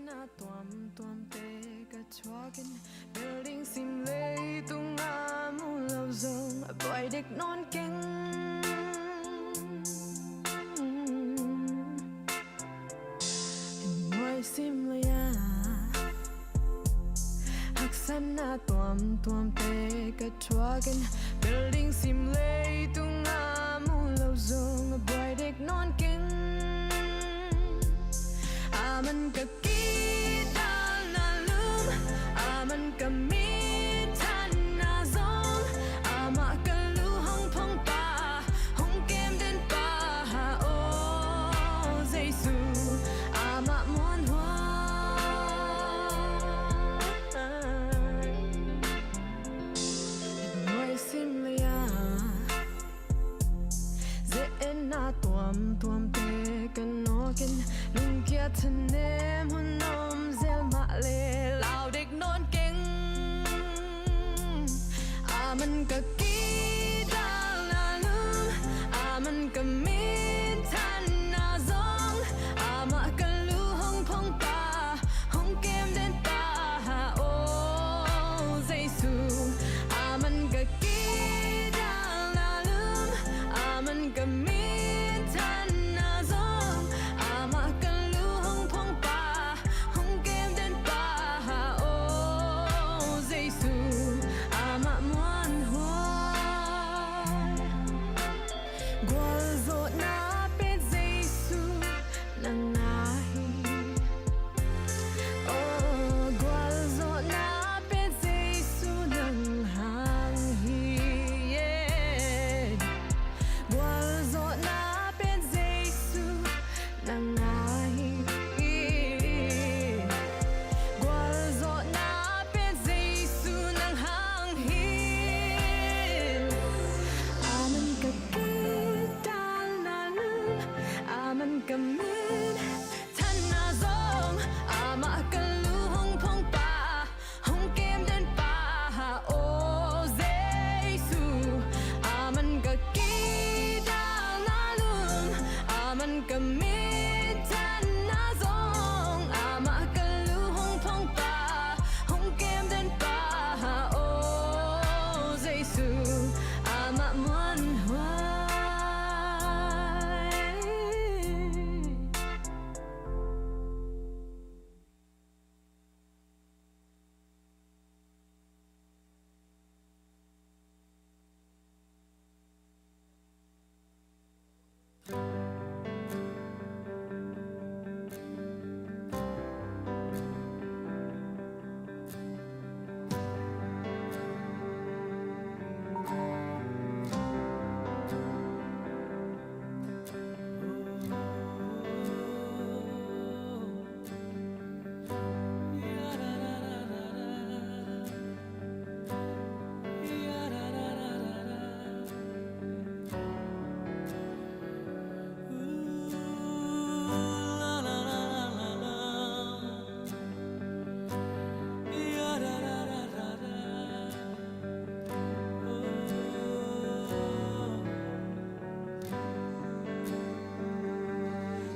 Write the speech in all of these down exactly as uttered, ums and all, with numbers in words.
Na tuamtuamte ka thuakin, building sim leitunga mu lo zong a buai dek nawn keng. Nuai sim lei-a haksatna tuamtuamte ka thuakin, building sim leitunga mu lo zong a buai dek nawn keng. Aman ka kidalna lum, aman ka minthanna zong, amah ka lu hong phongpa, hong kemdenpa, aw Jesu, amah muanhuai. Nuai sim lei-a ze-etna tuamtuamte ka nawkin, lungkia thanem hun om zel mah le lau dek nawn keng. Aman ka kidalna lum, aman ka minthanna zong, amah ka lu hong phongpa, hong kemdenpa, aw Jesu, aman ka kidalna lum, aman ka minthanna zong, amah ka lu hong phongpa, hong kemdenpa, aw Jesu, amah muanhuai. Gualzawhna pia Jesu nang a hi. Aw, gualzawhna pia Jesu nang hang hi. Gualzawhna pia Jesu nang a hi. Gualzawhna pia Jesu nang hang hi. Aman ka kidalna lum, aman ka minthanna zong, amah ka lu hong phongpa, hong kemdenpa, aw Jesu, aman ka kidalna lum, aman ka minthanna zong, amah ka lu hong phongpa, hong kemdenpa, aw Jesu, amah muanhuai.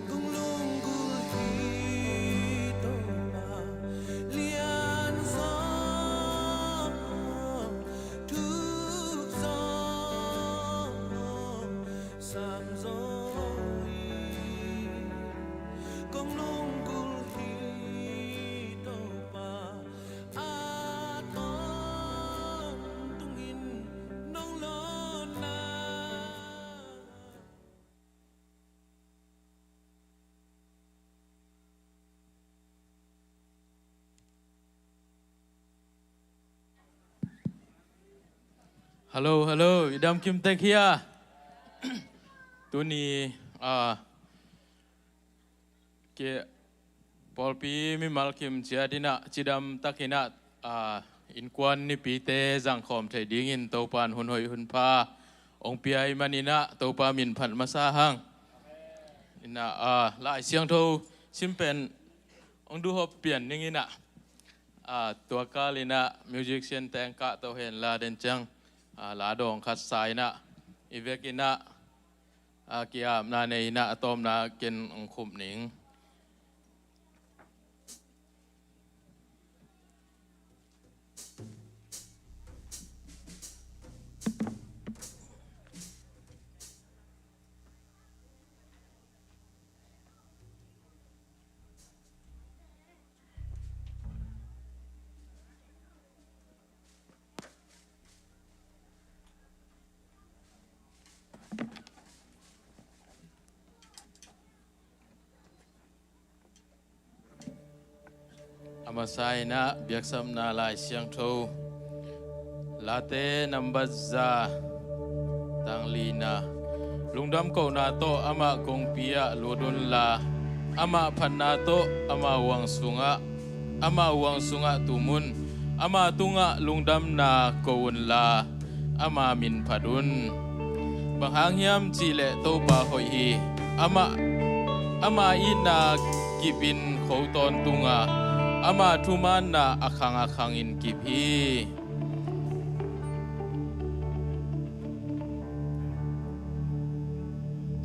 Kong lunggulh hi Topa, lian zaw, thuk zaw, sam zaw hi. Kong lunggulh hi Topa, a tawntungin nong lawnna. Hello, hello. I dam kim tek hia? Tuni, ah, ke, pawlpi mimal kim ciat in ah, cidam takin ah, ah, innkuan nipite zangkhawm thei dingin Topa'n hun hoih hun pha hong pia ahih manin ah, Topa min phat masa hang. In ah, ah, Lai Siangtho sim pen hong duhop pian ning in ah, ah, tua kal in ah musician teng kahto hen la den ciang, ah, la dawng khat sa in ah, i vek in ah, ah, ki-apna nei in ah, a tawpna ken hong khum ning. Masa in ah biaksapna Lai Siangtho Late nambat za, tang lina. Lungdam kohna tawh ama kongpi ah lut unla, ama phatna tawh ama huang sungah, ama huang sungah tum un. Ama tungah lungdamna ko unla, ama min phat un. Bang hang hiam cihleh Topa hoih hi. Ama, ama itna kipin kho tawntung a, ama thumaanna a khang a khangin kip hi.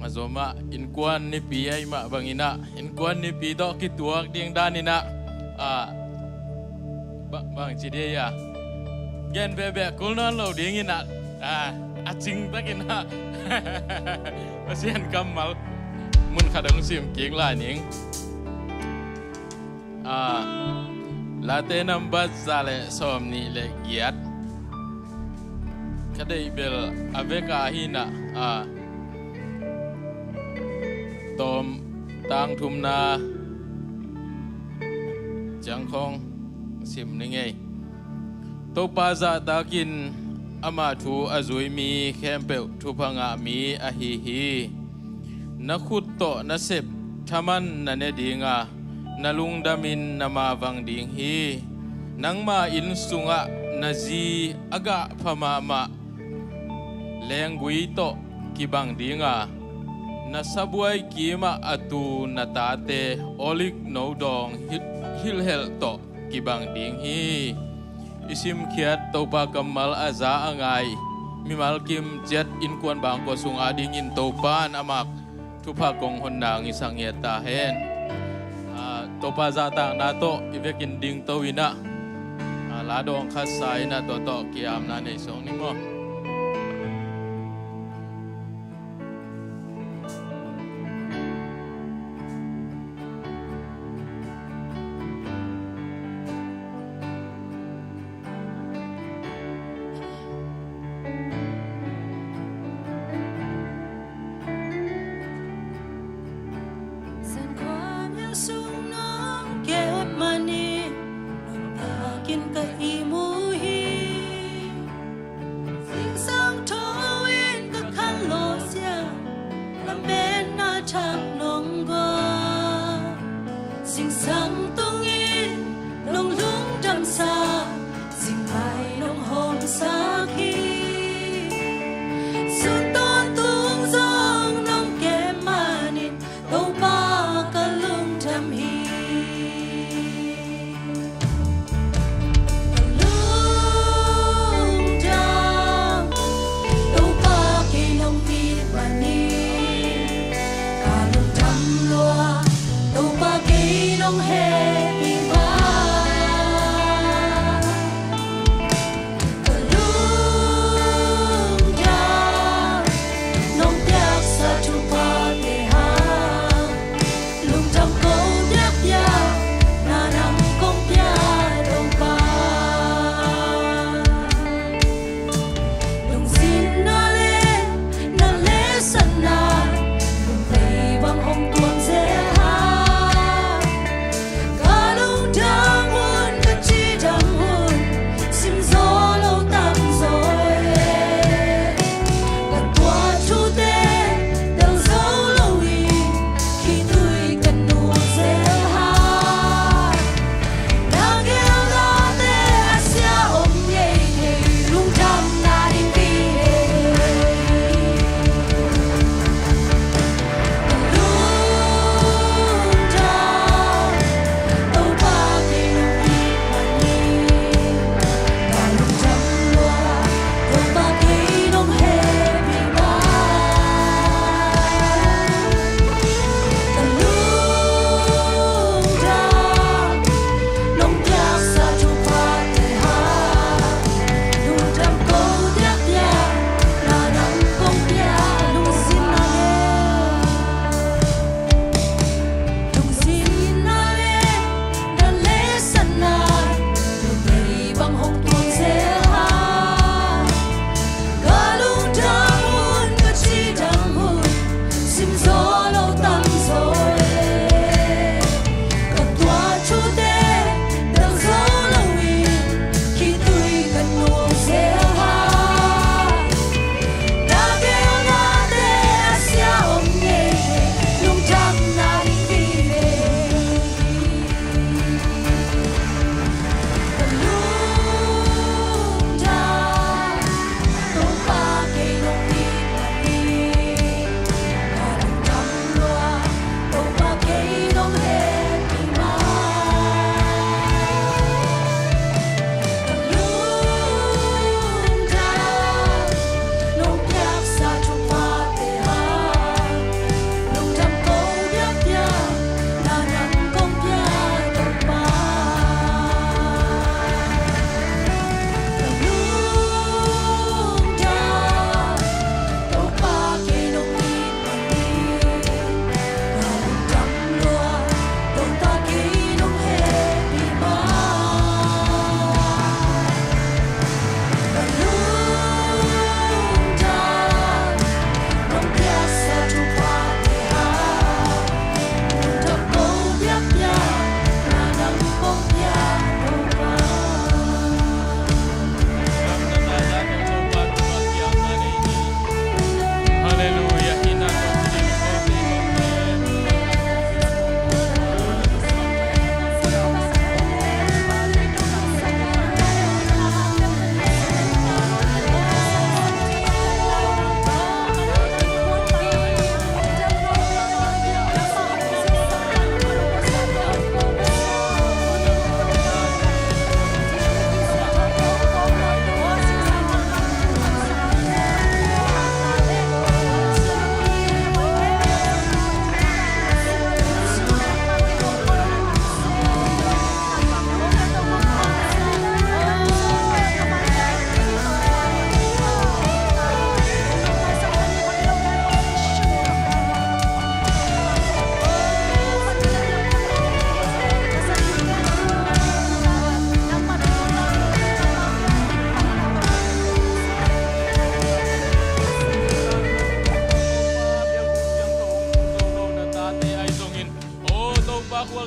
A zomah innkuan nipi ahih mah bangin ah, innkuan nipi tawh kituak ding danin ah, ah, ba-, bangci dih a, gen behbeh kul nawn lo dingin ah, ah, a cingtakin ah Pasian kammal mun khat hong sim kik lai ning. Ah, Late nambat za le sawmnih le giat. Ka deih bel a vek a hi in ah, ah, tawm tang thumna ciang khawng sim ning ei. Topa zahtakin ama thu a zui mi khempeuh thupha ngah mi ahi hi. Na khut tawh na sep thaman na ne ding a, na lungdamin na mavang ding hi. Nangma inn sungah na zi a gah pha mahmah lenggui tawh kibang ding a, na sabuai kimah a tu na tate olive no dawng hil-, hilhhelh tawh kibang ding hi. I simkhiat Topa kammal a za a ngai mimal kim ciat innkuan bangkua sung adingin Topa in ama thupha kong honna hong hisak ngiat ta hen. Ah, Topa zahtakna tawh i vekin dingto in ah, ah, la dawng khat sa in ah tua tawh ki-apna nei sawk ni maw. San khuamial sung nong kep manin nuntakin ka ihmu hi.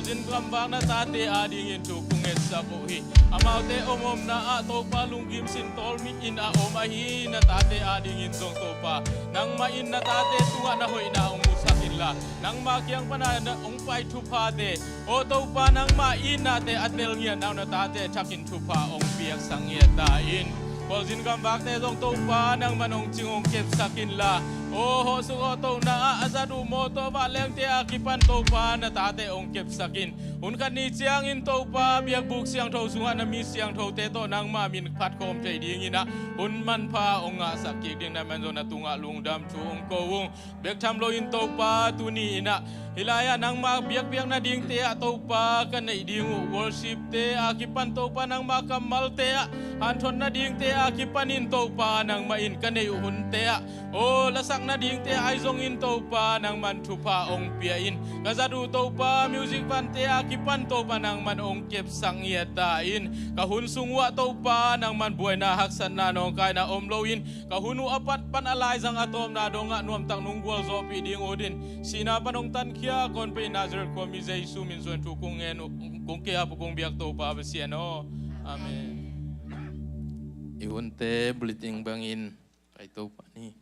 Khualzin gamvak na tate adingin thu kong ngetsak uh hi. Amaute omomna ah Topa lunggim sin tawlmi in a om ahi na tate adingin zong Topa, nangmah in na tate tungah na hoihna hong musak inla, nangmah kiang pana na hong pai thuphate, aw Topa, nangmah in nate a tel ngiatna uh na tate thakin thupha hong piaksak ngiat ta in. Khualzin gamvakte zong Topa, nangman hong cing hong kepsak inla, aw hawhsuk hawhtohna ah a zat uh mawtaw vahlengte a kipan Topa na tate hong kepsak in. Hun khat ni ciangin Topa, biakbuk siangtho sungah na mi siangthote tawh nangmah min phat khawm thei dingin ah hun manpha hong ngahsak kik ding na man zong na tungah lungdam thu hong ko ung. Bek tham loin Topa, tuni in ah hih lai-ah nangmah biakpiak nadingte ah Topa, ka neih ding uh worshipte a kipan Topa, nangmah kammalte ah hanthot nadingte a kipanin Topa, nangmah in ka neih uh hunte ah aw lasak nadingte ah ahi zongin Topa, nangman thupha hong pia in. Ka zat uh Topa, music vante a kipan Topa, nangman hong kepsak ngiat ta in. Ka hun sung uh ah Topa, nangman buaina haksatna nawngkaina om loin ka hun uh a pat pan a laizang a tawpna dongah nuamtak nong gualzawhpih ding uh din, sihna pan hong tankhia a kong pai Nazareth khuami Jesu min suang thu kong ngen uh, kong ke-ap uh kong biak Topa Pasian aw. Amen. I hunte bulletin bangin kai Topa ni.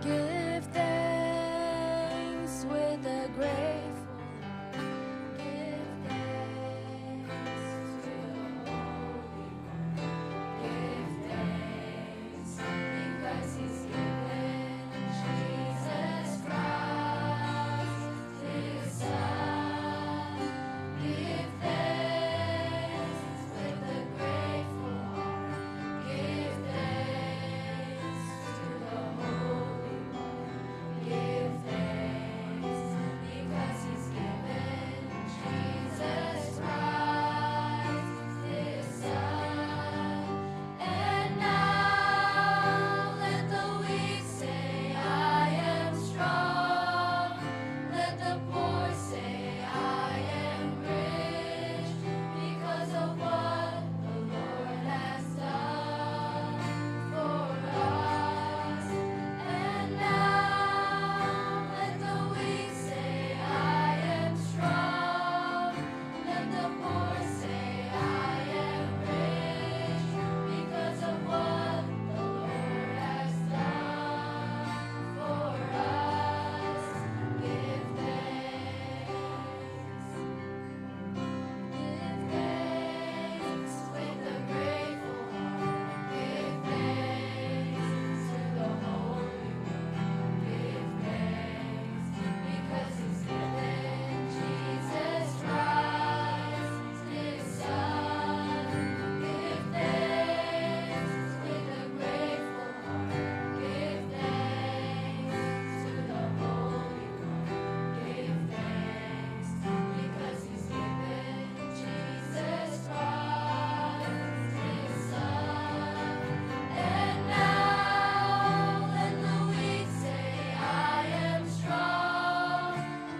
Give thanks with a grateful heart. Give thanks to the Holy One. Give thanks because He's given Jesus Christ, His Son. Give thanks with a grateful heart. Give thanks to the Holy One. Give thanks because He's given Jesus Christ, His Son. And now let the weak say, "I am strong." Let the poor say, "I am rich," because of what the Lord has done for us. And now let the weak say, "I am strong." Let the poor say, "I am rich," because of what the Lord has done for us. Give thanks. Give thanks with a grateful heart. Give thanks to the Holy One. Give thanks because He's given Jesus Christ, His Son. Give thanks with a grateful heart. Give thanks to the Holy One. Give thanks because He's given Jesus Christ, His Son. And now let the weak say, "I am strong."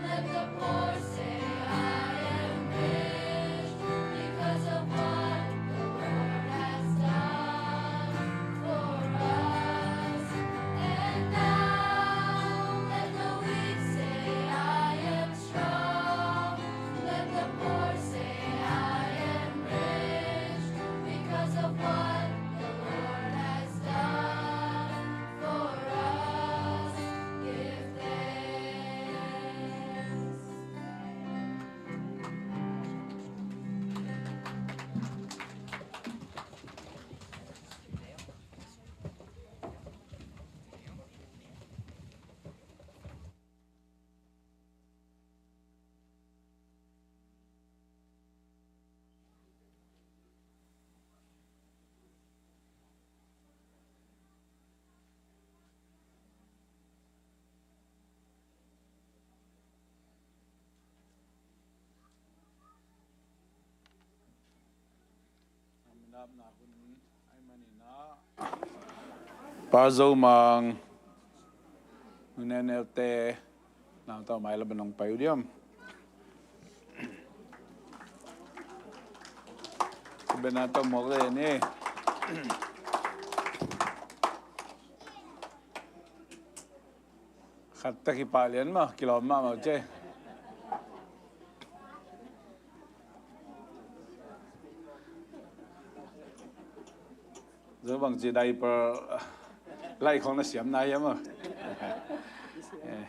Let the poor say, "I am rich," because of what the Lord has done for us. And now let the weak say, "I am strong." Let the poor say, "I am rich," because of what the Lord has done for us. Give thanks. Pa Zo Mang, Nu Neu Neu te, nau tau mai la banong pai uh diam. Bena tau mok le ni. Khat tak hi pah lian maw, kilawm mahmah uh ce. Zo bangci diaper lai khong na siam na hiam maw? Eh,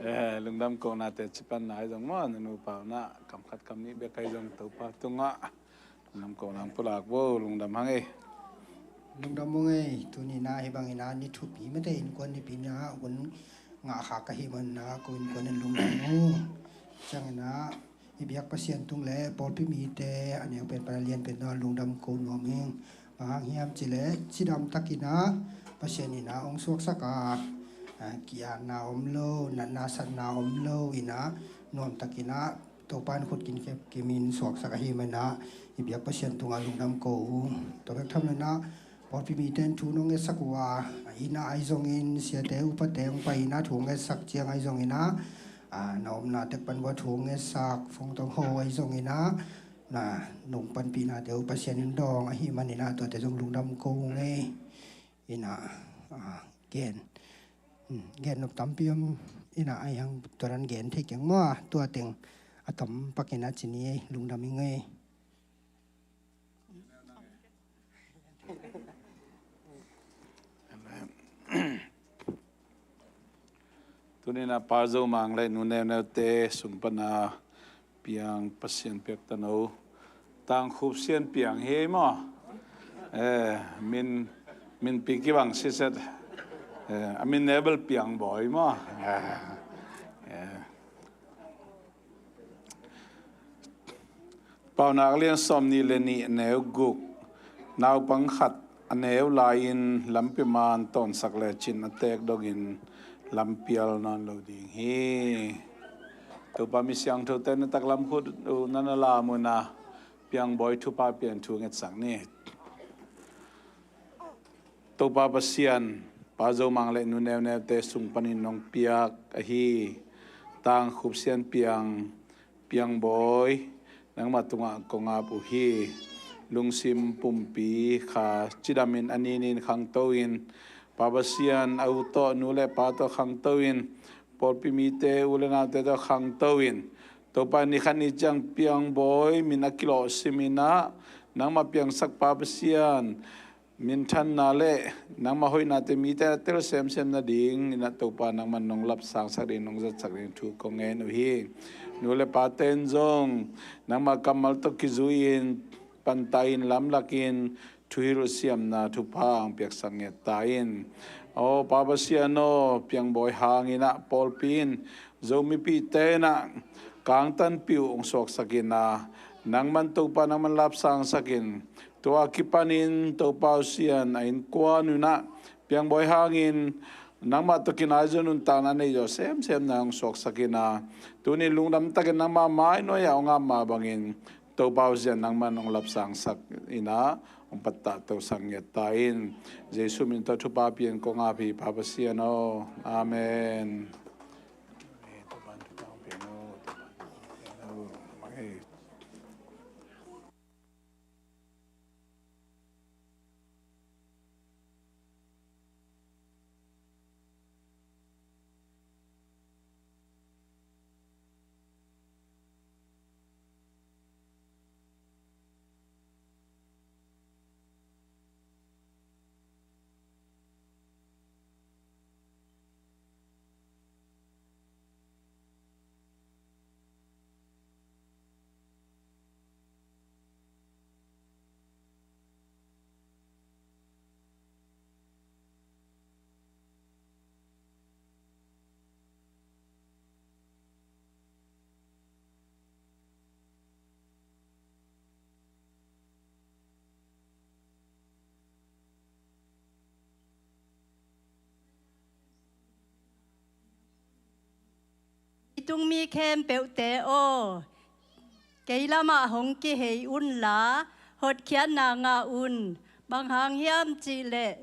eh, lungdam kohna te cipan na hi zong maw, na nupa na kam khat kam nih bek hi zong Topa tungah lungdam kohna pulak vo, lungdam hang ei. Lungdam vo ngei, tuni na hi bangin a ni thupi mete innkuan nipi na hun ngah kha ka hi man na ko innkuan in lungdam vo. Ciangin a i biak Pasian tung le pawlpi mite a neu pen pan a lian pen na lungdam ko nuam ing. Bang hang hiam ci le cidam takin a Pasian in a hong suaksak a, a, ki-atna om lo, natna satna om lo in a nuam takin a Topa in khut kin khep kimin suaksak ahi man a i biak Pasian tungah lungdam ko uh. Tua bek tham lo in a pawlpi mite in thu nong ngetsak uh a, inn ah ahi zongin siate upate hong pai in a thu ngetsak ciang ahi zongin a, a, na omna tek pan bua thu ngetsak, fongtong ho ahi zongin a, na nong panpihnate uh Pasian in dawng ahi manin a tuate zong lungdam ko uh ngei. In a, a, gen, hmm, gen nop tampi om in a, ahi hang tua dan gen thei keng maw, tua teng a tam pak in a ci ni ei, lungdam ing ei. Tuni-in ah Pa Zo Mang le Nu Neu Neu te sung pan a piang Pasian piak tano Tang Khup Sian Piang hi maw? Eh, min, min pi kibang siset. Eh, a min neu bel Piang Bawi maw? Eh, eh. Paunak lian sawmnih le nih, neu guk. Naupang khat a neu lai-in lampi man tawnsak lecin a teek dongin lampial nawn lo ding hi. Topa mi siangthote na taklam khut uh na na lam un ah Piang Bawi thupha pian thu ngetsak ni. Topa Pasian, Pa Zo Mang le Nu Neu Neu te sung panin nong piak ahi Tang Khup Sian Piang, Piang Bawi, nangmah tungah kong ap uh hi. Lungsim pumpi kha cidamin a ninin khangto in, Pa Pasian, a u tawh, nu le pa tawh khangto in, pawlpi mite, u le naute tawh khangto in, Topa, ni khat ni ciang Piang Bawi min a kilawhsim in ah, nangmah piangsak Pa Pasian, minthanna le nangmah hoihnate mite a tel semsem nadingin ah Topa nangman nong lapsangsak ding, nong zatsak ding thu kong ngen uh hi. Nu le pate in zong nangmah kammal tawh kizui-in, panta-in, lamlakin, thuhilh siamna thupha ang piaksak nget ta in. Aw Pa Pasian aw, Piang Bawi hangin ah pawlpi in, Zomipihte in ah kangtanpih uh hong suaksak in ah, nangman Topa nangman lapsangsak in, tua kipanin Topa aw Sian, a innkuan un ah Piang Bawi hangin nangmah tawh kinai zaw, nuntakna nei zaw semsem na hong suaksak in ah, tuni lungdam takin nangmah mai nuai-ah hong ap mah bangin, Topa aw Sian, nangman hong lapsangsak in ah, hong pattah tosak nget ta in. Jesu min tawh thupha pia-in kong ap hi Pa Pasian aw. Amen. Leitung mi khempeuhte aw, kei lamah hong kihei unla, hotkhiatna ngah un. Bang hang hiam cih leh,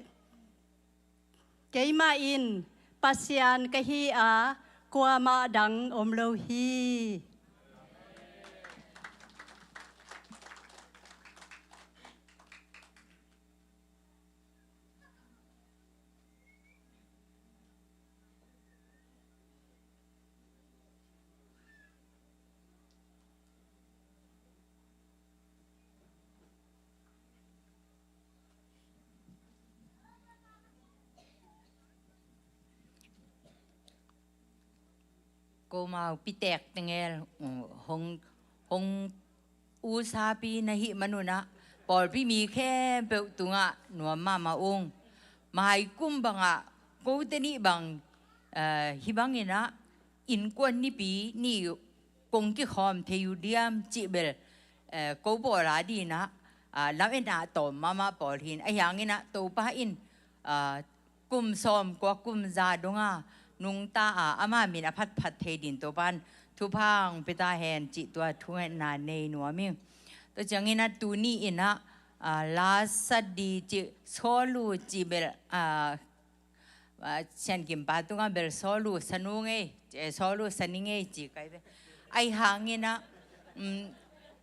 keimah in Pasian ka hi a, kuamah dang om lo hi. Ko mau pitek tengel, uh, hong, hong usapi na hih manun ah, pawlpi mi khempeuh tungah nuam mahmah ung. Maikum bangah, kote nih bang, eh, hih bangin ah, innkuan nipi nih kong kikhawm thei uh diam cih bel, eh, ko pawl a dingin ah, ah, lam-en ah tawm mahmah pawl hi in, ahi hangin ah Topa in, ah, kum sawmkua kum za dong a nungta a, ama min a phatphat thei dingin Topa in thupha hong pia ta hen cih tua thungetna nei nuam ing. Tua ciangin ah tuni in ah, ah, la sa di cih, sawlu cih bel, ah, ah, Sian Kim pa tungah bel sawlu sanu ngei, eh, sawlu sani ngei ci kai ve. Ahi hangin ah, um,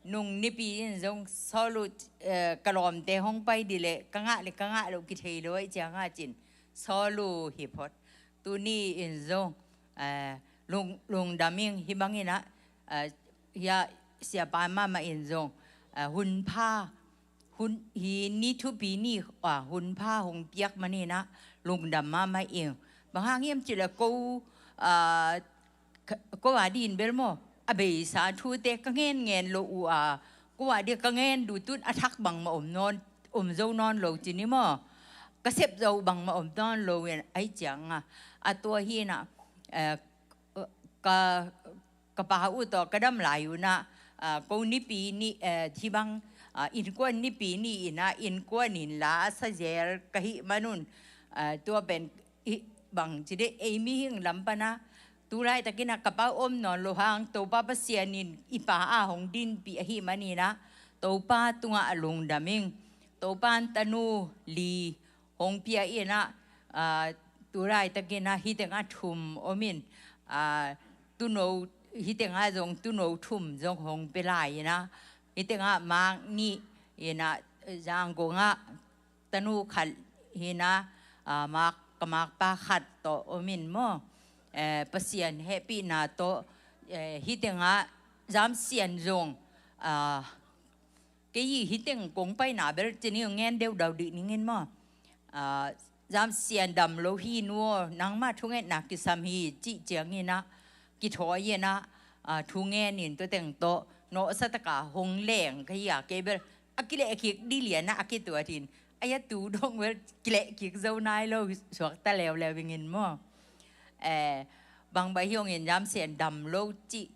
nung nipi in zong sawlu, eh, ka lawmte hong pai di leh, ka ngah leh ka ngah loh kithei lo ahih ciangah cin sawlu hi phot. Tuni in zong, eh, lung, lungdam ing. Hih bangin ah, eh, hia siapa mahmah in zong, eh, hunpha, hun, hih ni thupi ni, ah, hunpha hong piak manin ah lungdam mahmah ing. Bang hang hiam cih leh ko, ah, ka, ko a din bel maw, a beisa thute ka ngen ngen lo uh a, ko a dia ka ngen duh tun a thak bangmah om nawn, om zo nawn lo ci ni maw. Ka sep zo bangmah om nawn lo in ahi cianga, a tua hi inah, eh, ka, ka pa uh tawh ka dam lai unah, ah, ko nipi ni, eh, hih bang, ah, innkuan nipi ni inah innkuan in la a sa zel ka hih manun, ah, tua pen hih bang ci dih, ei mihing lam panah tu laitakinah ka pa om nawn lo hang Topa Pasian in i pa a hong dinpih ahih maninah Topa tungah a lungdam ing. Topa in tanu li hong pia inah, ah, tu laitakinah hih tengah thum om in, ah, tuno, hih tengah zong tuno thum zong hong pia lai inah, hih tengah mak nih inah, Zangkong ah tanu khat hi inah, ah, mak, ka makpa khat tawh om in maw. Eh, Pasian hehpihna tawh, eh, hih tengah Zam Sian zong, ah, kei hih teng kong paina bel ci ni uh, ngen deuhdeuh dih ning in maw. Ah, Zam Sian dam lo hi nu aw, nangmah thungetna kisam hi cih ciang inah kithawi inah, ah, thungen in tua teng tawh nawhsa taka hong leng ka hi a, kei bel a kilehkik dih lianah a kituat in, a ia tu dong bel kilehkik zo nai lo, suakta leuleu ing in maw. Eh, bangbang hi ung in Zam Sian dam lo cih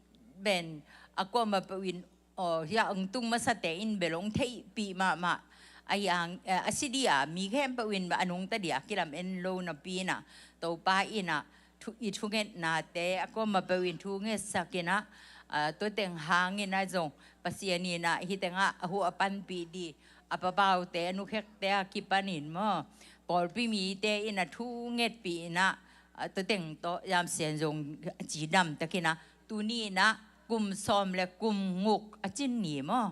pen a kuamah peuh in, aw, hia ong tung masate in bel ong theihpih mahmah. A hiang, eh, a si dih a mi khempeuh in a nungta dih a kilam en lo napi inah Topa inah thu, i thungetnate a kuamah peuh in thungetsak inah, ah, tua teng hang inah zong Pasian inah hih tengah a huh a panpih dih, a papaute a nukhekte a kipan in maw, pawlpi mite inah thungetpih inah, ah, tua teng tawh Zam Sian zong a cidam takinah tuni inah kum sawm le kum nguk a cin ni maw.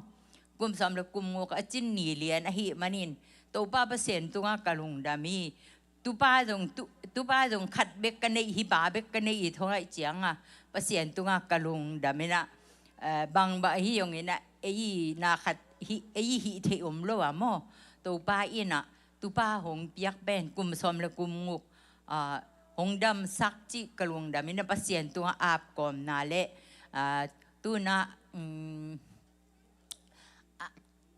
Kum sawm le kum nguk a cin ni lian ahih manin Topa Pasian tungah ka lungdam hi. Tupa zong, tu, tupa zong khat bek ka neih, hih pa bek ka neih hi thong ahih cianga Pasian tungah ka lungdam inah, eh, bangbang hi ung inah ei na khat hi, ei hih theih om lo a maw. Topa inah tupa hong piak pen kum sawm le kum nguk, ah, hong damsak cih ka lungdam inah Pasian tungah apkawmna le, ah, tunah, um, a,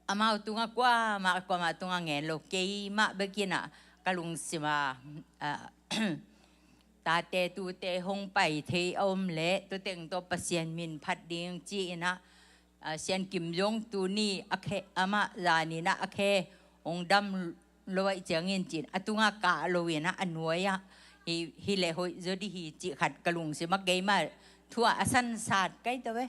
amau tungah kuamah, kuamah tungah ngen lo, keimah bek inah ka lungsim a, ah, tate tute hong pai thei a om leh tua teng tawh Pasian min phat ding ci inah, ah, Sian Kim zong tuni a khe, amah zan inah a khe hong dam lo ahih ciangin cin a tungah kah lo inah a nuai ah hi, hi leh hoih zaw dih hi cih khat ka lungsim ah keimah thu ah a sansat kai ta ve.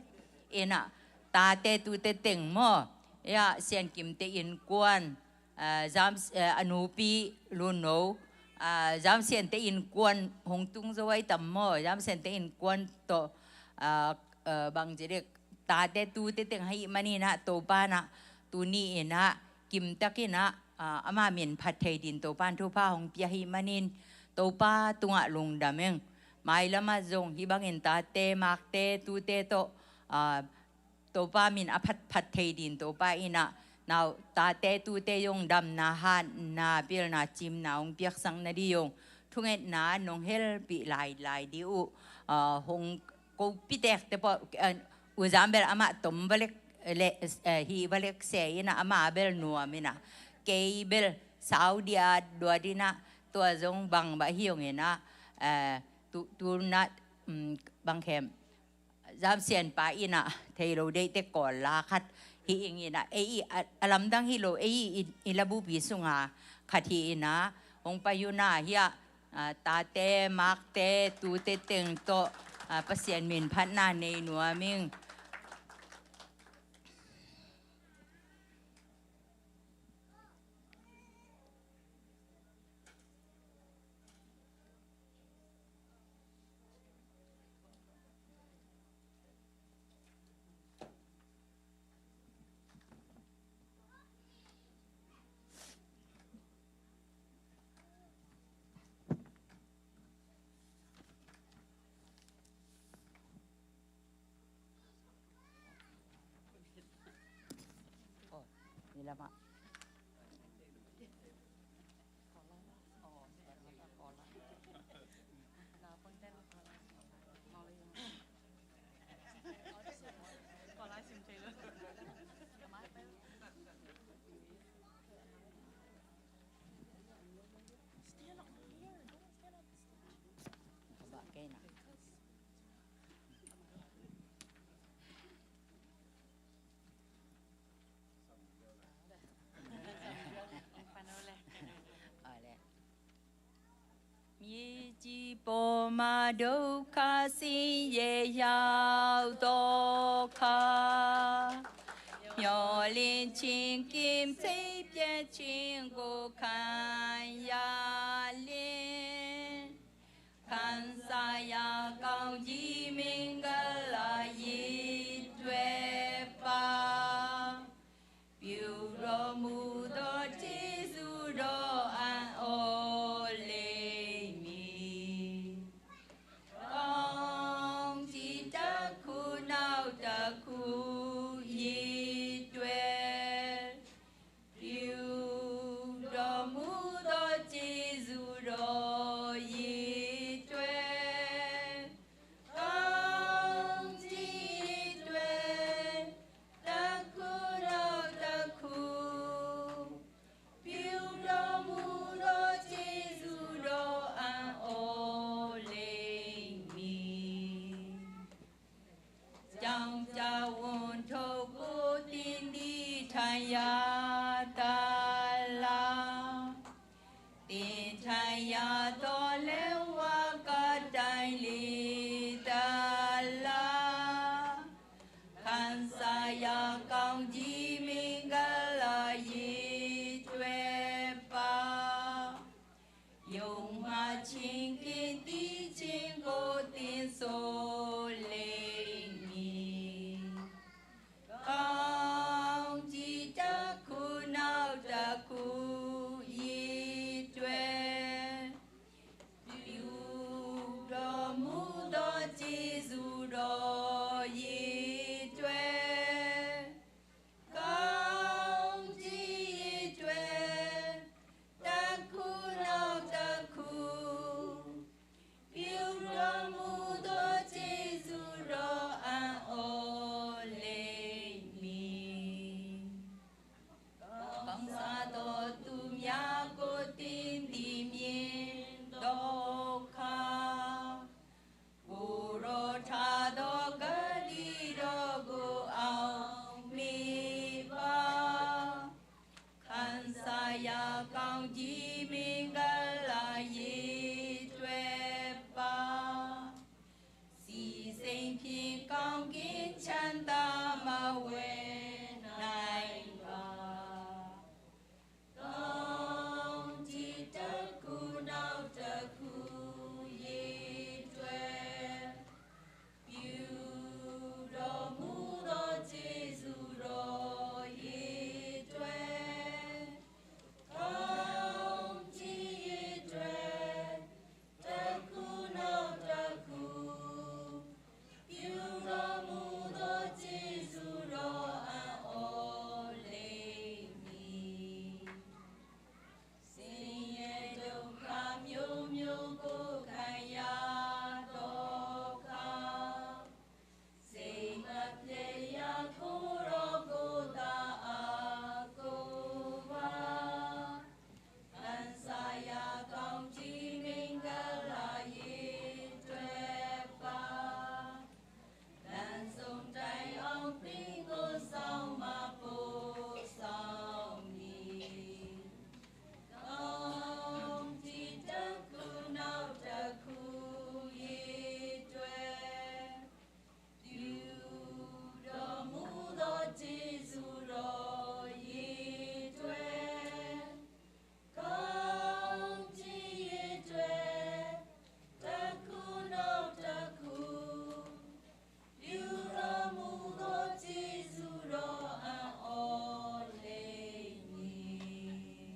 Inah tate tute teng maw, ia Sian Kim te innkuan, ah, Zam, eh, a nupi Luno, ah, Zam Sian te innkuan hong tung zo ahi tam maw, Zam Sian te innkuan tawh, ah, ah, bang ci dih, tate tute teng ahih maninah Topa inah tuni inah kimtak inah, ah, ama min phat thei din Topa in thupha hong pia ahih manin Topa tungah lungdam ing. Mailamah zong hih bangin tate makte tute tawh, ah, Topa min a phat, phat thei din Topa inah nau tate tute zong damna hatna pilna cimna hong piaksak nadih zong thungetna nong helpih lai, lai dih uh, ah, hong ko pitek te pawh, eh, U Zam bel amah tom va lek, le, eh, hi va lek se inah amah bel nuam inah kei bel sau dia duat inah tua zong bangbang hi ung inah, eh, tu, tunah, um, bang khem Zam Sian pa inah thei lo deihte kawl la khat hi ing inah ei i a, a lamdang hi lo ei i, i labupi sunga khat hi inah hong pai unah hia, ah, tate makte tute teng tawh, ah, Pasian min phatna nei nuam ing. ဒုက္ခဆင်းရဲရောက်သောအခါ မျော်လင့်ခြင်းကင်း စိတ်ပျက်ခြင်းကိုခံရလျှင် ခံစားရာကောင်းကြီးမင်္ဂလာရေအတွက်ပါ ပြုတော်မူသောကျေးဇူးတော်အံ့ဩလိမ့်မည်။ ကောင်းကြီးတစ်ခုနောက်တစ်ခုရေအတွက် ပြုတော်မူသောကျေးဇူးတော်ရေအတွက် ကောင်းကြီးအတွက်တစ်ခုနောက်တစ်ခု ပြုတော်မူသောကျေးဇူးတော်အံ့ဩလိမ့်မည်။ ကြောင့် ကြောင့် ဝန်ထုတ်ကို သင်သည်ထိုင်ရသလား။ သင်ထိုင်ရသော လက်ဝါးကတိုင်လေသလား။ ခံစားရာကောင်းကြီးမင်္ဂလာရေတွက်ပါ။ ယုံမှခြင်းကင်း သိခြင်းကို သင်ဆိုလိမ့်မည်။ ကောင်းကြီးတစ်ခုနောက်တစ်ခုရေတွက် ပြုတော်မူသောကျေးဇူးတော်ရေတွက် ကောင်းကြီးအတွက်တစ်ခုနောက်တစ်ခု ပြုတော်မူသောကျေးဇူးတော်အံ့ဩလိမ့်မည်။ ကောင်းစားသောသူများကို သင်သည်မြင်သောအခါ ကိုယ်တော်ထားသောဂတိတော်ကို အောက်မေ့ပါ။ ခံစားရာကောင်းကြီးမင်္ဂလာရေတွက်ပါ။ စည်းစိမ်ဖြင့်ကောင်းကင်ချမ်းသာမဝင်နိုင်ပါ။ ကောင်းကြီးတစ်ခုနောက်တစ်ခုရေတွက် ပြုတော်မူသောကျေးဇူးတော်ရေတွက် ကောင်းကြီးရေတွက် တစ်ခုနောက်တစ်ခု ပြုတော်မူသောကျေးဇူးတော်အံ့ဩလိမ့်မည်။ ဆင်းရဲဒုက္ခမျိုးမျိုးကိုခံရသောအခါ စိတ်မပျက်ရာကိုယ်တော်ကိုသာအားကိုးပါ။ ခံစားရာကောင်းကြီးမင်္ဂလာရေတွက်ပါ။ လမ်းဆုံးတိုင်အောင်သင်ကိုစောင့်မပို့ဆောင်မည်။ ကောင်းကြီးတစ်ခုနောက်တစ်ခုရေတွက် ပြုတော်မူသောကျေးဇူးတော်ရေတွက် ကောင်းကြီးရေတွက် တစ်ခုနောက်တစ်ခု ပြုတော်မူသောကျေးဇူးတော်အံ့ဩလိမ့်မည်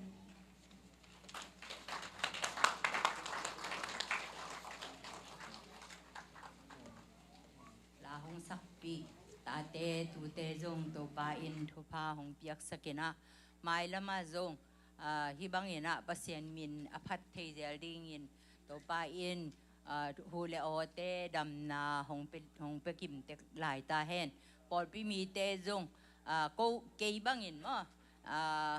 ။ လာ hong sakpih tate tute zong Topa in thupha hong piaksak in ah, mailam ah zong, aa, hih bangin ah Pasian min a phat thei zel dingin Topa in, aa, hu le awte damna hong pe, hong pe kim tek lai ta hen. Pawlpi mite zong, aa, ko, kei bangin maw, aa,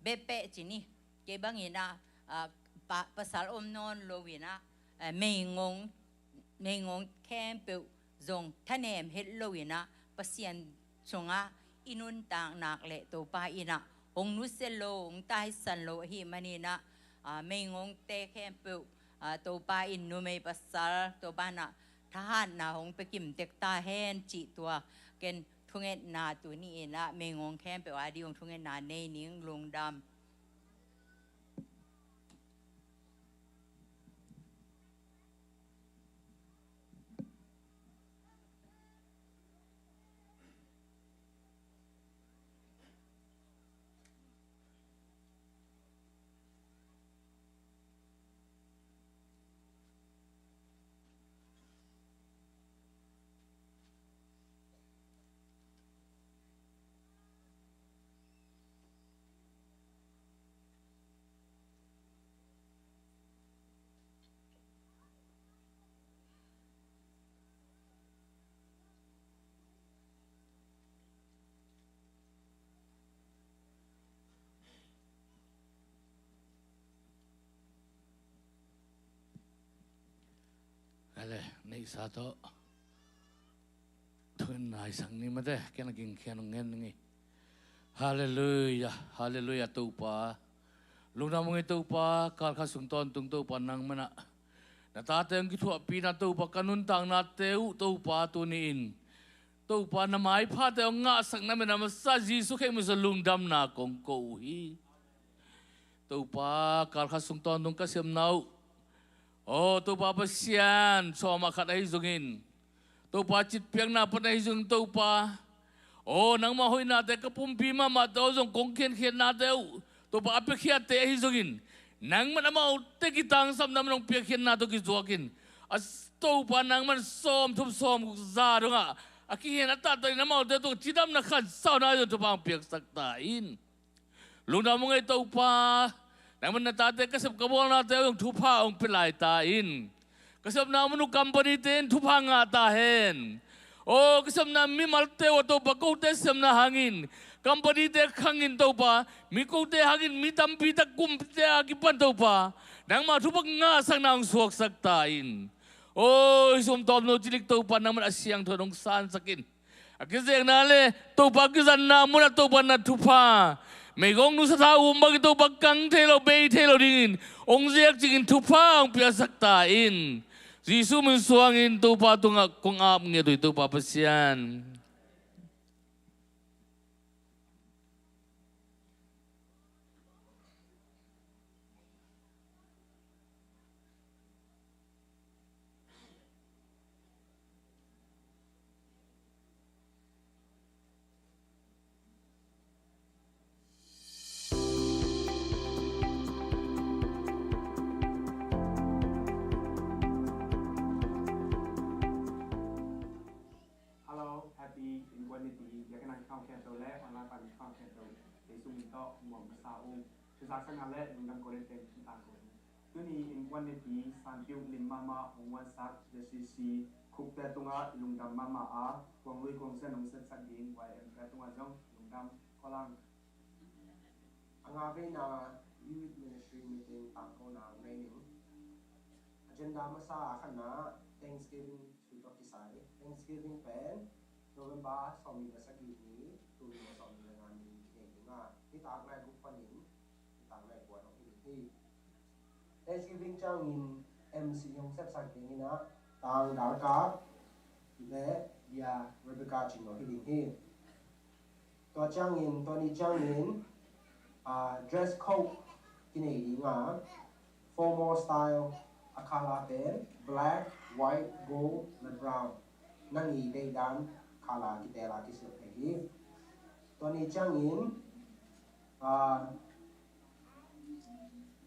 bepeh ci ni, kei bangin ah, ah, pa, pasal om nawn lo in ah, ah, meigong, meigong khempeuh zong thanem het lo in ah, Pasian sungah i nuntak nak leh Topa in ah hong nusia lo, hong taisan lo ahih manin ah, ah, meigongte khempeuh, Topa in numei pasal Topa na thahatna hong pia kim tek ta hen cih tua ken thungetna tuni in ah meigong khempeuh a ding hong thungetna nei ning. Lungdam. Ale, neihsa tawh thungetna i sak ni mate, ken a gingkhian hong ngen ning hi. Halleluiah, halleluiah Topa. Lungdam ung ei Topa, kalkhat sung tawntung Topa nang manah na tate hong kithuahpihna Topa, ka nuntaknate uh Topa tuni-in Topa na maiphate hong ngahsak na mena masa Jesu Khrih min suang lungdamna kong ko uh hi. Topa kalkhat sung tawntung ka sepna uh, aw Topa Pasian, sawm ah khat ahi zongin Topa citpiakna pan ahi zongin Topa, aw nangmah hoihnate ka pumpi mahmahte aw zong kong khiankhiatnate uh Topa a piakhiatte ahi zongin nangman amaute kitangsapna man hong piakkhiatna tawh kizuakin a Topa nangman sawmthum sawmguk za dongah a kikhen a tahtanin amaute tawh cidamna khansauna ahi zong thupha hong piaksak ta in. Lungdam ung ei Topa, nangman na tate ka sep ka bawlnate uh zong thupha hong pia lai ta in. Ka sepna mun uh company-te in thupha ngah ta hen. Aw ka sepna mimalte uh a Topa kote sepna hangin company-te khangin Topa mi kote hangin mi tampi tak kumte a kipan Topa nangmah thupha ngahsakna hong suaksak ta in. Aw i sum tawmno cilik Topa nangman a siangtho hong sansak in. A kizekna le Topa kizanna munah Topa na thupha meigong nusa tha um bangin Topa kang thei lo bei thei lo dingin hong ziak cikin thupha hong piasak ta in. Jesu min suangin Topa tungah kong ap ngiat uh hi Topa Pasian. Hello, happy Innkuan Nipi, biakinn ah kikhawm khempeuh le online pan kikhawm khempeuh, Jesu min tawh muang masa ung. Thuzaksakna le lungdam kawlin teng kitan kawlin. Tuni Innkuan Nipi sanpiuh lim mahmah hong muansak J C C khukte tungah i lungdam mahmah a, kuang lui kuang sian hong sepsak ding Y M te tungah zong lungdam kawlang. A nga veina Youth Ministry Meeting tangkona hong nei ning. Agenda masa a khatna Thanksgiving sui tawh kisai. Thanksgiving pen November sawmnih le sagih ni, tul nih le sawmnih le nga ni kinei ding a, nitak nai guk panin nitak nai kua dong hi ding hi. Thanksgiving ciangin M C hong sepsak dingin ah Tang Dal Kap le Dia Rebecca Cing Lo hi ding hi. Tua ciangin, tua ni ciangin, ah, dress code kinei ding a, formal style a color pen black, white, gold le brown. Nang i deihdan color kitel a kisilh thei hi. Tua ni ciangin, ah,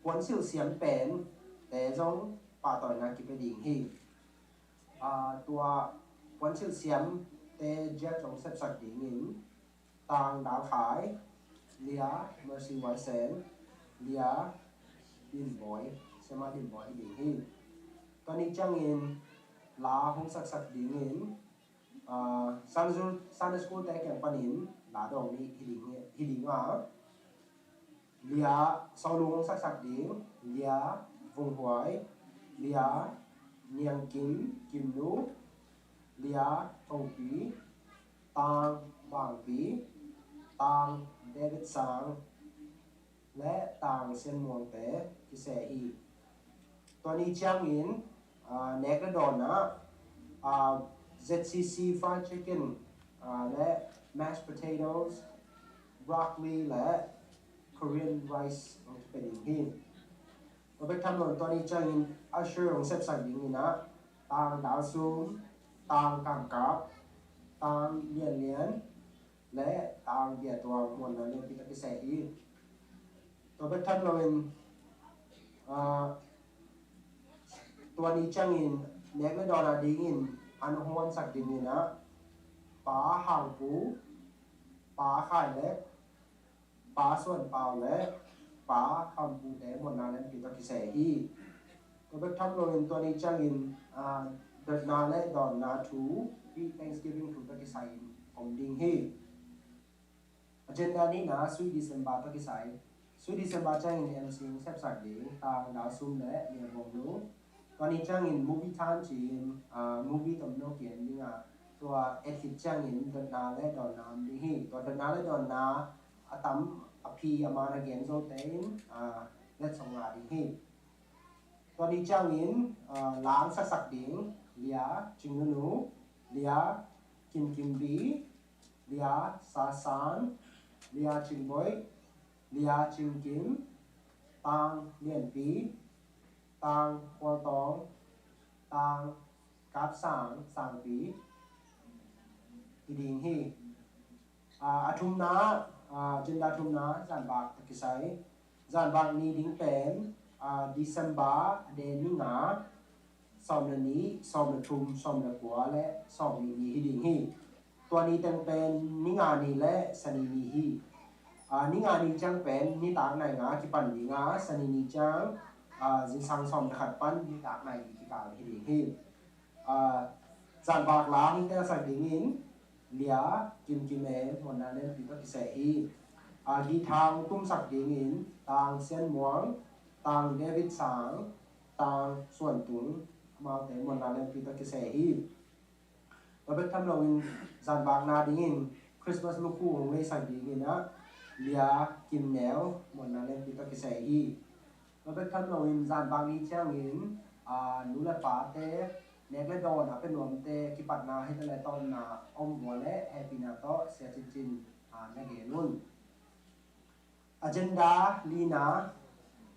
puansilh siam pen te zong pahtawina kipia ding hi. Ah, tua puansilh siam te Jack zong sepsak dingin Tang Dal Khai, Lia Mercy Wai Sen, Lia Dim Boy, Sema Dim Boy hi ding hi. Tua ni ciangin la hong saksak dingin, ah, Sunday, Sunday School te kiang panin la dawng nih hi ding, hi ding a, Lia Sawlung hong saksak ding, Lia Vung Huai, Lia Niang Kim, Kim Nu, Lia Tho Pi, Tang Bang Pi, Tang David Sang le Tang Sian Muang te kiseh hi. Tua ni ciangin, ah, nek le dawn ah, ah, Z C C fried chicken, ah, le mashed potatoes, broccoli le Korean rice hong kipia ding hi. Tua bek tham lo in tua ni ciangin usher hong sepsak ding in ah, tang dalsum, tang kangkap, tang lianlian le tang bia tuang muanna lianpi tawh kisai hi. Tua bek tham lo in, ah, tua ni ciangin nek le dawn a dingin an hong huansak ding in ah, Pa Hang Pu, Pa Khai Lek, Pa Suan Pau le Pa Kham Pu te muanna lianpi tawh kisai hi. Tua bek tham lo in tua ni ciangin, ah, dotna le dawnna thu, Thanksgiving thu tawh kisai in om ding hi. Agenda nihna, Sweet December tawh kisai. Sweet December ciangin M C hong sepsak ding, tang dalsum le Nia Bawng Nu. Tua ni ciangin movie time ci-in, ah, movie tomno ki-en ding a, tua et khit ciangin dotna le dawnna om ding hi. Tua dotna le dawnna a tam a phi a man a gen zote in, ah, letsong la ding hi. Tua ni ciangin, ah, la hong sepsak ding, Lia Cing Nunu, Lia Kim Kim Bi, Lia Sa San, Lia Cing Boih, Lia Cing Kim, Tang Lianpi, Tang Kual Tawng, Tang Kap Sang, Sangpi hi ding hi. Ah, a thumna, ah, agenda thumna, zanvak tawh kisai. Zanvak ni ding pen, ah, December a de ni nga, sawm le nih, sawm le thum, sawm le kua le sawm nih ni hi ding hi. Tua ni teng pen ni nga ni le Sani ni hi. Ah, ni nga ni ciang pen nitak nai nga kipan ding a, Sani ni ciang, ah, zingsang sawm le khat pan nitak nai li kikal hi ding hi. Ah, zanvak la hong telsak dingin Lia Kim Kim e muanna lianpi tawh kisai hi. Ah, guitar hong tumsak dingin Tang Sian Muang, Tang David Sang, Tang Suan Tung, amaute muanna lianpi tawh kisai hi. Tua bek tham lo in zanvakna dingin Christmas lukhu hong leisak dingin ah Lia Kim Neu muanna lianpi tawh kisai hi. Tua bek tham lo in zanvak ni ciangin, ah, nu le pate nek le dawn a pia nuamte kipatna hi ta le tawmna om vua le hehpihna tawh Sia Cin Cin, ah, na gen un. Agenda lina,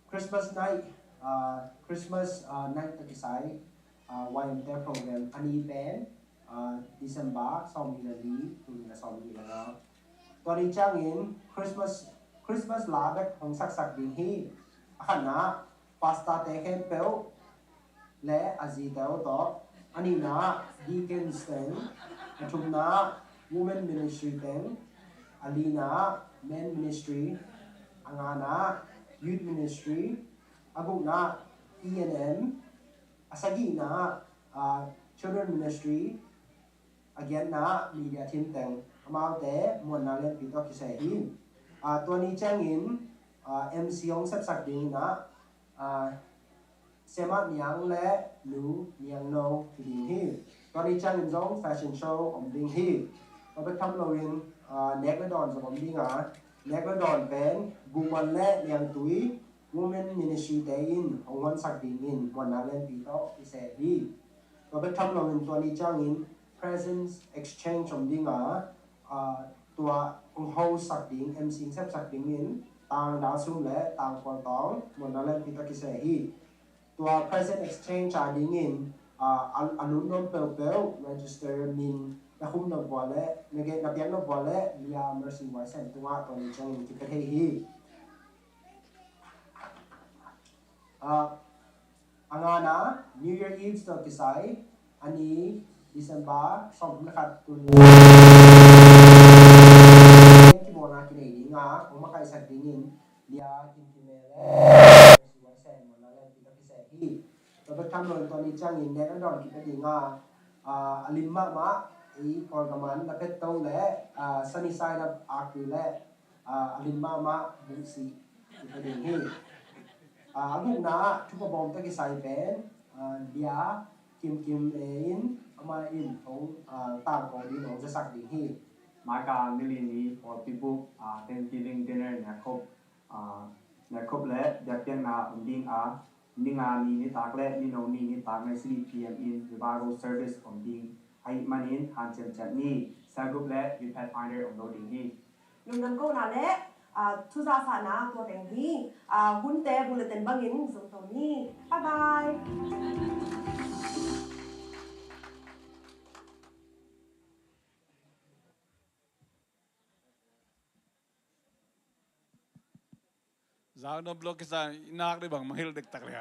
Christmas night, ah, Christmas, ah, night tawh kisai, ah, Y M te program a ni pen, ah, December sawmnih le li, tul nih le sawmnih le nga. Tua ni ciangin Christmas, Christmas la bek hong saksak ding hi. A khatna, pastor te khempeuh le a zite uh tawh. A nihna, deacons teng. A thumna, women ministry teng. A lina, men ministry. A ngana, youth ministry. A gukna, E and M. A sagihna, ah, children ministry. A giatna, media team teng. Amaute muanna lianpi tawh kisai hi. Ah, tua ni ciangin, ah, M C hong sepsak dingin ah, ah, Siamah Niang le Nu Niang No hi ding hi. Tua ni ciangin zong fashion show om ding hi. Tua bek tham loin, ah, nek le dawn zong om ding a, nek le dawn pen Guman le Niangtui Women Ministry te in hong huansak dingin muanna lianpi tawh kisai hi. Tua bek tham loin tua ni ciangin presents exchange om ding a, ah, tua hong host sak ding, M C hong sepsak dingin Tang Dal Sum le Tang Kual Tawng muanna lianpi tawh kisai hi. Tua present exchange a dingin, ah, a, a lungnuam peuhpeuh register min na khum nop vua le, na gen, na piak nop vua le Lia Mercy Wai Sem tungah tua ni ciangin kipia thei hi. Ah, a ngana New Year Eve tawh kisai, a ni December sawmthum le khat tul ni kibawlna kinei ding a, hong makaihsak dingin Lia Kim Kim e le Mercy Wai Sem muanna lianpi tawh kisai hi. Tua bek tham loin tua ni ciangin nek le dawn kipia ding a, ah, a lim mahmah, ei Kawlgam ah na pet to le, ah, Sunny Side Up Archery le, ah, a lim mahmah buhsih kipia ding hi. Ah, a gukna ah thupha bawm tawh kisai pen, ah, Lia Kim Kim e in, amah in hong, ah, tangko ding hong zasak ding hi. Micah, nili ni pawlpi bup, ah, Thanksgiving dinner niakkhop, ah, niakkhop le biakpiakna om ding a, Ninga ni nitak le mino ni nitak nai sagih P M in revival service om ding ahih manin hanciam ciat ni. Cell group le youth pathfinder om lo ding hi. Lungdam kohna le, ah, thuzahsahna tua teng hi. Ah, hunte bulletin bangin zong to ni. Bye bye. Zau nop lo kisa i nak dih bang mahilh dektak le.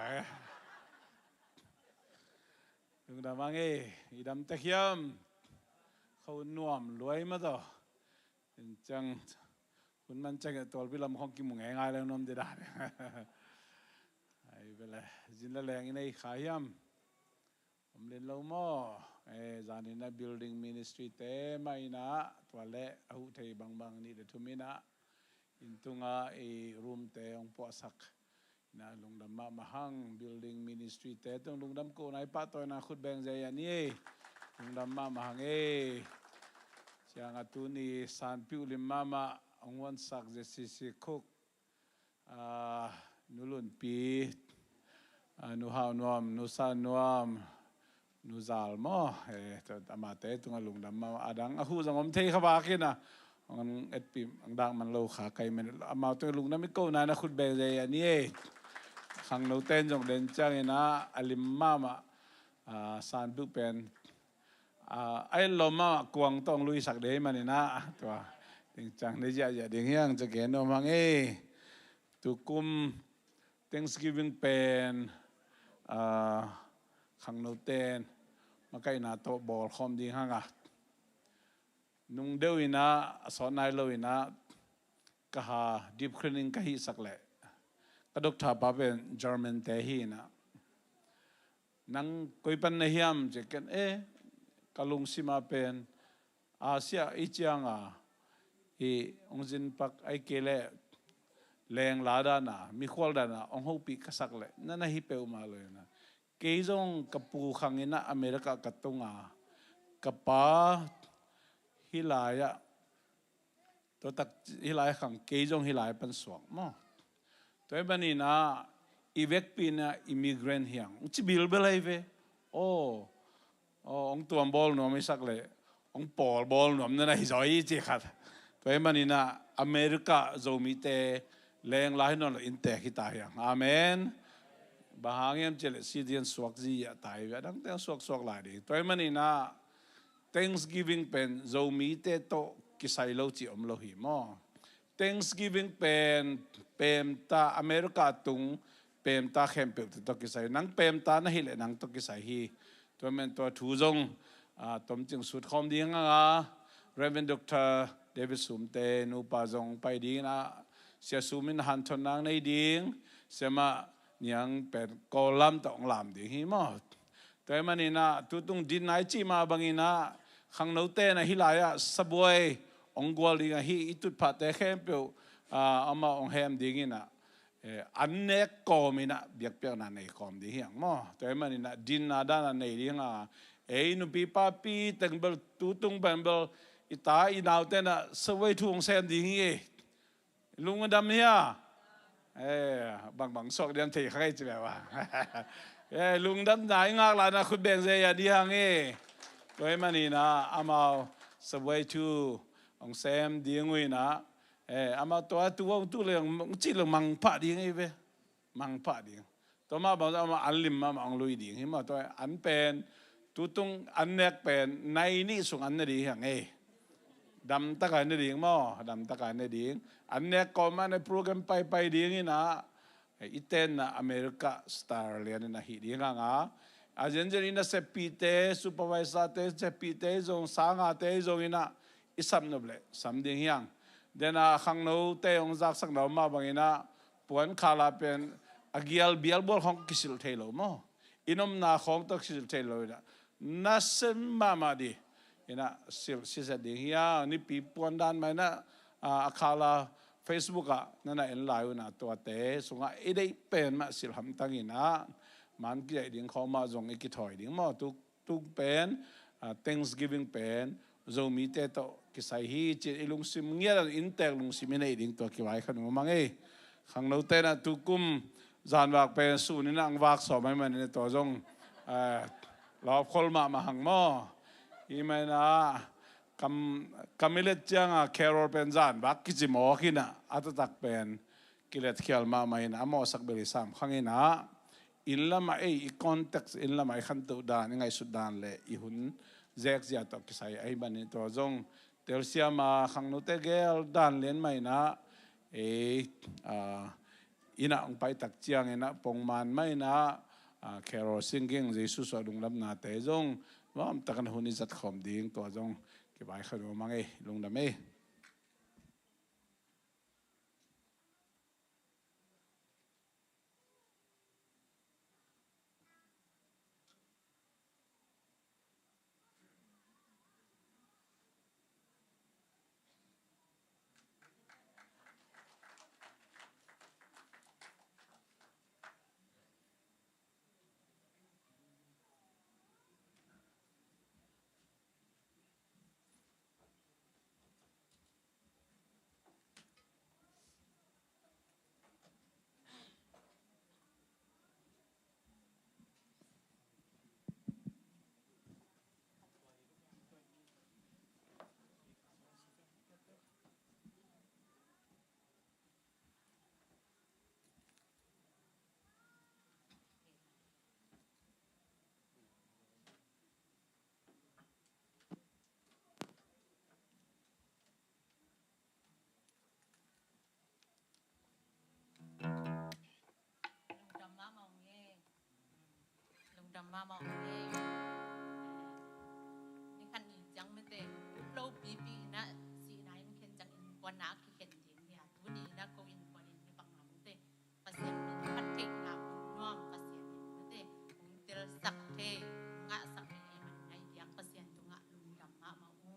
Lungdam ang e, i dam tek hiam? Kho nuam luai ma taw. Ciang hun man ciang tualpi lam khong kimu ngei ngai leng nuam dih dan. Ai bele, zin la leng i nei kha hiam? Om len lo maw? E, zanin a building ministry te mah in a, tua le a huh thei bangbang nih le thum in a, inn tunga i room te hong puahsak in a, lungdam mahmah hang. Building ministry te tung lungdam kohna i pahtawina khut beng zia i a ni e. Lungdam mahmah hang e. Ciang a tuni sanpiuh lim mahmah hong huansak Z C C Cook, a, Nu Lunpi, a, Nu Hau Nuam, Nu Sa Nuam, Nu Zal maw? E, amate tunga lungdam maw? A dang a huh zong om thei kha vak in a, hong etpih ang dak man lo kha kai men. Amau tunga lungdam i kohna in a khut beng zia i a ni e. Khangno ten zong den ciangin a, a lim mahmah, a, sanpiuh pen, a, a et lom a kuang tawh hong luisak ding ahih manin a, tua ding ciang dei ziahziah ding hiang, ca gen nuam hang e. Tukum Thanksgiving pen, a, khangno ten makaihna tawh bawl khawm ding hang a. Nung deuh in a, a sawt nai lo in a, ka ha deep cleaning ka hihsak leh, ka doctor pa pen German te hi in a, nang koi pan na hiam ci ken, e, ka lungsim a pen Asia i ciang a, i hong zin pak ai kei leh lengla dan a, mikhual dan a hong hopih ka sak leh na na hi peuhmah lo in a. Kei zong ka pu khang in a America ka tung a, ka pa hih lai ah, tua tak hih lai khang, kei zong hih lai pan suak maw? Tua ahih manin a, i vekpi in a immigrant hiang hong ci bilbel ahi ve. Aw, aw, hong tuam bawl nuam i sak leh hong pawl bawl nuam na na hi zaw i ci khat. Tua ahih manin a America Zomite lengla hi nawn lo inntek hi ta hiang. Amen. Bang hang hiam cih leh citizen suak ziah ta hi ve, a dangte suaksuak lai ding. Tua ahih manin a Thanksgiving pen Zomite tawh kisai lo cih om lo hi maw? Thanksgiving pen pemta, America tung pemta khempeuhte tawh kisai. Nang pemta na hih leh nang tawh kisai hi. Tua men tua thu zong, a, tomcing sut khawm ding hang a, Reverend Doctor David Sumte nupa zong pai ding in a, Sia Sum in hanthon nang nei ding, Siamah Niang pen Kawl lam tawh hong lam ding hi maw? Tua ahih manin a, tutung din nai cih mah bangin a, khangnote in a hih lai ah sabuai hong gual ding a, hih i tutphahte khempeuh, a, amau hong hem ding in a, e, an nek kawm in a biakpiakna nei kawm ding hiang maw? Tua ahih manin a, dinna dan a nei ding a, ei nupi papi teng bel tutung pen bel i ta i naute in a sabuai thu hong sem ding hi e. Lungdam hia? E, bangbang suak diam thei kha kei ci beh a. E, lungdamna i ngak lai in a khut beng zia i a dih hang e. Tua ahih manin a, amau sabuai thu hong sem ding uh in a, e, amau tua tu hong tu leng hong cih leng mangpha ding hi ve. Mangpha ding. Tua mah bang zah mah an lim mah mah hong lui ding hi maw? Tua an pen, tutung an nek pen nai nih sung an ne ding hi hang e. Damtak a ne ding maw? Damtak a ne ding. An nek kawm mah ne program paipai ding in a, i tenna America star lian in a hih ding hang a. A zenzen in a seppihte, supervisor te, seppihte zong, sangate zong in a, i sam nop leh sam ding hiang. Den a khangnote hong zaksak na om mah bangin a, puan khala pen a gial bialbual khawng kisilh thei lo maw? I nomna khawng tawh kisilh thei lo in a, nasem mahmah dih in a silh siset ding hiang. Nipi puan dan mah in a, a, a khala Facebook ah na na en lai uh in a, tuate sungah i deih pen mah silh hamtang in a, man kizaih ding khawng mah zong i kithawi ding maw? Tu tung pen, a, Thanksgiving pen Zomite tawh kisai hi ci-in i lungsim ngiat a, inntek lungsim i neih ding tua kivai kha nuam hang e. Khangnote in a tukum, Zanvak pen sun in ang vak sawm ahih manin tua zong, eh, lawpkhol mahmah hang maw. Hih manin ah kam, kam i let ciangin carol pen zanvak kici mawk in ah, a taktak pen kiletkhial mahmah in ah, a mawhsak bel i sam khang in ah, inn lamah ei i context, inn lamah i khantoh dan, i ngaihsut dan le i hun zekzia tawh kisai ahih manin tua zong telsiam a khangnute gel dan lian mah in ah, ei, ah, inn ah hong pai tak ciangin ah pongman mah in ah, ah, carol singing, Jesu suah lungdamnate zong nuam takin hun i zat khawm ding, tua zong kivaikhia nuam ing ei, lungdam ei. Lungdam mahmah ung e. Lungdam mahmah ung e. Ni khan ni ciang mite, lo pipi in ah sihna in khen ciang innkuan ah kikhen ding hi a, tuni in ah ko innkuan in hi bang lam mite, Pasian min phat theihna hun nuam Pasian in mite hong telsak thei, ngahsak thei ahih manin nai piang Pasian tungah lungdam mahmah ung.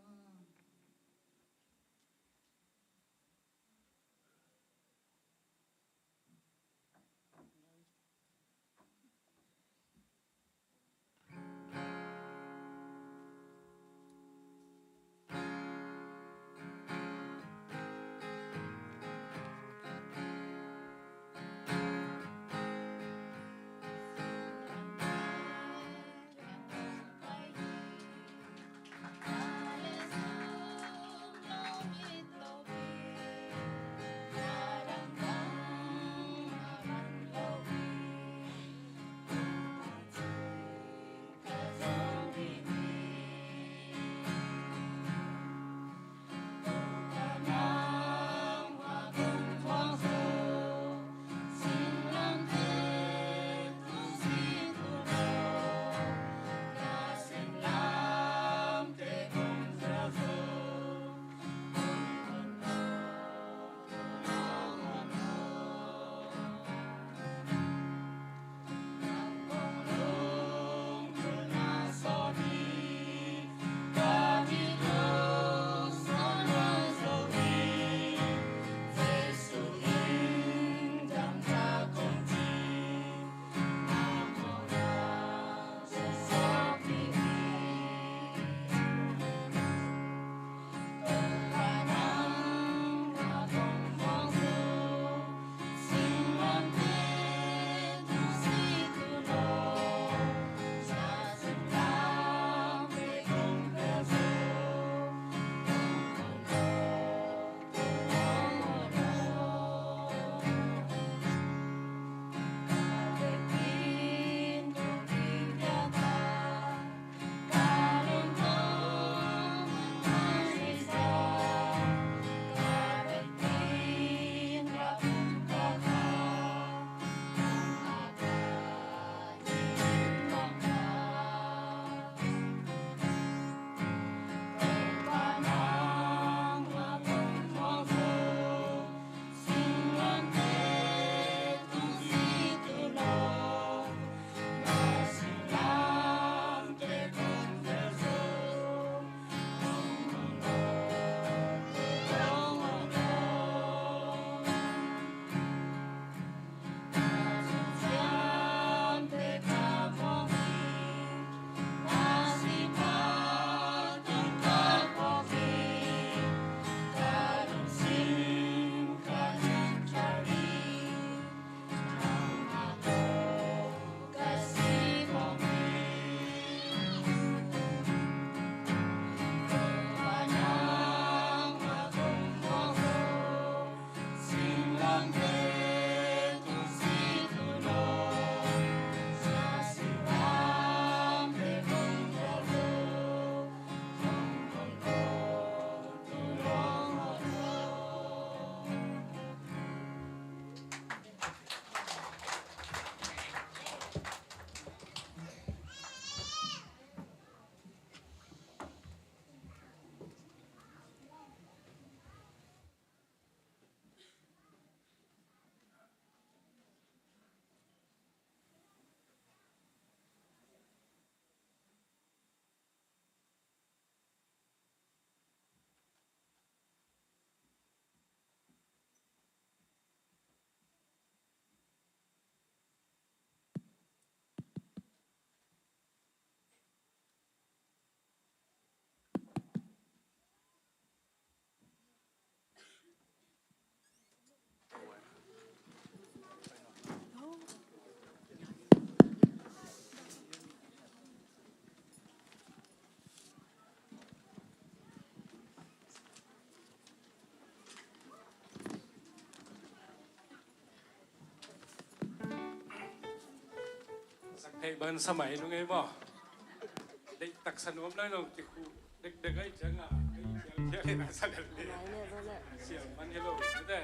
Bang sa mai nung ei maw. Deih taksa nuam lai lo, kikhu dekdek ai ciang a, ei ciang ciang ei taksa del ni. Siam man hi lo, te.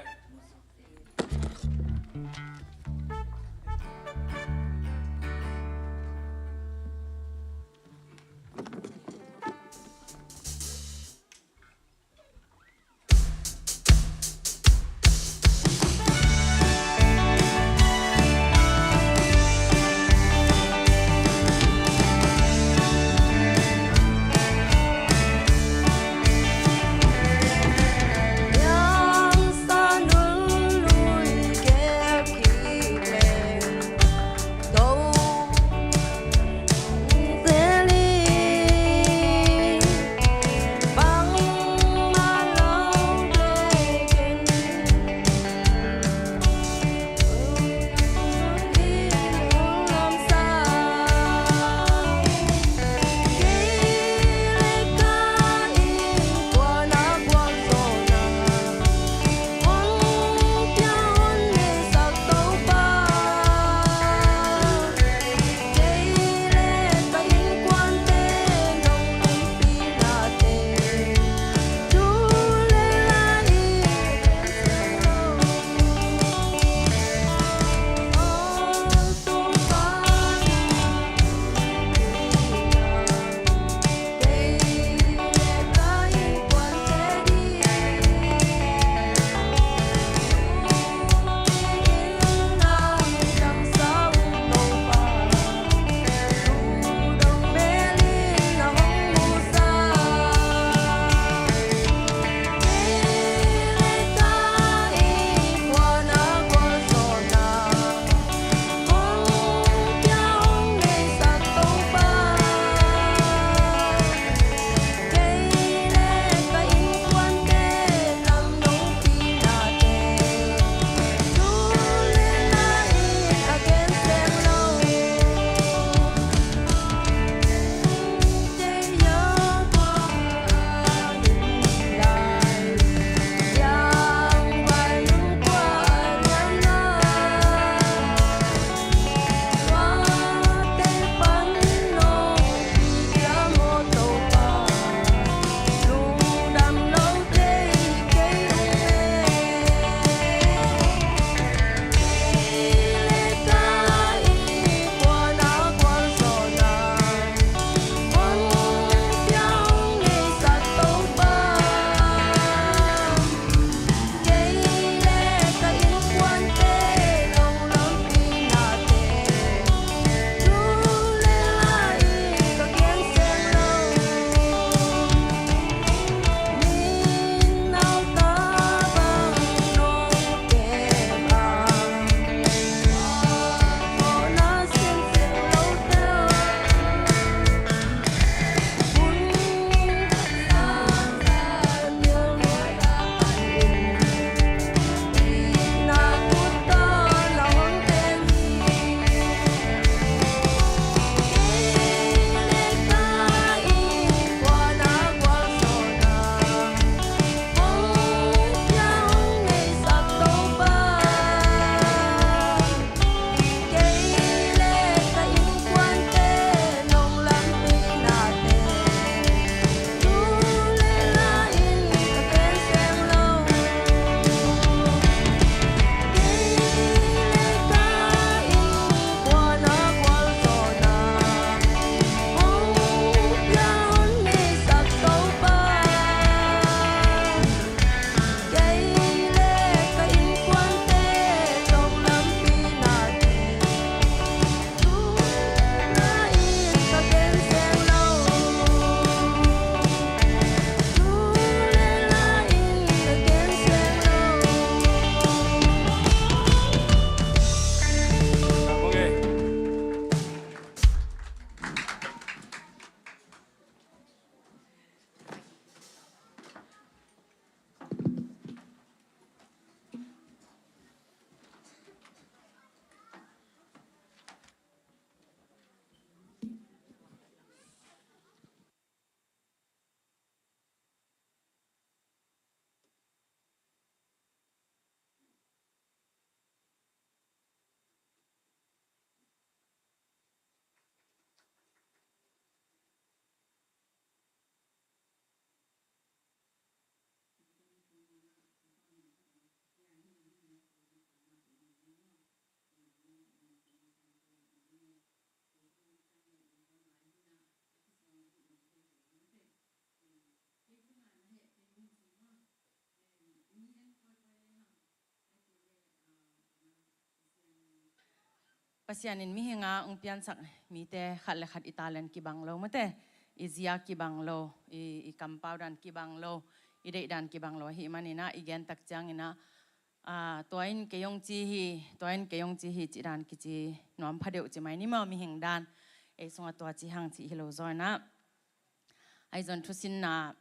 Pasian in mihing a hong piansak mite khat le khat i talent kibang lo mate, i zia kibang lo, i, i kampau dan kibang lo, i deih dan kibang lo ahih manin ah i gen tak ciangin ah, ah, tua in kei hong ci hi, tua in kei hong ci hi cih dan kici nuam pha deuh ci mai ni maw, mihing dan. Ei sungah tua ci hang cih hi lo zaw in ah. Ahi zong thusinna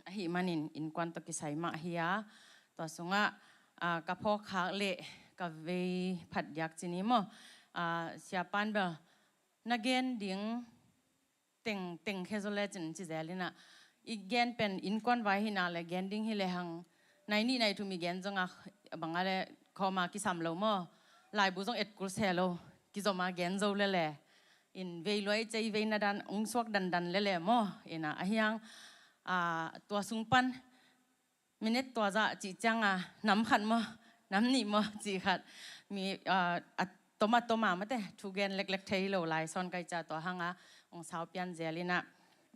ahih manin innkuan tawh kisai mah hi a, tua sungah, ah, ka phawk khak le ka vei phat diak ci ni maw. Ah, Sia Pan bel na gen ding teng, teng khe zaw le cin ci zel in ah, i gen pen innkuan vai hi na le gen ding hi le hang, nai nih nai thum i gen zong a bang a le khawm a kisam lo maw. Laibu zong et kul se lo, kizom a gen zo le le. In vei lua i cei vei na dan hong suak dandan le le maw. In ah, ahi hang, ah, tua sung pan minute tua zah cih ciang a, nam khat maw, nam nih maw cih khat, mi, ah, a tom a tom a mate, thu gen leklek thei lo lai sawn kai ca tua hang a, hong sau pian zel in ah,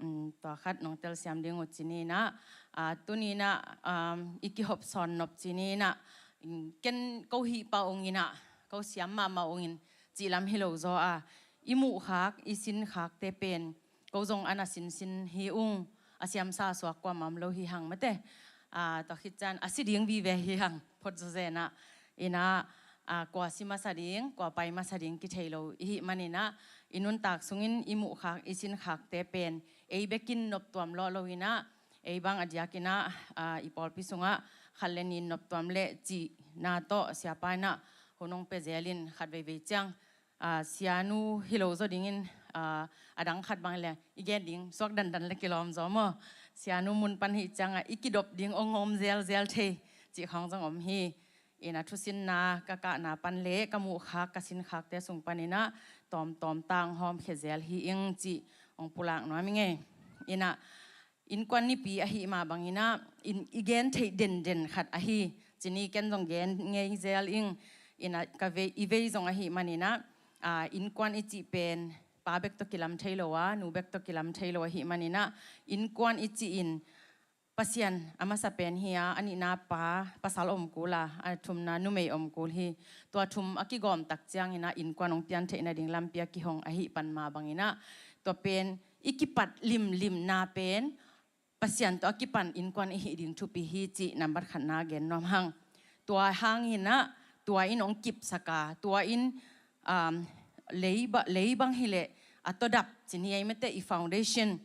um, tua khat nong telsiam ding uh ci ni in ah, ah, tuni in ah, um, i kihop sawn nop ci ni in ah, um, ken ko hih pah ung in ah, ko siam mahmah ung in cih lam hi lo zaw a, i muh khak, i sin khakte pen, ko zong a na sinsin hi ung, a siamsa suak kuamah om lo hi hang mate. Ah, tua khit ciang a si ding vive hi hang, phot zawzen ah. In ah, ah, kua si masa ding, kua pai masa ding kithei lo i hih manin ah, i nuntak sungin i muh khak, i sin khakte pen, ei bekin nop tuam lawh lo in ah, ei bang a diak in ah, ah, i pawlpi sungah khat le nih nop tuam le cihna tawh Sia Pa in ah hun hong pia zel in khat veivei ciang, ah, sianu hi lo zaw dingin, ah, a dang khat bang le i gen ding suak dandan le kilawm zaw maw. Sianu mun pan hih ciang a i kidop ding hong om zelzel thei cih khawng zong om hi. In ah thusinna ka kahna pan le ka muh khak, ka sin khakte sung pan in ah tawmtawm tang hawm khia zel hi ing cih hong pulak nuam ing ei. In ah innkuan nipi ahih mah bangin ah, in, i gen theih denden khat ahi. Ci ni, ken zong gen ngei zel ing. In ah ka vei, i vei zong ahih manin ah, ah, innkuan i cih pen pa bek tawh kilam thei lo a, nu bek tawh kilam thei lo ahih manin ah, innkuan i cih in Pasian a masa pen hi a, a nihna pa, pasal om kul a, a thumna numei om kul hi. Tua thum a kigawm tak ciangin ah innkuan hong pian theih nading lampi a kihong ahih pan mah bangin ah, tua pen i kipat limlimna pen Pasian tawh a kipan innkuan i hih ding thupi hi cih nambat khatna gen nuam hang. Tua hangin ah, tua in hong kipsak a, tua in, um, lei ba-, lei bang hi leh a tawdap ci ni ei mate, i foundation.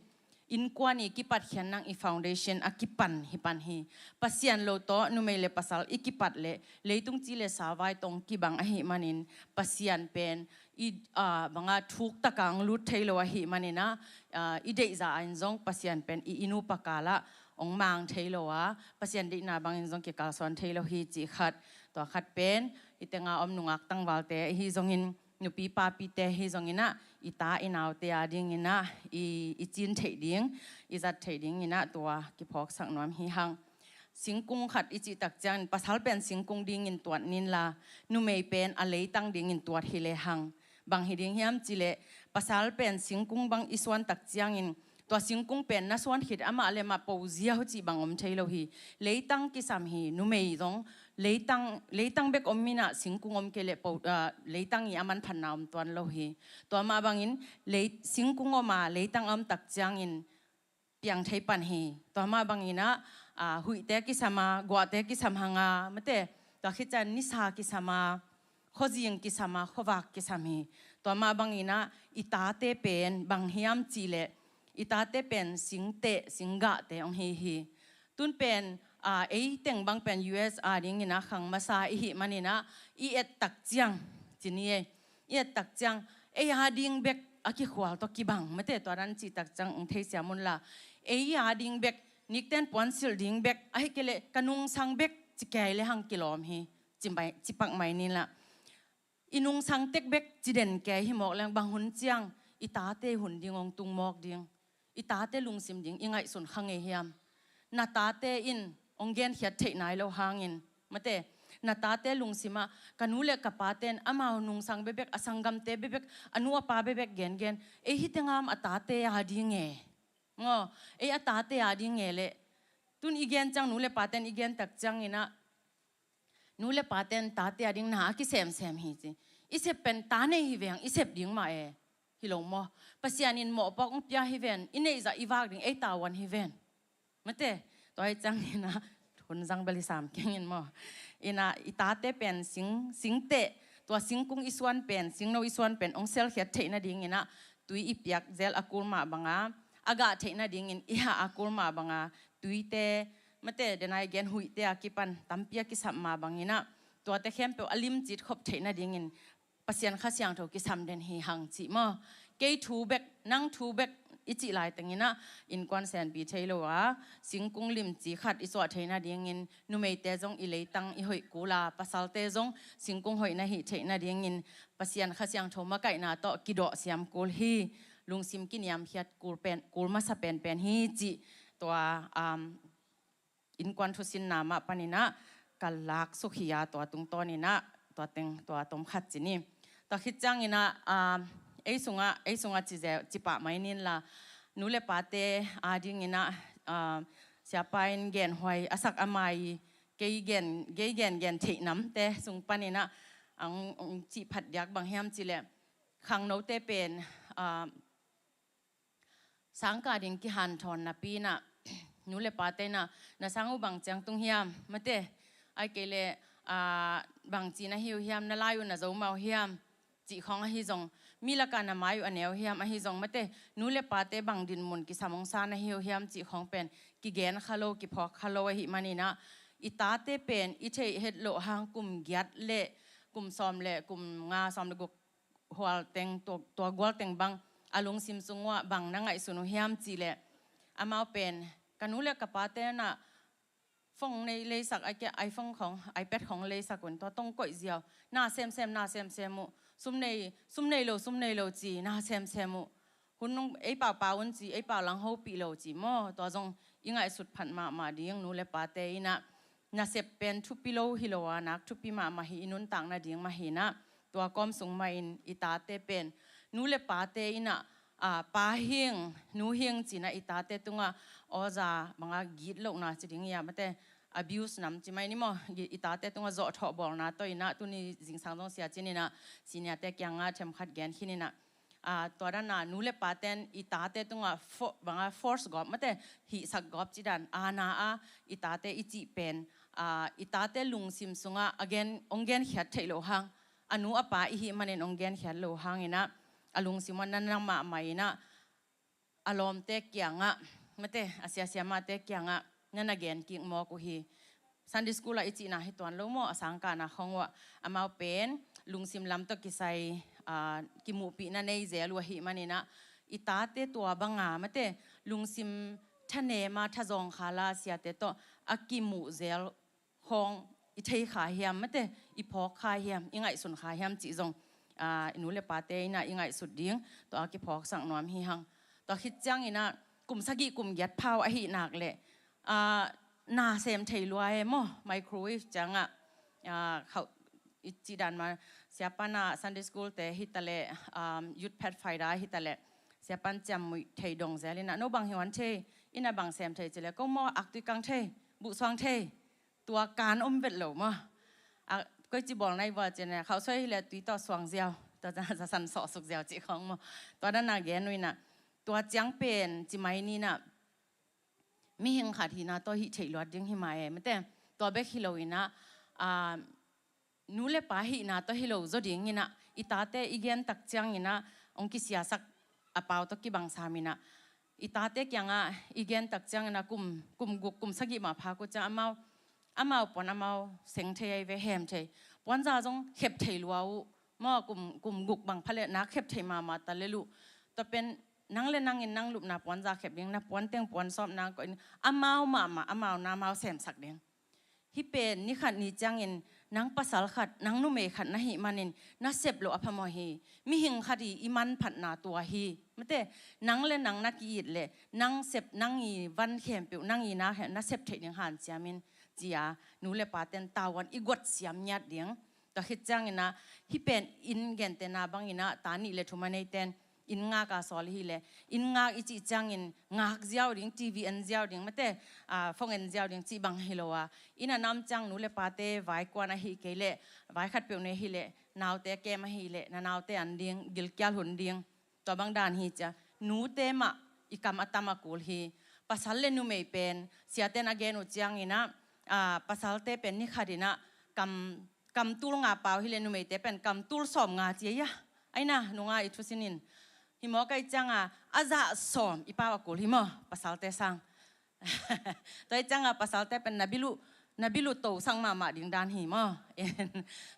Innkuan i kipat khian nang i foundation a kipan hi pan hi. Pasian lo tawh numei le pasal i kipat leh leitung ci le sa vai tawh hong kibang ahih manin Pasian pen i, ah, bang a thuk tak a hong lut thei lo ahih manin ah, ah, i deih zah in zong Pasian pen i, i nu pa kal ah hong mang thei lo a, Pasian deihna bangin zong kikalsuan thei lo hi cih khat. Tua khat pen i teng a om nungak tangvalte ahi zongin, nupi papite hi zongin ah, i ta i naute a dingin ah i, i cin theih ding, i zat theih dingin ah tua kiphawksak nuam hi hang. Singkung khat i cih tak ciangin pasal pen singkung dingin tuat ning la, numei pen a leitang dingin tuat hi le hang. Bang hi ding hiam cih leh, pasal pen singkung bang i suan tak ciangin tua singkung pen na suan khit amah le amah po ziau cih bang om thei lo hi. Leitang kisam hi, numei zong leitang, leitang bek om in ah singkung om kei leh po, ah, leitang i a manphatna om tuan lo hi. Tua mah bangin lei, singkung om a leitang a om tak ciangin piang thei pan hi. Tua mah bangin ah, ah, huihte kisam a, guahte kisam hang a, mate, tua khit ciang nisa kisam a, khuazing kisam a, khuavak kisam hi. Tua mah bangin ah i tate pen bang hiam cih leh, i tate pen singteh, singgahte hong hi hi. Tun pen, ah, ei teng bang pen U S a dingin ah khang masa i hih manin ah, i et tak ciang, ci ni ei, i et tak ciang, ei a ding bek a kikhual tawh kibang, mate, tua dan cih tak ciang hong theisiam un la. Ei a ding bek, nikten puansilh ding bek, ahih kei leh ka nungsang bek ci kei le hang kilawm hi, ci mai, ci pak mai ning la. I nungsang tek bek ci den kei hi mawk leng, bang hun ciang i tate hun ding hong tung mawk ding, i tate lungsim ding i ngaihsun kha ngei hiam? Na tate in hong genkhiat theih nai lo hangin, mate, na tate lungsim ah, ka nu le ka pate in amau nungsang bekbek, a sanggamte bekbek, a nu a pa bekbek gengen, ei hih teng a om a tate a ding e, maw, ei a tate a ding e leh, tun i gen ciang, nu le pate in i gen tak ciangin ah, nu le pate in tate a ding na a kisemsem hi ci. i sep pen ta nei hi veng, i sep ding mah e. Hi lo maw? Pasian in mawhpuak hong pia hi ven, i neihzah i vak ding ei tavuan hi ven. Mate, tua hi ciangin ah, hun zang bel i sam kengin maw. In ah, i tate pen sing, singteh, tua singkung i suan pen, singno i suan pen, hong selkhiat theih nadingin ah, tui i piak zel a kul mah banga, a gah theih nadingin, i hah a kul mah banga, tuite, mate, denai gen huihte a kipan, tampi a kisap mah bangin ah, tuate khempeuh a limcit khop theih nadingin, Pasian Kha Siangtho kisam den hi hang cih maw. Kei thu bek, nang thu bek i cih laitengin ah, innkuan senpi thei lo a, singkung limci khat i suah theih nadingin, numeite zong i leitang i hoih kul a, pasalte zong singkung hoih na hih theih nadingin, Pasian Kha Siangtho makaihna tawh kidawh siam kul hi, lungsim kiniamkhiat kul pen, kul masa penpen hi cih, tua, um, innkuan thusinna mah panin ah ka lak suk hi a, tua tungtawnin ah tua teng, tua tom khat ci ni. Tua khit ciangin ah, ah, ei sungah, ei sungah ci ze-, ci pah mai nin la, nu le pate adingin ah, ah, siapa in genhuai a sak a mai, kei gen, kei gen, gen theih namte sung panin ah, ang, ang cih phat diak bang hiam cih leh, khangnote pen, ah, sangkah ding kihanthawn napi in ah, nu le pate in ah, na sang uh bang ciang tung hiam, mate, ahih kei leh, ah, bangci na hi uh hiam, na lai uh na zo mah uh hiam, cih khawng ahi zong, mi lakah na mai uh a neu hiam, ahi zong, mate, nu le pate bang dinmun kisam hong sa na hi uh hiam, cih khawng pen, kigen kha lo, kiphawk kha lo ahih manin ah, i tate pen, i theih het loh hang kum giat le, kum sawm le, kum nga, sawm le guk, hual teng, tua, tua gual teng bang, a lungsim sung uah bang na ngaihsun uh hiam cih leh, amau pen, ka nu le ka pate in ah phone nei leisak, a kia iPhone khawng, iPad khawng leisak un, tua tawh koih ziau, na semsem, na semsem uh, sum nei, sum nei lo, sum nei lo ci, na semsem uh, hun nung ei pau pau un ci, ei pau lang hopih lo ci maw, tua zong i ngaihsut phat mahmah ding, nu le pate in ah, nasep pen thupi lo hi lo a, nak thupi mahmah hi, i nuntak nading mah hi in ah, tua kawm sung mah in i tate pen, nu le pate in ah, ah, pa hing, nu hing ci in ah i tate tungah, awza banga gitlohna ci ding hia, mate, abuse nam ci mai ni maw, i tate tungah zawhthawh bawlna tawh in ah, tuni zingsang zong Sia Cin in ah, seniorte kiangah themkhat gen khin in ah, ah, tua dan a, nu le paten i tate tungah fo-, banga force gawp, mate, hihsak gawp ci dan, ana a, i tate i cih pen, ah, i tate lungsim sungah a gen, hong genkhiat theih loh hang, a nu a pa i hih manin hong genkhiat loh hangin ah, a lungsim uah na na mahmah in ah, a lawmte kiangah, mate, a siasia mahte kiangah, na na gen kik mawk uh hi. Sunday school ah i cihna hi tuan lo maw, a sangkahna khawng uah, amau pen, lungsim lam tawh kisai, ah, kimuhpihna nei zel uh ahih manin ah, i tate tua banga, mate, lungsim thanem a, thazawng khala siate tawh, a kimuh zel khawng i thei kha hiam, mate, i phawk kha hiam, i ngaihsun kha hiam cih zong, ah, i nu le pate in ah i ngaihsut ding, tua a kiphawksak nuam hi hang. Tua khit ciangin ah, kum sagih kum giat phau ahih nak leh, ah, na sem thei lua e maw, microwave ciangah, ah, khauh i cih dan mah, siapa in ah Sunday school te hi ta leh, um, Youth Pathfinder hi ta leh, siapa in ciamnuih thei dong zel in ah, no bang hi uan thei, i na bang sem thei cih leh, ko maw aktui kang thei, buhsuang thei, tua kan om vet lo maw. A, koici bawl na i bawl cih leh, khauh soi hi leh tui tawh suang ziau, tua za-, zasan sawhsuk ziau cih khawng maw. Tua dan a gen uh in ah, tua ciang pen ci mai ni in ah, mihing khat hihna tawh hih theih luat ding hi mah e, mate. Tua bek hi lo in ah, ah, nu le pa hihna tawh hi lo zaw ding in ah, i tate i gen tak ciangin ah, hong kisiasak a pau tawh kibang sam in ah, i tate kiangah i gen tak ciangin ah, kum, kum guk, kum sagih mah phak uh ciang amau, amau puan amau seng thei ahi ve, hem thei. Puanza zong khep thei lua uh maw, kum, kum guk bang pha leh nak khep thei mahmah ta lel uh. Tua pen nang le nang in nang lupna puanza khep ding, na puan teng puan sawp nang koih in, amau mahmah, amau na amau semsak ding. Hih pen ni khat ni ciangin, nang pasal khat, nang numei khat na hih manin, na sep loh a phamawh hi. Mihing khat i, i manphatna tua hi. Mate, nang le nang na ki-it leh, nang sep, nang i van khempeuh, nang i na khe-, na sep theih ding hanciam in, ci a, nu le paten tavuan i guat siam ngiat ding. Tua khit ciangin ah, hih pen inn gentehna bangin ah, ta nih le thum a neiten, Inn ngak a sawl i hih leh, inn ngak i cih ciangin ngak ziau ding, T V en ziau ding, mate, ah, phone en ziau ding cih bang hi lo a, inn a na om ciang nu le pate vaikuan ahih kei leh, vai khatpeuh nei ahih leh, naute kem ahih leh, na naute an ding, gilkial hun ding, tua bang dan hi cia. Nute mah i kam a tam a kul hi. Pasal le numei pen, siaten a gen uh ciangin ah, ah, pasalte pen ni khat in ah kam, kam tul nga pau hi leh, numeite pen kam tul sawm nga cia ia. Aina, nunga i thusin in. Hi maw, ka i cianga a zah sawm i pau a kul hi maw, pasalte sang. Tua i cianga pasalte pen na bilu, na bilu to sang mahmah ding dan hi maw.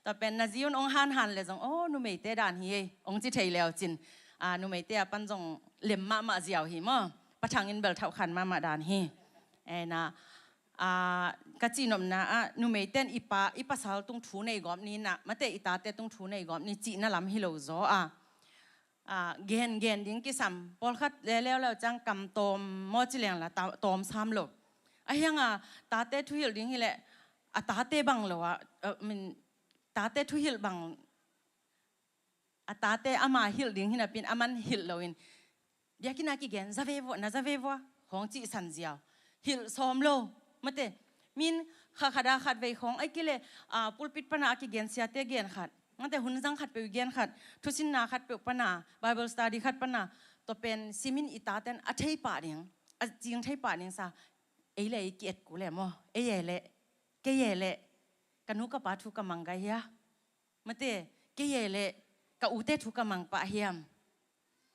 Tua pen na zi un ong hanhan le zong, oh, numeite dan hi ei, ong ci thei leu cin. Ah, numeite a pan zong lem mahmah ziau hi maw. Pathang in bel thauh khan mahmah dan hi. Ena, ah, ka cihnopna ah, numeiten i pa, i pasal tung thu nei gawp ni na, mate, i tate tung thu nei gawp ni cihna lam hi lo zaw a. Ah, gen, gen ding kisam. Pawlkhat le leuleu ciang kam tawm maw ci leng la, ta-, tawm sam lo. A hianga tate thuhilh ding hi leh, a tate bang lo a, eh, min, tate thuhilh bang, a tate ama hilh ding hi napin, aman hilh loin. Biakinn a kigen, za ve vua, na za ve vua, hong cihsan ziau. Hilh sawm lo, mate. Min kha khat a khat vei khong, ai kile, ah, pulpit pana a kigen siate gen khat. Mate, hun zang khatpeuh i gen khat, thusinna khatpeuh pana, Bible study khat pana, tua pen simin i taten a thei pah ding, a cing thei pah ding sa, ei le ei ki-et kul e maw, ei e le, kei e le, ka nu ka pa thu ka mang gai hia? Mate, kei e le, ka ute thu ka mang pah hiam?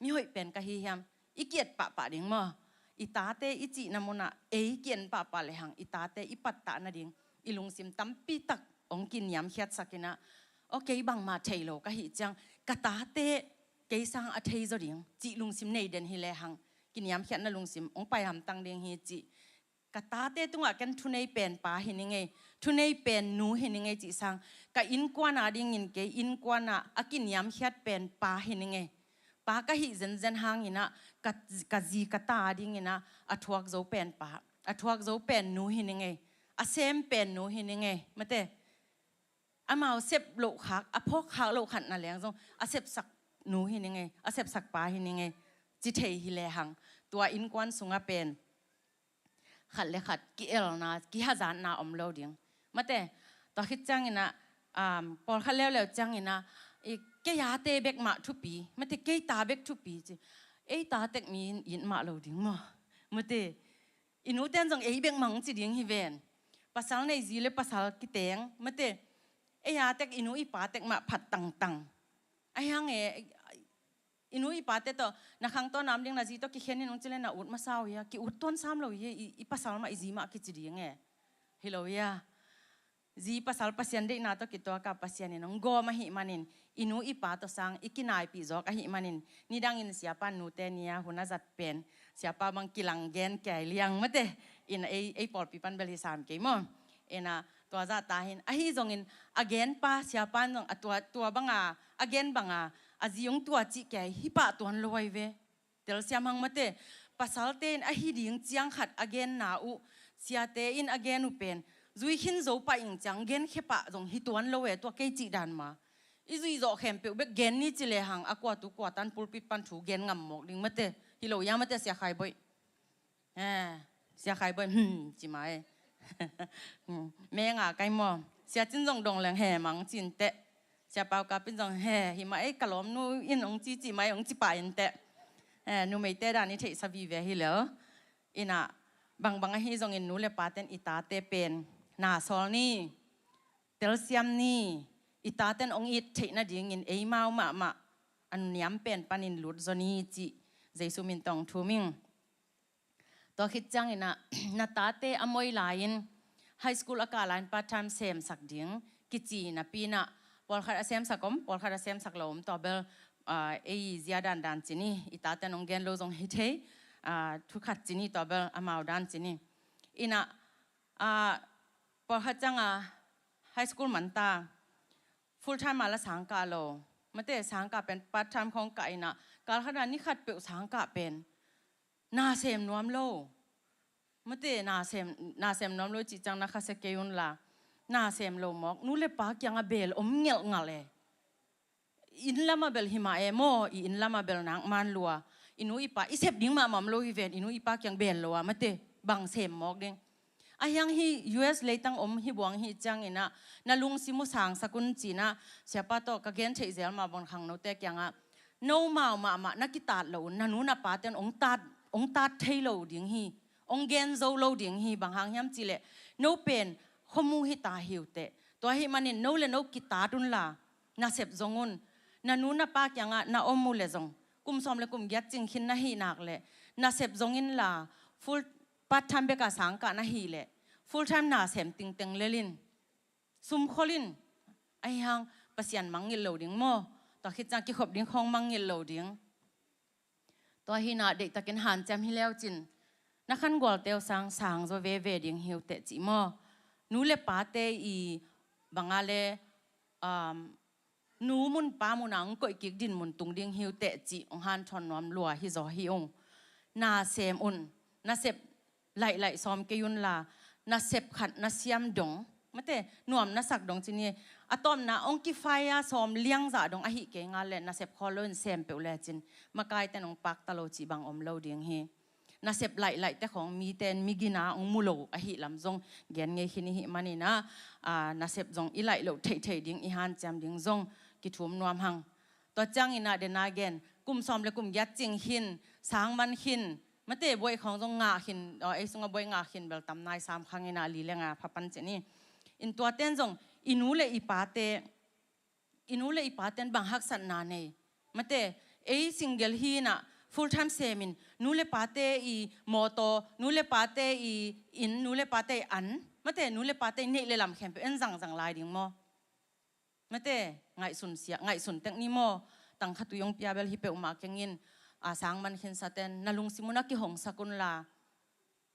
Mi hoih pen ka hi hiam? I ki-et pahpah ding maw? I tate i cihna munah ei ki-en pahpah lehang, i tate i pattah nading i lungsim tampi tak hong kiniamkhiatsak inah, aw, kei bangmah thei lo ka hih ciang, ka tate kei sang a thei zaw ding cih lungsim nei den hi lehang, kiniamkhiatna lungsim hong pai hamtang ding hi cih. Ka tate tungah ken thunei pen pa hi ning ei, thunei pen nu hi ning ei cih sang, ka innkuan a dingin kei innkuan ah a kiniamkhiat pen pa hi ning ei. Pa ka hih zenzen hanginah ka, ka zi ka ta a dinginah a thuak zo pen pa, a thuak zo pen nu hi ning ei, a sem pen nu hi ning ei, mate. Amau sep loh khak, a phawk khak loh khat na leng zong a sepsak nu hi ning ei, a sepsak pa hi ning ei, ci thei hi lehang, tua innkuan sungah pen khat le khat ki-elna, kihazatna om lo ding. Mate, tua khit cianginah, um, pawlkhat leuleu cianginah, i, kei a te bek mah thupi, mate, kei ta bek thupi ci. Ei ta tek mi in it mah lo ding maw? Mate, i nuten zong ei bek mah hong ci ding hi ven. Pasal nei zi le pasal kiteng, mate, ei a tek i nu i pa tek mah phat tangtang. A hiang e, i nu i pate tawh na khang tawh nam ding, na zi tawh kikhen in hong ci le na ut masa uh hia? Ki-ut tuan sam lo hia, i, i pasal mah i zi mah kici ding e. Hi lo hia? Zi pasal Pasian deihna tawh kituaka Pasian in hong gawm ahih manin, i nu i pa tawh sang i kinaipih zawk ahih manin, nidangin siapa nute ni-a hun a zat pen, siapa bang kilang gen kiai liang mate, in ei, ei pawlpi pan bel hi sam kei maw. Ina, tua zah ta hin, ahi zongin a gen pa, siapa in zong a tua, tua banga, a gen banga, a zi hong tua cih kiai hi pah tuan lo ai ve. Telsiam hang mate, pasalte in ahi ding ciang khat a genna uh, siate in a gen uh pen zui khin zo pah ing ciang genkhia pah zong hi tuan lo e, tua kei cih dan ma. I zui zawh khempeuh bek gen ni ci lehang, a kuatu kuatan pulpit pan thu gen ngam mawk ding mate. Hi lo ia mate, Sia Khai Boih? Eh, Sia Khai Boih, hmm, ci mai. Hmm, menga kai maw? Sia Cin zong dong leng he mang cin teh. Sia Pau Kap in zong he, hi mai, ka lawmnu in hong ci ci mai, hong ci pah in teh. Eh, numeite dan i theihsa vive hi lel. Ina, bangbang ahi zongin nu le paten i tate pen na sawl ni, telsiam ni, i taten hong it theih nadingin eimau mahmah a niam pen panin lut zaw ni cih Jesu min tawh thum ing. Tua khit cianginah, na tate a moi lai-in high school a kah lai-in part time semsak ding kici napi inah, pawlkhat a semsak om, pawlkhat a semsak lo om, tua bel, ah, ei zia dandan ci ni, i taten hong gen lo zong hi thei, ah, thu khat ci ni, tua bel amau dan ci ni. Inah, ah, pawlkhat cianga high school manta, full time a la sang kah lo. Mate, sang kah pen part time khawng kah inah, kal khatah ni khat peuh sang kah pen na sem nuam lo. Mate, na sem, na sem nuam lo cih ciang na khasia kei un la, na sem lo mawk, nu le pa kiangah bel om ngelhngalh e. inn lamah bel hi mah e maw, i inn lamah bel nak man lua. I nu i pa i sep ding mahmah om lo hi ven, i nu i pa kiang bel lo a mate, bang sem mawk ding. Ahi hang hih U S leitang om hi buang hi ciangin ah, na lungsim uh sangsak un ci-in ah, siapa tawh ka gen theih zel mah bang khangnote kiangah, no mau mahmah na kitat lo un, na nu na pate'n hong tat, hong tat thei lo ding hi, hong gen zo lo ding hi, bang hang hiam cih leh, no pen khuamu hi ta hi uh teh. Tua ahih manin no le no kitat un la, nasep zong un, na nu na pa kiangah na om uh leh zong, kum sawm le kum giat cing khin na hih nak leh, nasep zong in la, full part time bek a sang kah na hih leh, full time na sem tingteng lel in, sum khol in, ahi hang Pasian mangngilh lo ding maw, tua khit ciang kikhop ding khawng mangngilh lo ding. Tua hi-in ah deihtakin hanciam hi leu cin, na khan gualte uh sang sang zaw veve ding hi uh teh cih maw. Nu le pate i bang a le, um, nu mun pa mun a hong koih kik dinmun tung ding hi uh teh cih hong hanthawn nuam lua hi zaw hi ung. Na sem un, nasep laih laih sawm kei un la, nasep khat na siam dong, mate, nuam na sak dong ci ni. A tawpna hong kifai a sawm liang zah dong ahih kei ngal leh, nasep khawl lo in sem peuh lecin, makaite'n hong pakta lo cih bang om lo ding hi. Nasep laih laihte khawng mite'n migina hong mu lo ahih lam zong gen ngei khin i hih manin ah, a, nasep zong i laih loh theihtheih ding, i hanciam ding zong kithum nuam hang. Tua ciangin ah, den a gen, kum sawm le kum giat cing khin, sang man khin, mate, buai khawng zong ngah khin, aw, ei sungah buai ngah khin bel tam nai, sam khang in ah, li le nga pha pan ci ni. In tuate'n zong, i nu le i pate, i nu le i pate'n bang haksatna nei, mate, ei single hi-in ah, full time sem in, nu le pate i mawtaw, nu le pate i inn, nu le pate i an, mate, nu le pate i neih le lam khempeuh en zangzang lai ding maw. Mate, ngaihsun sia, ngaihsun tek ni maw, tangkha tui hong pia bel hi peuhmah keng in, a, sang man khin sate'n, na lungsim un a kihongsak un la,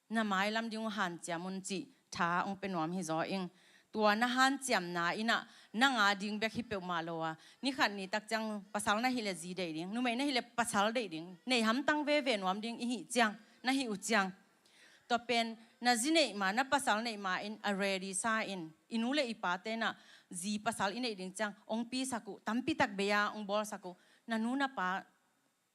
na mailam ding uh hanciam un cih tha hong pia nuam hi zaw ing. Tua na hanciamna in ah, nang a ding bek hi peuhmah lo a, ni khat ni tak ciang pasal na hih leh zi deih ding, numei na hih leh pasal deih ding, nei hamtang veve nuam ding i hih ciang, na hih uh ciang. Tua pen, na zi neih ma, na pasal neih ma in a ready sa in, i nu le i pate'n ah, zi pasal i neih ding ciang, hong pisak uh, tampi tak bei a hong bawlsak uh, na nu na pa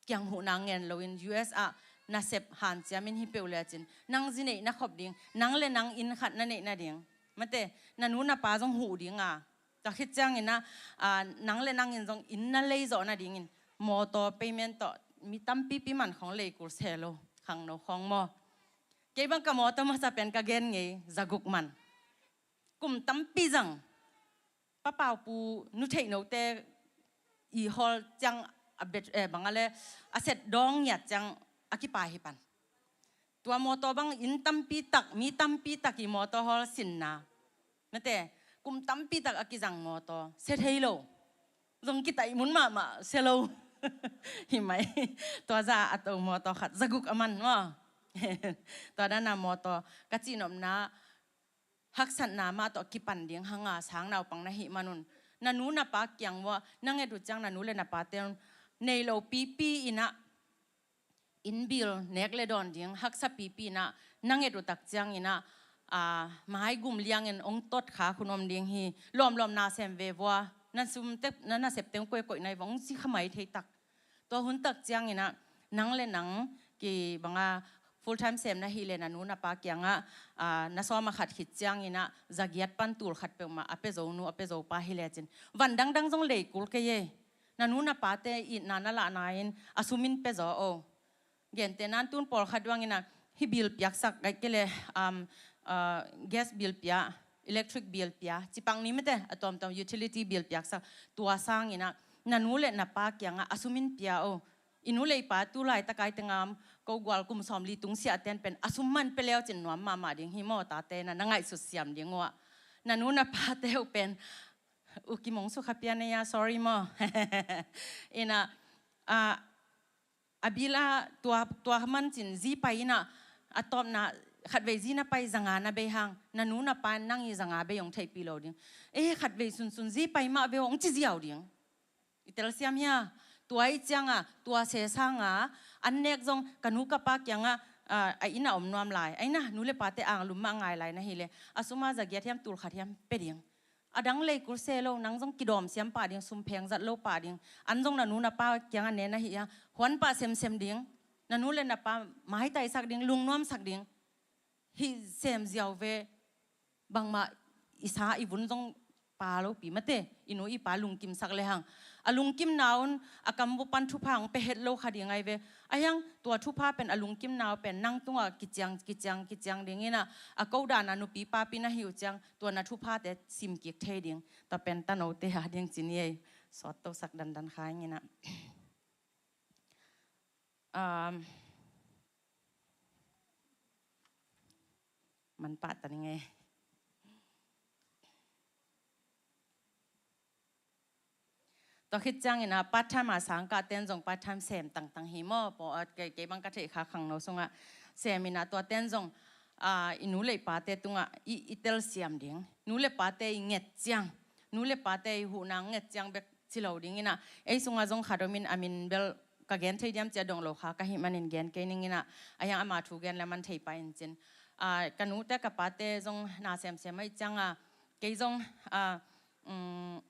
kiang huhna ngen lo in U S ah, nasep hanciam in hi peuh lecin, nang zi neih na khop ding, nang le nang inn khat na neih nading. Mate, na nu na pa zong huh ding a, tua khit ciangin ah, a, nang le nang in zong inn na lei zawh nadingin, mawtaw payment tawh, mi tampipi man khawng lei kul se lo, khangno khawng maw. Kei bang ka mawtaw masa pen ka gen ngei, za guk man. Kum tampi zang. Pa Pau Pu nu theih note i hawl ciang a bet, eh, bang a le, a set dawng ngiat ciang a kipai hi pan. Tua mawtaw bang inn tampi tak, mi tampi tak i mawtaw hawl sinna. Mate, kum tampi tak a kizang mawtaw, se thei lo. Zong kitaih mun mahmah, se lo. Hi mai. Tua zah a to mawtaw khat, za guk a man maw. Tua dan a mawtaw, ka cihnopna, haksatna mah tawh kipan ding hang a sang naupang na hih man un, na nu na pa kiang uah na nget uh ciang, na nu le na pate'n nei lo pipi in ah, inn bill nek le dawn ding haksa pipi in ah, na nget uh tak ciangin ah, a, mai gum liangin hong tot kha khun om ding hi, lawmlawm na sem ve vua, na sum tek, na nasep teng koikoi nai vua, hong ci kha mai thei tak. Tua hun tak ciangin ah, nang le nang kibang a full time sem na hih leh, na nu na pa kiangah, a, na sawm a khat khit ciangin ah, za giat pan tul khat peuhmah a pia zo nu, a pia zo pa hi lecin, van dangdang zong lei kul kei e. Na nu na pate itna na lahna in a sum in pia zaw o. Gente nan tun pawlkhat duangin ah, hih bill piaksak, ahih kei leh, um, uh, gas bill pia, electric bill pia, ci pak ni mate, a tuamtuam utility bill piaksak, tua sangin ah, na nu le na pa kiangah a sum in pia o. I nu le i pa tu laitak a i tengam, ko gual kum sawmli tung siahten pen a sum man pia le uh cin nuam mahmah ding hi maw, tate na, na ngaihsut siam ding uh ah. Na nu na pate uh pen, u kimong sukha pia nei a, sorry maw. In ah, a, a bill ah tua, tua man cin zi pai in ah, a tawpna khatvei zi na pai zanga na bei hang, na nu na pa nang i zanga bei hong theihpih lo ding. Eh, khatvei sunsun zi pai mah ve hong ci ziau ding. I telsiam hia? Tua i cianga, tua se sanga, an nek zong ka nu ka pa kianga, a, a inn a om nuam lai. Aina, nu le pate anglum mah ngai lai na hih leh, a suma za giat hiam tul khat hiam pia ding. A dang lei kul se lo, nang zong kidawm siam pah ding, sum pheng zat lo pah ding. An zong na nu na pa kiangah ne na hih a, huan pah semsem ding. Na nu le na pa maitaisak ding, lungnuamsak ding. Hih sem ziau ve, bangmah i sa i vun zong pa lopi mate, i nu i pa lungkimsak le hang. A lungkimna un a kam uh pan thupha hong pia het lo kha ding ai ve. A hiang tua thupha pen a lungkimna uh pen nang tungah kiciang, kiciang, kiciang ding inah, a ko dana nupi papi na hi uh ciang, tua na thuphate sim kik thei ding. Tua pen tanote a ding ci ni ei. Sawt tosak dandan kha ing inah. Um, man pah ta ning ei. Tua khit ciangin a part time a sangkah ten zong part time sem tangtang hi maw. Paw, a, kei, kei bang ka theih kha khangno sungah sem inah tua ten zong, a, i nu le i pate tungah i, i telsiam ding. Nu le pate i nget ciang, nu le pate i huhna nget ciang bek ci lo ding inah. Ei sungah zong khat om in a min bel ka gen thei diam cia dong lo kha ka hih manin gen kei ning inah. A hiang ama thu gen le man thei pah in cin. A, ka nute ka pate zong na semsem ahih cianga kei zong, a, um,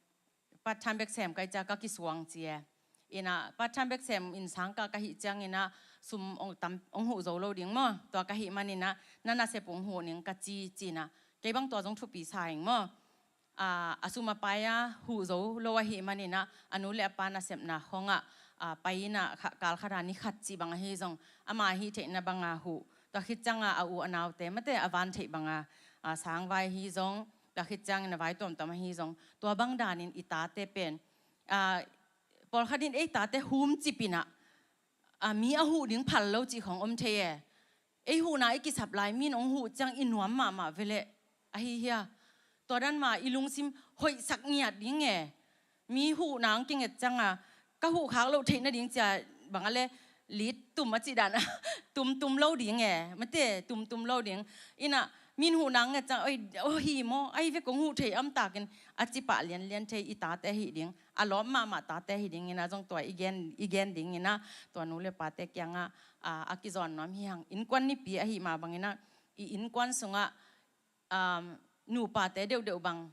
part time bek sem ka hih cia ka kisuang ci e. Inah part time bek sem in sangkah ka hih ciang inah sum ong tam, ong huh zo lo ding maw. Tua ka hih man inah na nasep ong huh ning ka ci ci inah. Kei bang tua zong thupi sa ing maw. A, a sum a pai a huh zo lo ahih man inah a nu le a pa nasepna khongah, a, pai inah kha, kal khat a ni khat cih bang ahi zong ama hih theihna banga huh. Tua khit cianga a u a naute mate a van theih banga, a, sangvai hi zong, tua khit ciangin a vai tuamtuam ahi zong, tua bang danin i tate pen, a, pawlkhat in ei tate humcip inah, a, mi a huh ding phal lo cih khong om thei e. Ei huhna i kisap lai, min ong huh ciang i nuam mahmah veleh ahi hia. Tua dan mah i lungsim hoihsak ngiat ding e. Mi huhna ong kinget cianga ka huh khak loh theih nading cia bang a le lit tum a cih dan a tum tum lo ding e. Mate tum tum lo ding. Inah min huhna ong nget ciang, oi, oh hi maw, ai ve kong huh thei am takin a ci pah lianlian thei i tate ahi ding. A lawp mahmah tate ahi ding inah zong tua i gen, i gen ding inah tua nu le pate kiangah, a, a kizawn nuam hi hang. Innkuan nipi ahi mah bang inah i innkuan sungah, um, nupate deuhdeuh bang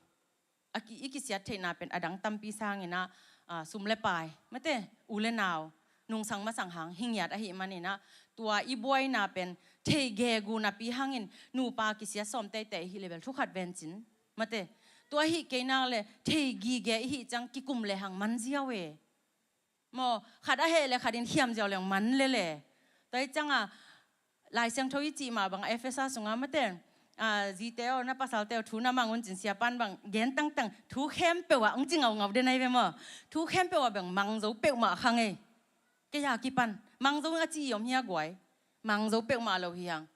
a ki, i kisiat theihna pen a dang tampi sang inah, a, sum le pai mate, u le nau, nungsang masang hang hi ngiat ahih man inah tua i buaina pen thei gegu napi hangin nupa kisiat sawm teitei hi le bel thukhat ven cin. Mate, tua hih kei nak le thei gige i hih ciang kikum le hang man ziau e. Maw, khat a heh le khat in khiam ziau leng man lele. Tua hi cianga Lai Siangtho i cih mah bang Efesa sunga mate, a, zite aw, na pasalte aw, thu na mang un cin siapan bang gen tangtang, thu khempeuh ah ong ci ngaungau den ai ve maw. Thu khempeuh ah bang mang zo peuhmah kha ngei. Kei a kipan mang zo a ci i om hia guai. Mang zo peuhmah lo hi hang.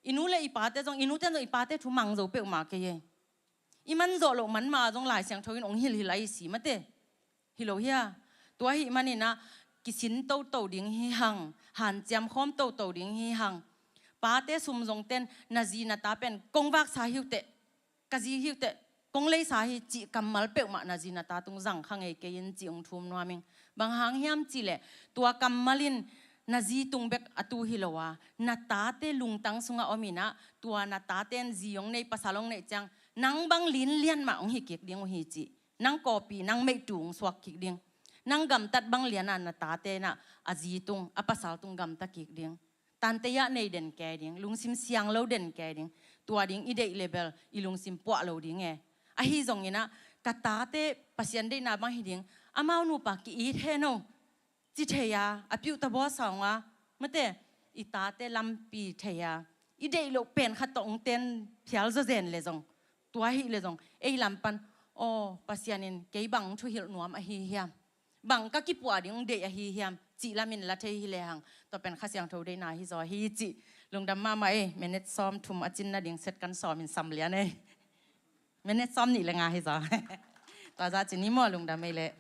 I nu le i pate zong, i nute zong i pate thu mang zo peuhmah kei ei. I man zawh loh man mah zong Lai Siangtho in ong hilhhilh ahi si mate. Hi lo hia. Tua ahih man inah kisin toto ding hi hang, hanciam khawm toto ding hi hang. Pate sum zong ten na zi na ta pen kong vaksa hi uh teh, ka zi hi uh teh, kong leisa hi cih kammal peuhmah na zi na ta tung zang kha ngei kei in cih ong thum nuam ing. Bang hang hiam cih leh tua kammal in na zi tung bek a tu hi lo a, na tate lungtang sungah om inah tua na tate in zi ong neih, pasal ong neih ciang nang bang lin lian mah ong hi kik ding uh hi cih. Nang kawpi, nang meihtu ong suak kik ding. Nang gamtat bang lian a na tate inah a zi tung, a pasal tung gamta kik ding. Tante ah nei den kei ding, lungsim siang lo den kei ding. Tua ding i deih le bel i lungsim puah lo ding e. Ahi zong inah ka tate Pasian deihna bang hi ding, amau nupa ki-it hen o ci thei a, a piuh ta baw sawnga, mate, i tate lampi thei a, i deih loh pen khat tawh ong ten phial zawzen le zong, tua hi le zong ei lam pan, aw, Pasian in kei bang thuhilh nuam ahi hiam, bang ka kipuah ding ong deih ahi hiam cih lam in la thei hi le hang. Tua pen Kha Siangtho deihna hi zaw hi cih lungdam mahmah ei. Minute sawm thum a cin nading set kan sawm in sam lian ei. Minute sawm nih le nga hi zaw. Tua zah cin ni maw, lungdam ei leh.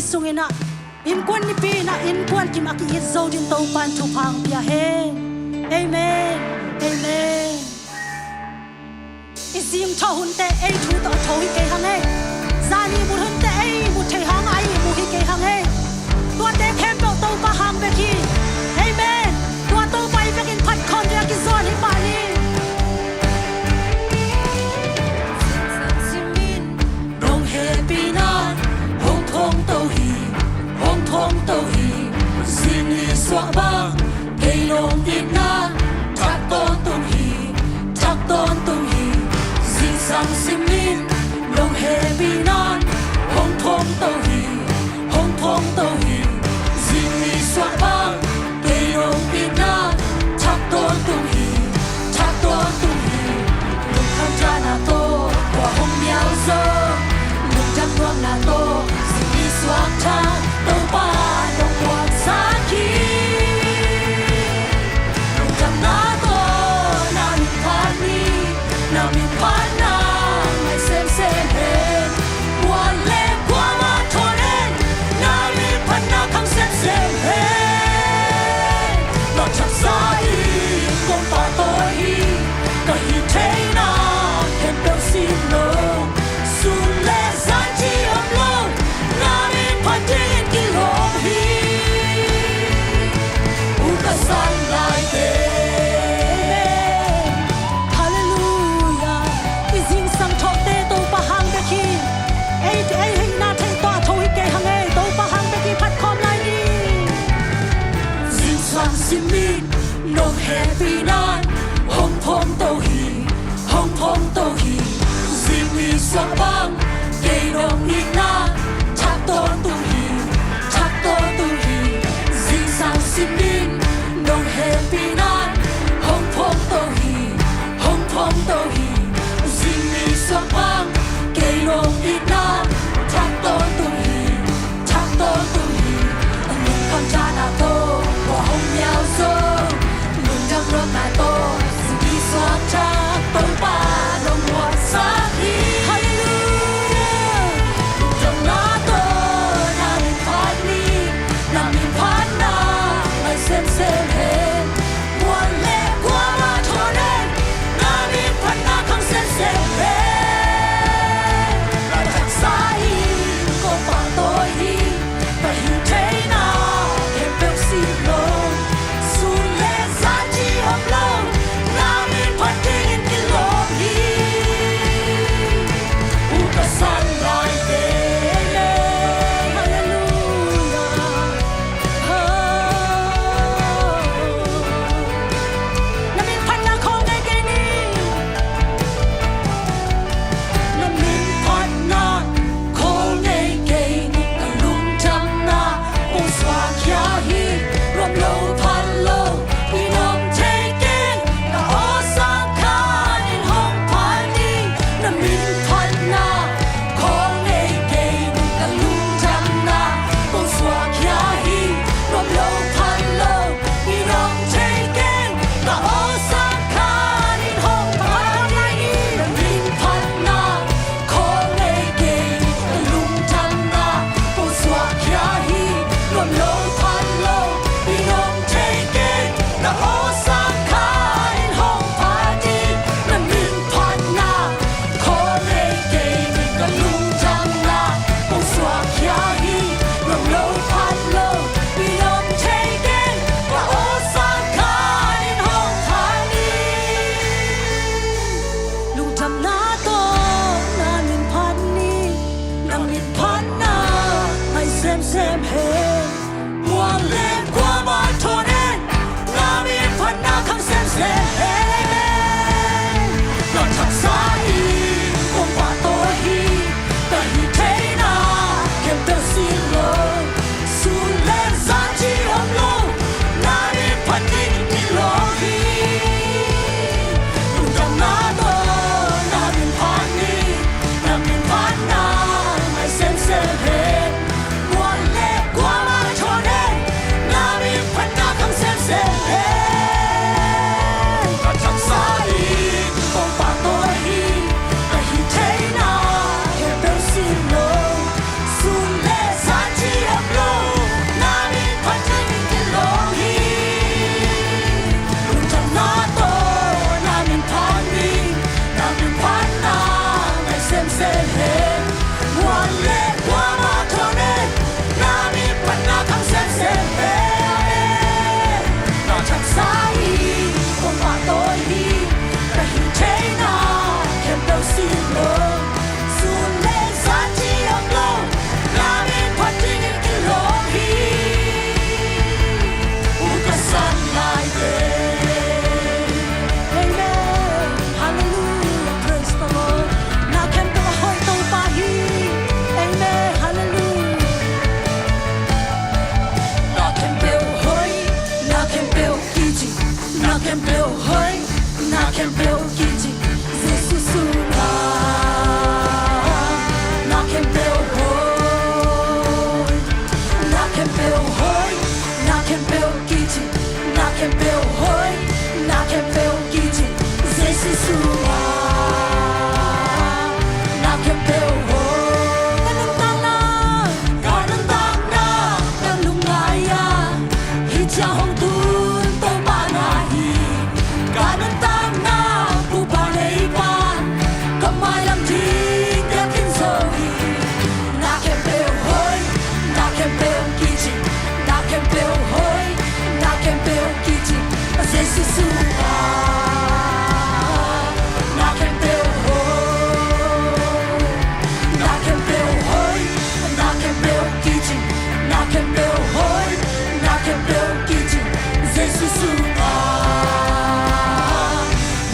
Sungin ah innkuan nipi in ah innkuan kim a ki-it zo ding Topa'n thupha hong pia hen. Amen. Amen. I zingthaw hunte ei thu tawh a tho hi kei hang ei. Zan ihmut hunte ei ihmut thei hang a ihmu hi kei hang ei. Tuate khempeuh Topa hang bek hi. Amen. Tua Topa i vekin phat khawm ding a kizawn hi pah ni. Nong hehpihna hong thongto hi, hong thongto hi. Zing nisuah bang kei nong itna thak tawntung hi, thak tawntung hi. Zingsang simin nong hehpihna hong thongto hi, hong thongto hi. Zing nisuah bang kei nong itna thak tawntung hi, thak tawntung hi. Lungkham dahna tawh khua hong nial zo, lungdam nuamna tawh zing nisuah thak Topa nong puaksak hi. Lungdamna tawh na min phat ni, na min phatna ngai semsem hen. Kuan le kuamah thawn hen, na min phatna khang semsem hen. Mawhthaksa in kong pahtawi hi, ka hih theihna khempeuh sim lo. Sun le zan ci om lo, na min phat hi. khempeuh kici Jesu sungah na khempeuh hoih, na khempeuh hoih, na khempeuh kici, na khempeuh hoih, na khempeuh kici Jesu sungah na khempeuh hoih. Ka nuntakna, ka nuntakna, ka lungngai ah hih ciang hong tun Topa na hi. Ka nuntakna, pupa neipa, ka mailam ding ka kin zo hi. Na khempeuh hoih, na khempeuh kici, na khempeuh hoih, na khempeuh kici Jesu sungah na khempeuh hoih, na khempeuh hoih, na khempeuh kici, na khempeuh hoih, na khempeuh kici Jesu sungah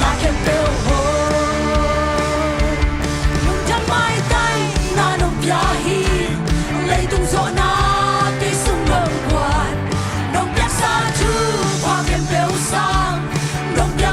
na khempeuh hoih. Lungdam maitaina nong pia hi. Leitung zawhna kei sung nong guan, nong piaksa thupha khempeuh sang nong pia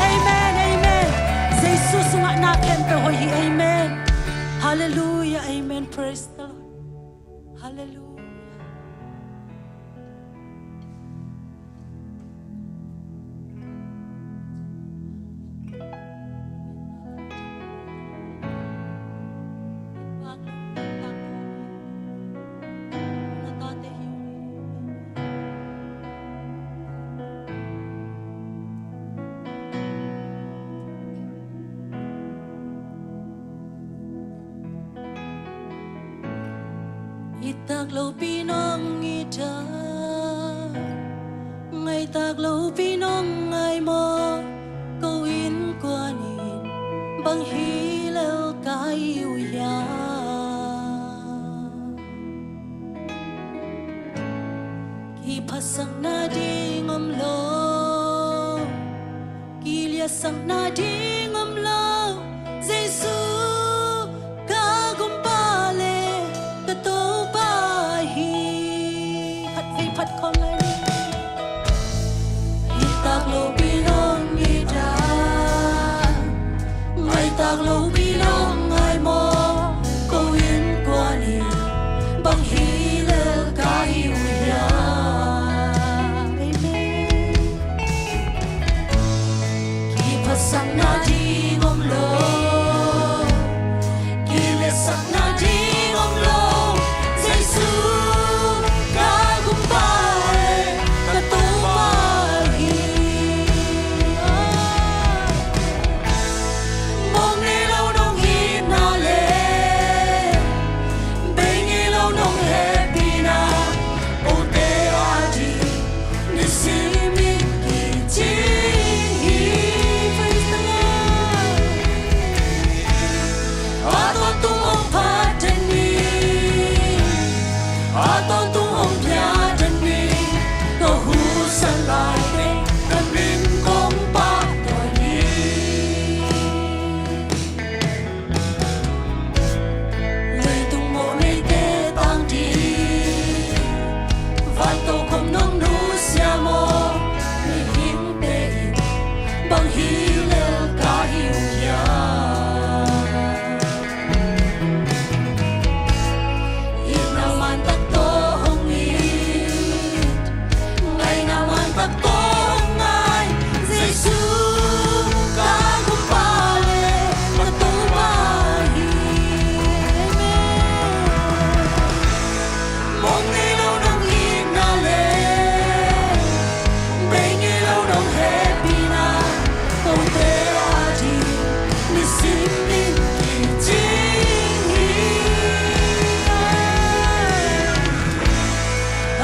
Amen, amen. Jesu sungah na khempeuh hoih hi. Amen. Hallelujah. Amen. Praise the Lord. Hallelujah. It tak lopi nong it a, ngai tak lopi nong ngai maw? Ko innkuan in bang hi lel ka hi uh hiam? Kiphatsakna ding om lo, kiliatsakna ding om lo, Jesu ka gumpa le ka Topa hi. Phat vei phat khawm lai ni. It tak lopi nong it a, ngai tak lopi nong ngai maw? Ko innkuan in bang hi lel ka hi uh hiam? Amen. Kiphatsakna ding om lo, kiliatsakna ding om lo, Jesu ka gumpa le ka Topa hi. Mawk ngei lo nong itna le, bei ngei lo nong hehpihna, kote ading nisim in kicing hi. Praise the Lord. A tawntung hong phat den ni, a tawntung hong pia den ni, ka husan lai teng na min kong pahtawi ni. Leitung mawhneite tang ding, van tokhom nong nusia maw? Mihingte in bang hi lel ka hi uh hiam? Itna man tak tawh hong it, ngaina man tak tawh hong ngai, Jesu ka gumpa le ka Topa hi. Amen. Mawk ngei lo nong itna le, bei ngei lo nong hehpihna, kote ading nisim in kicing hi.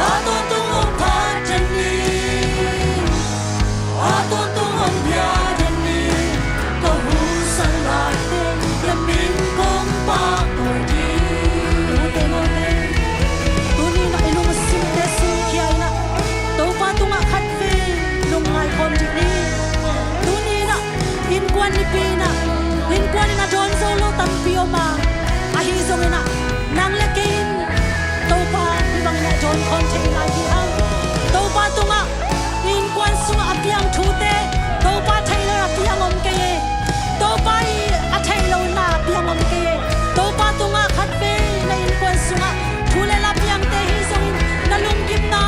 A tawntung hong phat den ni, a tawntung hong pia den ni, ka husan lai teng na min kong pahtawi ding. Tuni in ah i lungsimte sungkhia in ah Topa tungah khatvei lungngai khawm dih ni. Tuni in ah innkuan nipi in ah, innkuan in a dawn zo lo tampi om a, ahi zongin ah nang le kei in Topa hih bangin ah dawn khawm thei lai hi hang. Topa tungah innkuan sungah a piang thute Topa theih lo a piang om kei e. Topa i a theih lo na a piang om kei e. Topa tungah khatvei na innkuan sungah thu le la piangte hi zongin, na lunggimna,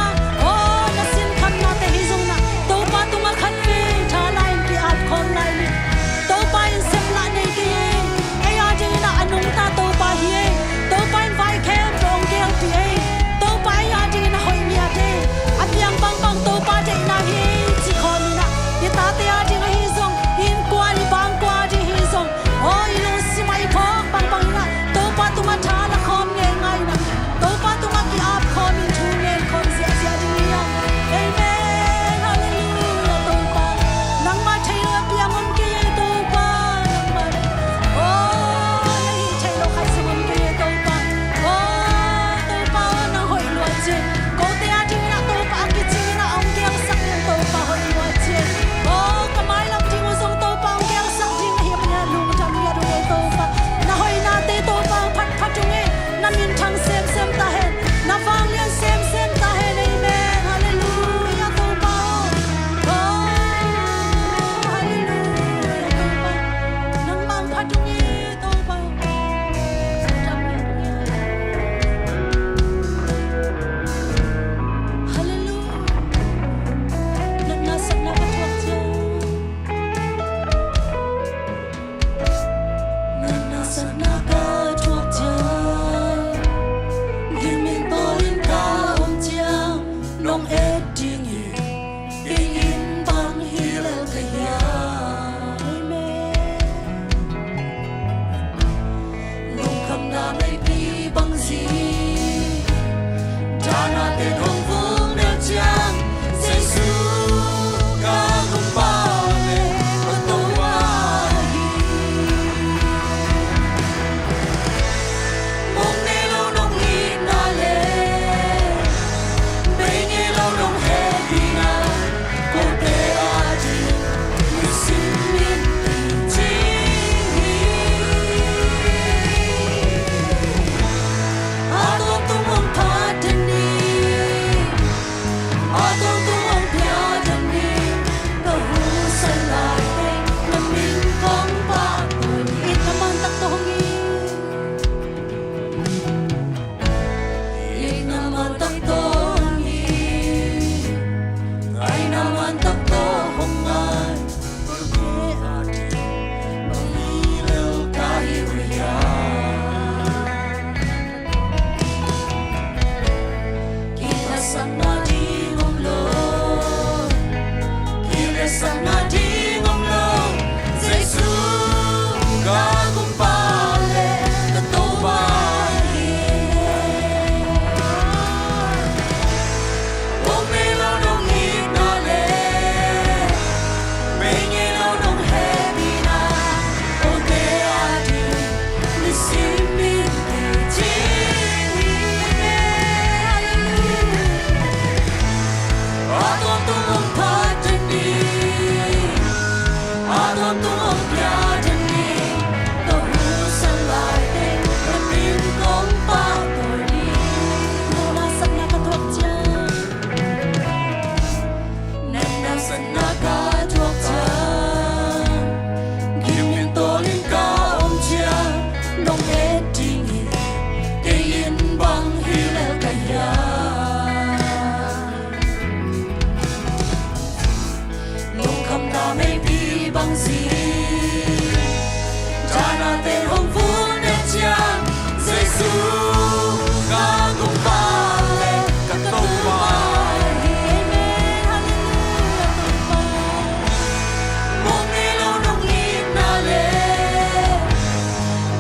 aw, na sinkhamnate hi zongin ah Topa tungah khatvei tha la in ki-ap khawm lai ni. Topa in seplah nei kei e. Ei a dingin ah a nungta Topa hi e. Topa in vai khempeuh hong gelpih e. Topa ei a dingin a hoih ngiat e. A piang bangbang Topa deihna hi e ci khawm in ah, i tate a ding ahi zong, i innkuan i bangkua a ding hi zong, aw, i lungsim ah i phawk bangbang in ah Topa Meipi bang zi, dana te dong vung del ciang, Jesu ka gumpa le ka Topa hi. Mong nei lo nong itna le bei ngei lo nong hehpihna, kote ading nisim in cing hi. A tawntung hong phat den ni, a tawntung hong pia den ni, ka husa lai teng na min kong pahtawi ni. Itna man tak tawh hong it. Itna man tak tawh hong it. Ngaihna man tak tawh hong ngai. Bang hi lel ka hi uh hiam? Kiphatsakna ding om lo, kiliatsakna ding om lo, Jesu ka gumpa le ka Topa hi. Mong nei lo nong itna le bei ngei lo nong hehpihna, kote ading nisim in cing hi. Halleluia. A tawntung hong phat den ni, a tawntung hong pia den ni, ka husa lai teng na min kong pahtawi ni. Nopna satna ka tuak ciang, natna satna ka tuak ciang, gim in tawl in ka om ciang, nong et ding hi, kei in bang hi lel ka hiam? Lungkhamna meipi bang zi, dana te hong vung del ciang, Jesu ka gumpa le ka Topa. Amen. Halleluia, Topa. Mong nei lo nong itna le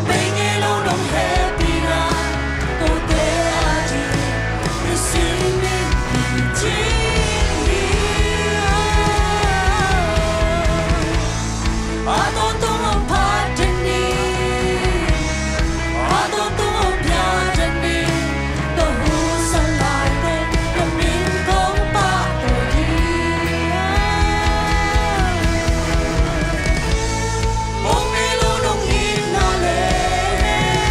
bei ngei lo nong hehpihna, kote ading nisim in cing hi. A tawntung hong phat den ni, a tawntung hong pia den ni, ka husa lai teng na min kong pahtawi ni. Mong nei lo nong itna le,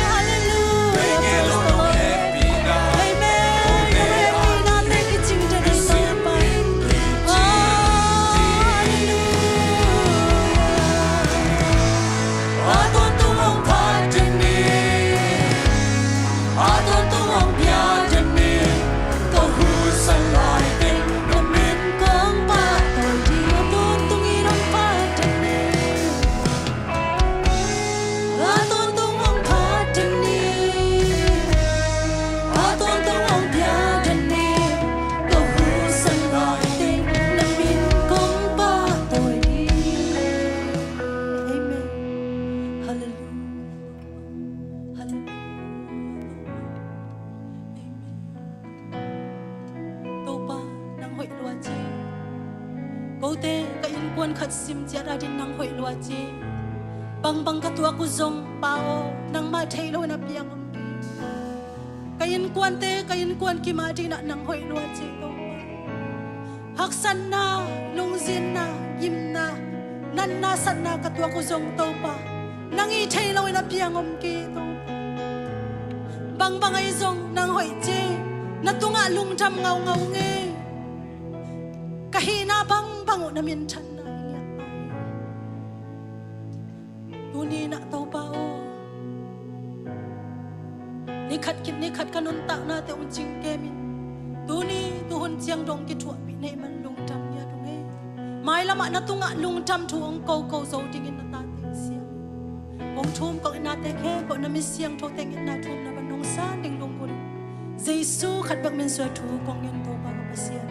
halleluia, bei ngei lo nong hehpihna, amen, ka hehpihna teng kicing den ni, Topa. Halleluia. A tawntung hong phat den ni, a tawntung hong pia den ni, ka husa lai teng na min kong pahtawi ni. A tawntung in hong phat den ni, a tawntung hong phat den ni, a tawntung hong pia den ni, ka husa lai teng na min kong pahtawi ni. Amen. Halleluia. Halleluia. Amen. Topa, nang hoih lua ci. Kote ka innkuan khat sim ciat ading nang hoih lua ci. Bangbang ka tuak uh zong, Pa aw, nangmah thei loin a piang om kei. Ka innkuante, ka innkuan kim ading ah nang hoih lua ci, Topa. Haksatna, lungzinna, gimna, natna satna ka tuak uh zong, Topa, nang i thei loin a piang om kei, Topa. Bangbang ahi zong nang hoih ci, na tungah lungdam ngaungau ing ei. Ka hihna bangbang uh na minthanna i ngiat mai. Tuni-in ah Topa aw, ni khat khit ni khat ka nuntaknate hong cingkemin, tuni tuhun ciang dong kithuahpih na hih man lungdam ngiat ung ei. Mailamah na tungah lungdam thu hong koko zo dingin na tate siang, kong thum kong itnate khempeuh na mi siangthote hong itna thumna bang nong san ding lunggulh, Jesu khat bek min suang thu kong ngen, Topa ka Pasian.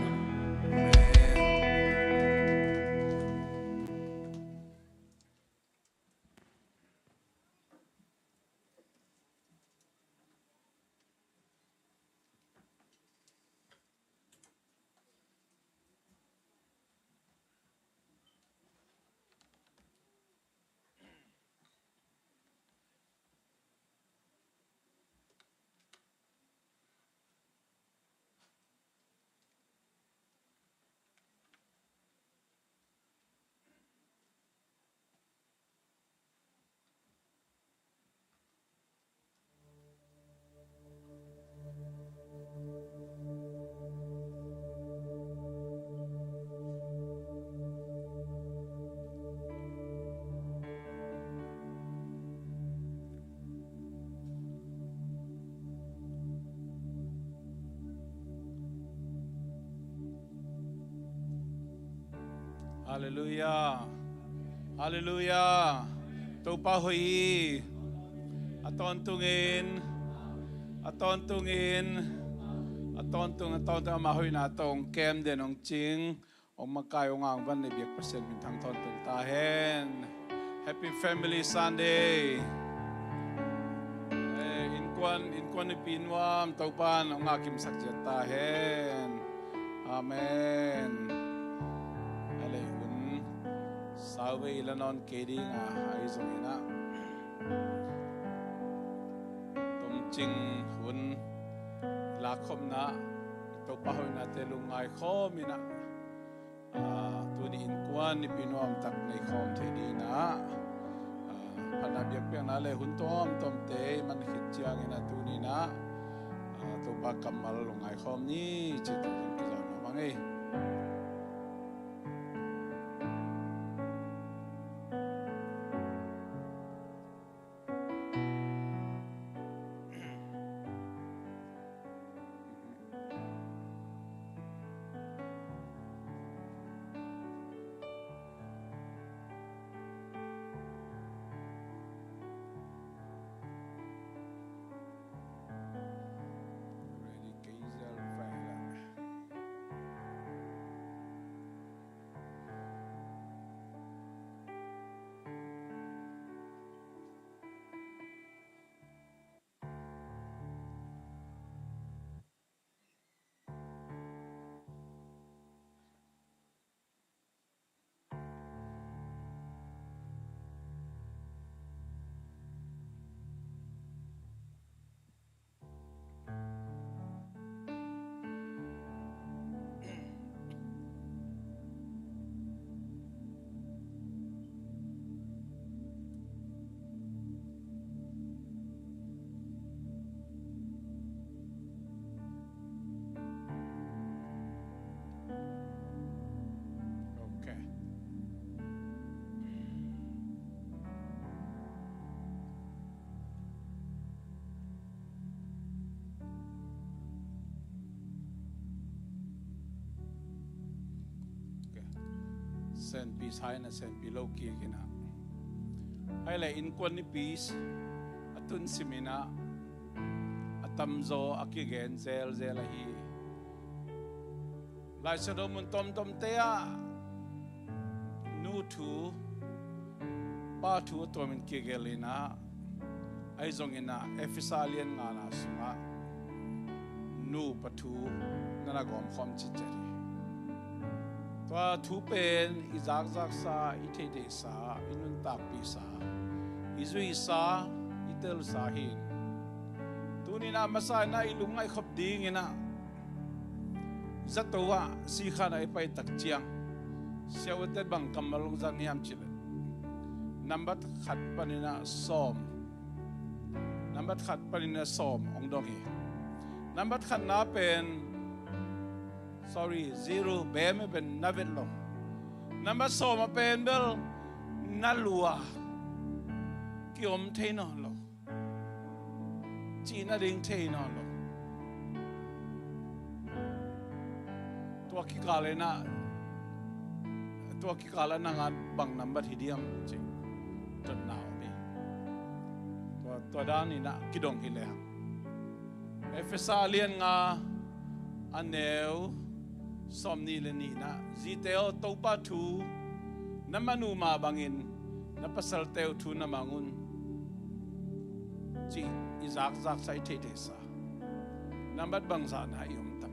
Halleluiah. Halleluiah. Topa hoih hi. A tawntungin, a tawntungin, a tawntung, a tawntung, ama hoihna tawh hong kem den, hong cing, hong makai, hong angvan, i biak Pasian minthang tawntung ta hen. Happy Family Sunday. Eh, innkuan, innkuan nipi nuam Topa'n hong ngahkimsak ciat ta hen. Amen. A lei hun sauvei la nawn kei ding a, ahi zongin ah tomcing hun lakkhopna, Topa hoihnate lungngai khawm in ah, ah, tuni innkuan nipi nuam tak nei khawm thei ding in ah, ah, phatna biakpiakna le hun tuamtuamte i man khit ciangin ah tuni in ah, ah, Topa kammal lungngai khawm ni, ci-in tuni in kizawn nuam ing ei. Okay. Okay. Senpi sa in ah, senpi lo kik in ah. Ahih leh innkuan nipi a tun sim in ah, a tamzaw a kigen zelzel ahi. Lai Siangtho mun tuamtuamte ah nu thu, pa thu a tuamin kigelh in ah, ahi zongin ah Efesa lian ngana sungah nupa thu na na gawmkhawm ciatciat hi. Tua thu pen i zakzaksa, i theihtheihsa, i nuntakpihsa, i zuisa, i telsa hi. Tuni in ah masa in ah i lungngaih khop ding in ah, zato ah sikhan ah i pai tak ciang, siavuante bang kammal hong zang hiam cih leh, nambat khat panin ah sawm, nambat khat panin ah sawm hong dong hi. Nambat khatna pen, sorry, zero, bem pen na vet lo. Nambat sawm a pen bel na lua, kiom thei nawn lo, cih nading thei nawn lo. Tua kikal in ah, tua kikal ah nang a bang nambat hi diam cih dotna om hi. Tua, tua dan in ah kidong hi lehang, Efesa lian nga a neu sawmnih le nihna, zite aw, Topa thu na man uh mah bangin na pasalte uh thu na mang un, cih i zakzaksa, i theihtheihsa, nambat bangzahna i om tam?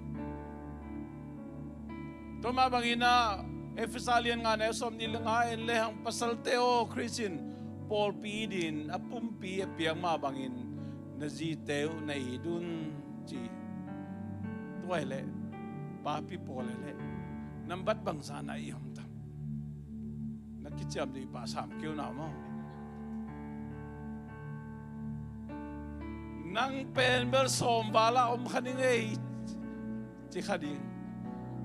Tua mah bangin ah Efesa lian nga neu sawmnih le nga en lehang, pasalte aw, Khrist in pawlpi dingin a pumpi a piak mah bangin na zite uh na it un, ci. Tua hi leh, papi pawl hi leh, nambat bangzahna i om tam? Na kiciam dih pah sam keu na maw? Nang pen bel sawm val ah om kha ning ei, ci kha ding.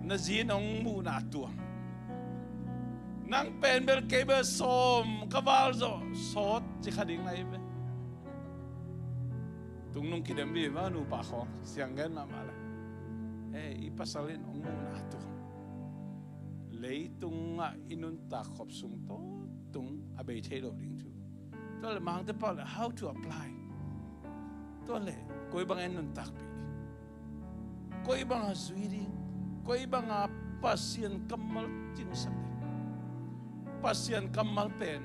Na zi in hong muhna tuang. Nang pen bel, kei bel sawm ka val zawh sawt, ci kha ding na hi ve. Tungnung kidem dih mah, nupa khawng siang gen mahmah le. Eh, i pasal in hong muhna tuang. Leitungah i nuntak khop sung tawh tung a bei thei lo ding thu. Tua le mangte pau le how to apply. Tua le koi bang en nuntakpih ding. Koi bang a zui ding. Koi bang a Pasian kammal cingsak ding. Pasian kammal pen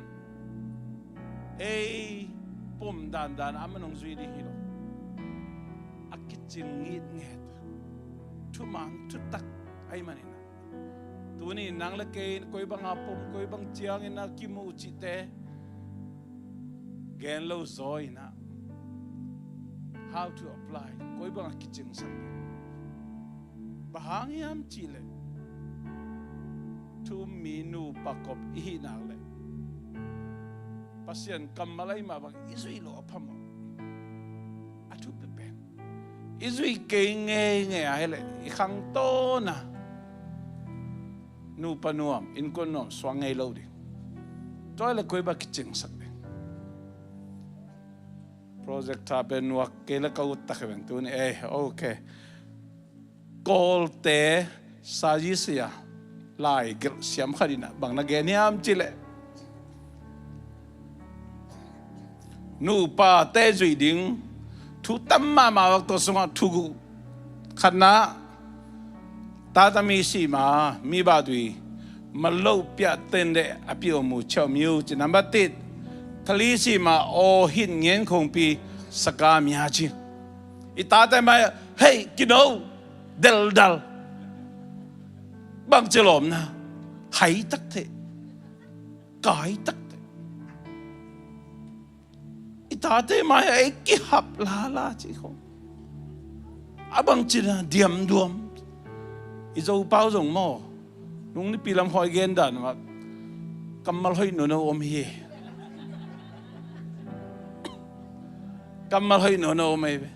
ei pom dandan a man hong zui ding hi lo. A kicing ngitnget. Thuman thutak ahi manin. Tuni nang le kei koi bang a pom, koi bang ciangin a kimu cihte gen lo zaw in ah how to apply, koi bang a kicingsak ding. Bang hang hiam cihleh thu um mi nupa kop i hih nak leh Pasian kammal ahi mah bang i zuih loh a phamawh. A thupi pen i zuih kei ngeingei a hileh i khangtawna nupa nuam, innkuan nuam suang ngei lo ding. Tua le koi bang kicingsak ding. Project tha pen nuak kei le ka ut tak hi ven tuni. Eh, ok. Kawlte sazi sia lai gelh siam khat in ah bang na gen hiam cihleh nupate zuih ding thu tam mahmah vak tua sungah thu khatna, tata mi sih ma mi bahdui ma loh piah ten le a piu a mu ciau miu ci. Nambat tit, khali sih ma aw hin ngen khongpi saka mia ci. I tate mai ah hei kino deldal bang ci lawmna hai tak theh, kai tak theh. I tate mai ah ei kihap lala ci khong a bang cina diamduam. I Zopau zong maw nung nipi lam khoi gen dan mah kammal hoih nono om hi. Kammal hoih nono om hi ve.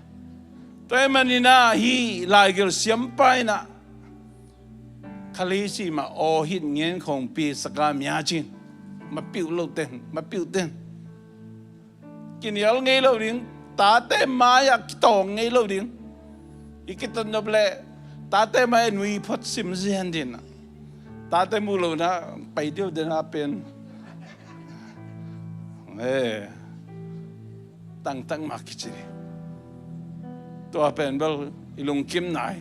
Tua hi manin ah hih laigelh siampa in ah khali sih ma aw hin ngen khongpi saka mia cin. Ma piuh lo ten, ma piuh ten. Kinial ngei lo ding, tate mai ah kitawng ngei lo ding. I kitatnop leh tate mai ah nui phot sim zian din ah. Tate mu lo na pai diu den a pen. Eh. Tangtang mah kici ding. Tua pen bel i lungkim nai.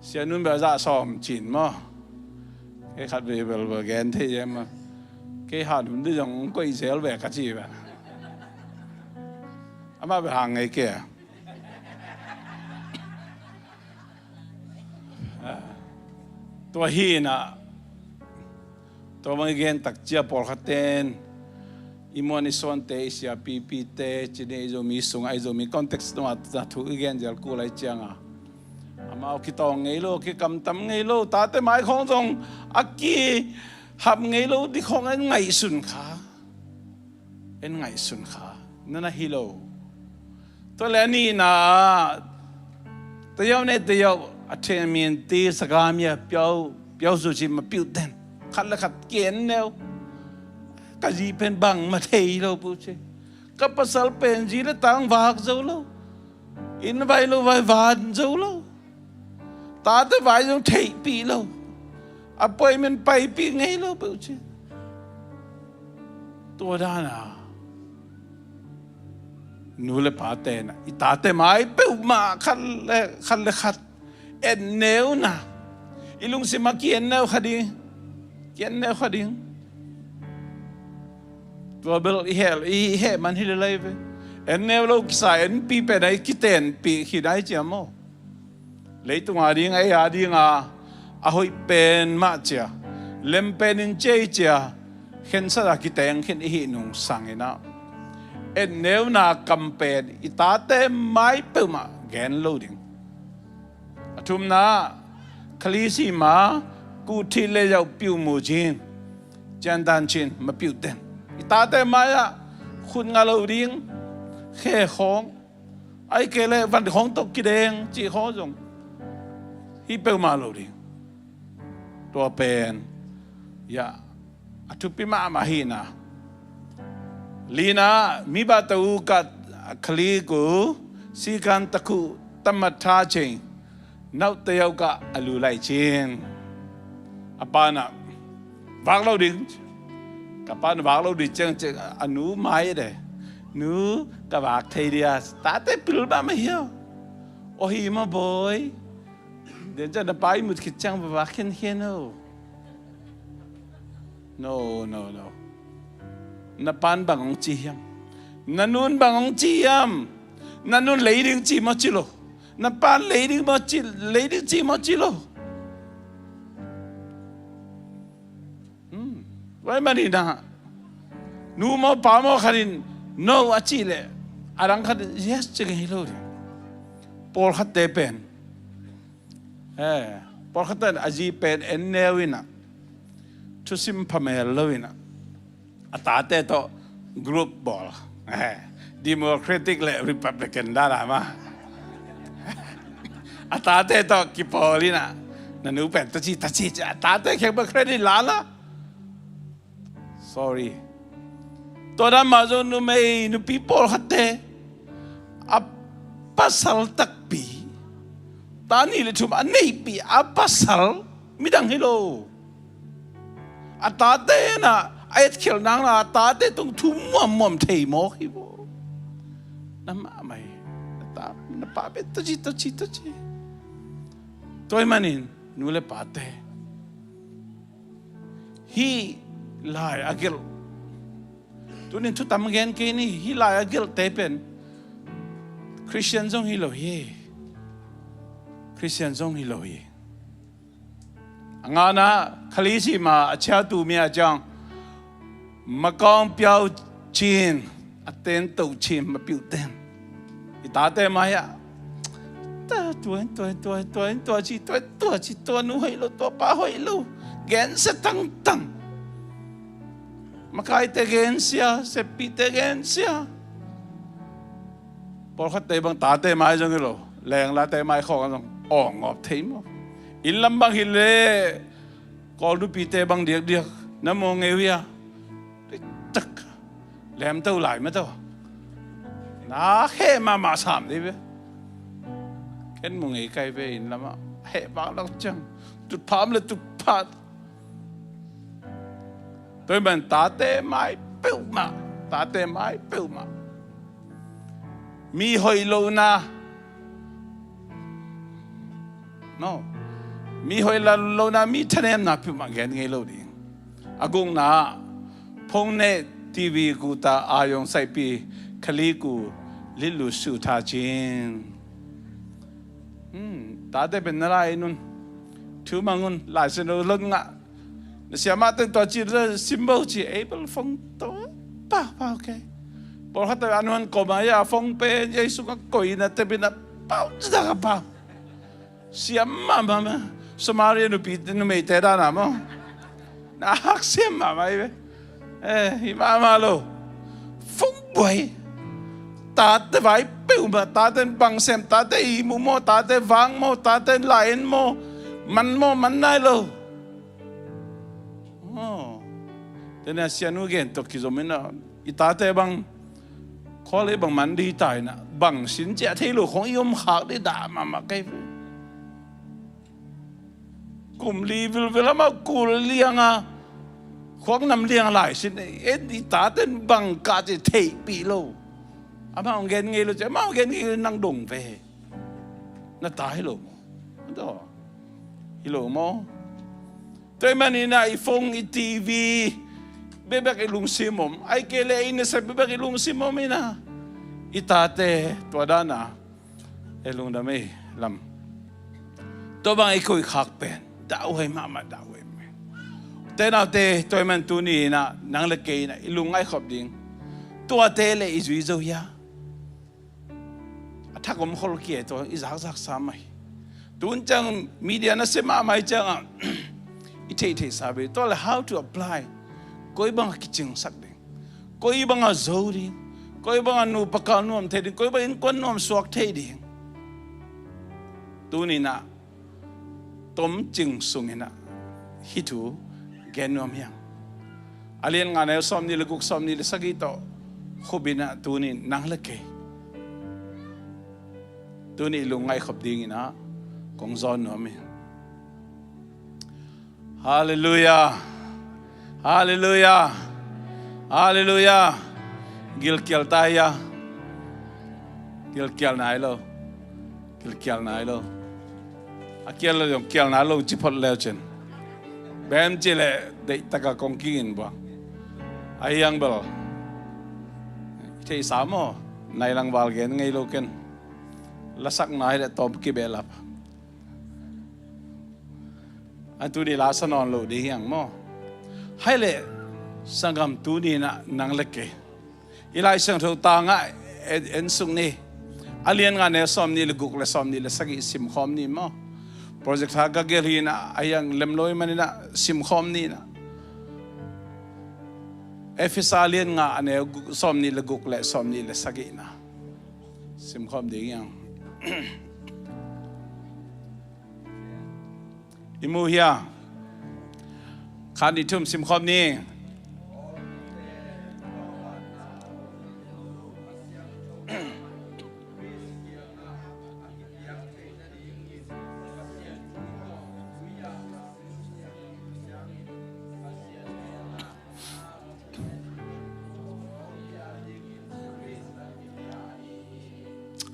Sianun bel zah sawm cin maw. Kei khat vei bel bel gen thei e maw. Kei hat hun dih zong koih zel ve ka ci ve. Amah bel hang ngei kei a. Tua hi in ah tua bang i gen tak cia pawlkhat ten i muan i suante i siapipite cine i Zomi sungah i Zomi context tungah na thu i gen zel kul ai cianga amau kitawng ngei lo, kikamtam ngei lo, tate mai khong zong a kihap ngei lo dih khong en ngaihsun kha. En ngaihsun kha nana hi lo. Tua le a nihna tayau ne tayau a thengmin ti sakamia piau piau su ci ma piuh ten khat le khat ken neu. Ka zi pen bang ma thei lo pu ci. Ka pasal pen zi le tang vak zo lo. Inn vai lo vai van zo lo. Tate vai zong theihpih lo. Appointment paipih ngei lo peuh ci. Tua dana nu le pa tena i tate mai peuhmah khat le khat le khat etneuna i lungsim a ki-etneu kha ding. Ki-etneu kha ding. Tua bel i heh i heh man hi le lai ve. Etneu lo kisa etpih pen a i kitenpih khin a i ciam maw? Leitung a ding ei a dinga a hoih pen mah cia lem pen in cia i cia khensat a kiteng khin i hih nung sanginah etneuna kam pen i tate mai peuhmah gen lo ding. A thumna khalisi ma kuhthih le yauh piuh mu cin ciandan cin ma piuh ten i tate mai ah khut nga lo ding. Khe khawng ai kei le van khawng tawh kideng cih khawng zong hi peuhmah lo ding. Tua pen ya a thupi mahmah hina. Lina mi bah ta u kah khali ku sikan takhuh tamat tha cing nauh tayau kah a lu lai cin. A pa na vak lo ding. Ka pa na vak lo ding ciangciang a nu mai de. Nu, ka vak thei dia. Tate pil ba ma hiau. O hi ma boy. Den ciang na pa i mut khit ciang va vak khenkhen o. No, no, no. Na pan bang hong ci hiam? Na nun bang hong ci hiam? Na nun lei ding ci maw ci lo? Na pan lei ding maw ci, lei ding ci maw ci lo? Hmm. Vai mani na. Nu maw pa maw khat in no a ci leh a dang khat in yes ci ngei lo ding. Pawlkhatte pen. Eh, pawlkhatte in a zi pen en neu in a. Thusim phamel lo in a. A tate tawh group bawl. Eh, Democratic le Republican dan a ma. A tate tawh kipawl in a. Na nu pen taci, taci, a tate khek ba credit la la. Sorry. Tua dan mah zong numei, nupi pawlkhatte. A pasal takpi. Ta nih le thum a neihpi, a pasal midang hi lo. A tate na, a etkhial nang na, a tate tung thu muammuam thei mawk hi bo. Na mahmah hi. Na ta, na pa pen taci, taci, taci. Tua ahih manin, nu le pate. Hih lai a gelh. Tunin thu tam gen kei ni, hih lai a gelhte pen. Christian zong hi lo hi. Christian zong hi lo hi. A ngana, Khaleesi ma a ciatu mi a ciang. Makawng piau cin, a ten to cin, mapiu ten. I tate mai ah. Ta, tua, tua, tua, tua, tua, ci, tua, tua, ci, tua, nu hoih lo, tua, pa hoih lo. Gensia tangtang. Makaite gensia, seppite gensia. Pawlkhatte bang tate mai zong hi lo. Lenglate mai khawng zong. Aw, ngawp thei maw. Inn lam bang hi le. Kawl nupite bang diakdiak. Na maw ngei uh hia. Tak. Lemto lai mah to. Na heh mahmah sam dih ve. Ken mu ngei kai ve inn lamah. Heh bak lak ciang. Tutphah om le tutphah. Tua ahih man tate mai peuhmah. Tate mai peuhmah. Mi hoih lohna. No. Mi hoih la lohna, mi thanemna peuhmah gen ngei lo ding. A gukna ah, phone ne TV kuta a yong saipi khali ku litlu su tha cin. Hmm, tate pen na lai nun. Thu mang un, lai sen lo lon ngah. Na siamah teng tua ci, symbol ci, able phone to. Pa, pa, okay. Pawlkhat teng a nuan kawm a, ya phone pen, ya i sung a koi na te pen a pau, ci ta ka pau. Siam mahmah mah. Samaria nupi, numeite dan a maw. Na hak siam mahmah hi ve. Eh, hi mahmah lo. Phone buai. Tate vai peuhmah, tate bang sem, tate ihmu maw, tate vang maw, tate la-en maw. Man maw, man nai lo. Oh. Tena sianu gen tawh kizom ina, i tate bang, khuale bang man di ta ina, bang sin ciah thei lo khong i om khak di dah mahmah kei. Kum li vilvel amah kul lianga, khuak nam liang lai sin, en i taten bang kah ci theihpih lo. Amah hong gen ngei lo ci, amah hong gen ngei lo nang dong ve. Na ta hi lo maw? Hi lo maw? Tua ahih manin ah i phone, i TV bekbek i lungsim om. Ahih kei leh i nasep bekbek i lungsim om in ah. I tate tua dan a ei lungdam ei lam. Tua bang i koih khak pen. Dah huai mahmah, dah huai mahmah. Te naute, tua ahih man tuni in ah, nang le kei in ah, i lungngaih khop ding. Tuate le i zui zo hia. A thak om khol kia tua i zakzak sa mai. Tun ciang media nasia mahmah ciang ah i theihtheih sa ve. Tua le how to apply. Koi bang a kicingsak ding. Koi bang a zo ding. Koi bang a nupa kal nuam thei ding. Koi bang innkuan nuam suak thei ding. Tuni in ah tomcing sung in ah hih thu gen nuam hiam. A lian nga neu sawmnih le guk, sawmnih le sagih tawh khup in ah tuni nang le kei. Tuni i lungngaih khop ding in ah kong zawn nuam hi. Halleluiah. Halleluiah. Halleluiah. Gilkial ta hia? Gilkial nai lo. Gilkial nai lo. A kial lo zong kial nai lo ci phot leu cin. Bem ci leh deihtaka kong kingin bua. A hiang bel i theihsa maw? Nai lang val gen ngei lo ken. Lasak nai leh tawm kibehlap. A tuni la sa nawn lo ding hiang maw? Hai leh sanggam tuni na nang le kei i Lai Siangtho tangah en, en suk ni. A lian nga neu sawm nih le guk le sawm nih le sagih simkhawm ni maw? Project ha ka gel hi na a hiang lem lo i manin ah simkhawm ni na. Efesa lian nga a neu guk, sawm nih le guk le sawm nih le sagih na simkhawm ding hiang. I mu hia? Khat nih thum simkhawm ni.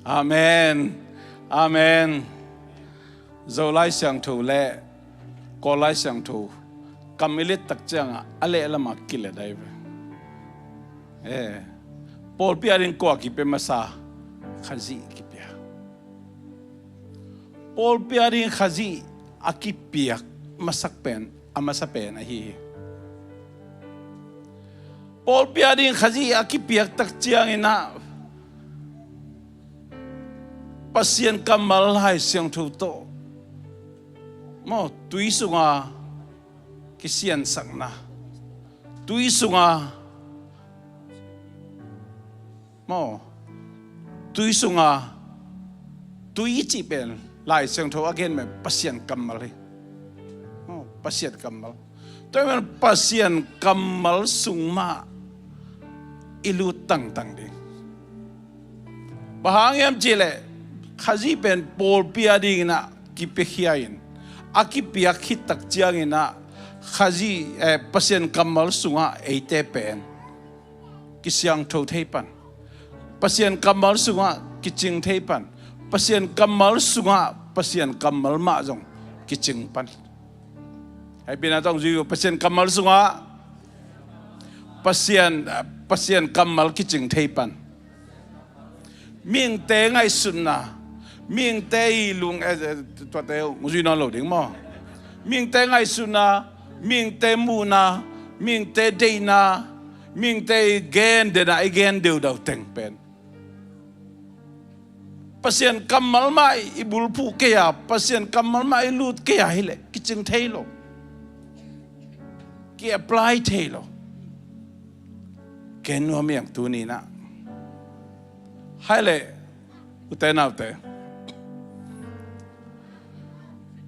Amen. Amen. Zo Lai Siangtho le Kawl Lai Siangtho kam i let tak ciangah a lehlamah kilet ai ve. Eh, pawlpi a ding kua kipia masa? Khazih kipia. Pawlpi a ding Khazih a kipiak masak pen a masa pen ahi hi. Pawlpi a ding Khazih a kipiak tak ciangin ah Pasian kammal Lai Siangtho tawh maw, tui sunga kisiansakna, tui sunga maw, tui sunga, tui i cih pen Lai Siangtho a gen pen Pasian kammal hi. Maw, Pasian kammal. Tua pen Pasian kammal sung mah i lut tangtang ding. Bang hang hiam cih leh Khazih pen pawlpi a dingin ah kipiakhia in, a kipiak khit tak ciangin ah Khazih, eh, Pasian kammal sungah eite pen kisiangtho thei pan, Pasian kammal sungah kicing thei pan, Pasian kammal sungah Pasian kammal mah zong kicing pan. Hei pina tawng zui uh, Pasian kammal sungah Pasian, Pasian kammal kicing thei pan. Mihingte ngaihsutna, mihingte i lung, eh, eh, tuate hong zui nawn lo ding maw? Mihingte ngaihsutna, mihingte muhna, mihingte deihna, mihingte i gen dena i gen deudau teng pen Pasian kammal mah i bulphuh kei a, Pasian kammal mah i lut kei a hileh kicing thei lo, ki-apply thei lo. Ken nuam hiang tuni na. Hai leh, ute naute,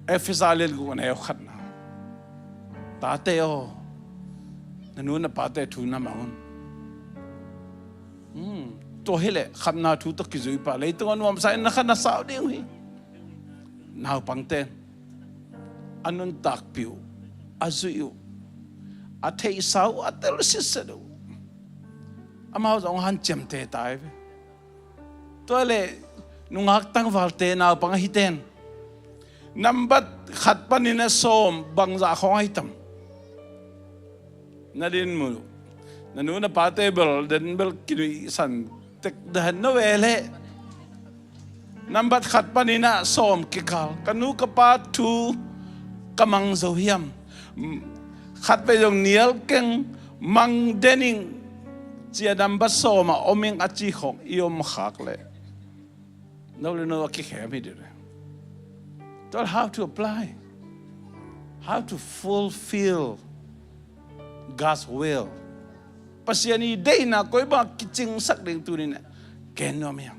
Efesa lian guk a neu khatna, tate aw, na nu na pate thu na mang un. Hmm. Tua hileh khamna thu tawh kizui pah, leitung a nuamsa in na kha na sau ding uh hi. Naupangte a nuntakpih uh, a zuih uh, a theihsa uh, a tel sitset uh, amau zong hanciamte tai ve. Tua leh nungak tangvalte, naupang ahi ten nambat khat panin a sawm bangzah khawng ahi tam? Na din mu, na nu na pate bel den bel kinuihsan tek dahen no ve leh. Nambat khat panin a sawm kikal, ka nu ka pa thu ka mang zo hiam? Khat vei zong nial keng, mang dening cia nambat sawm a om ing a ci khawng i om khak leh no le no a kikhem hi dih. Tua how to apply, how to fulfill God's will. Pasian i deihna koi bang kicingsak ding tuni na ken nuam hiang.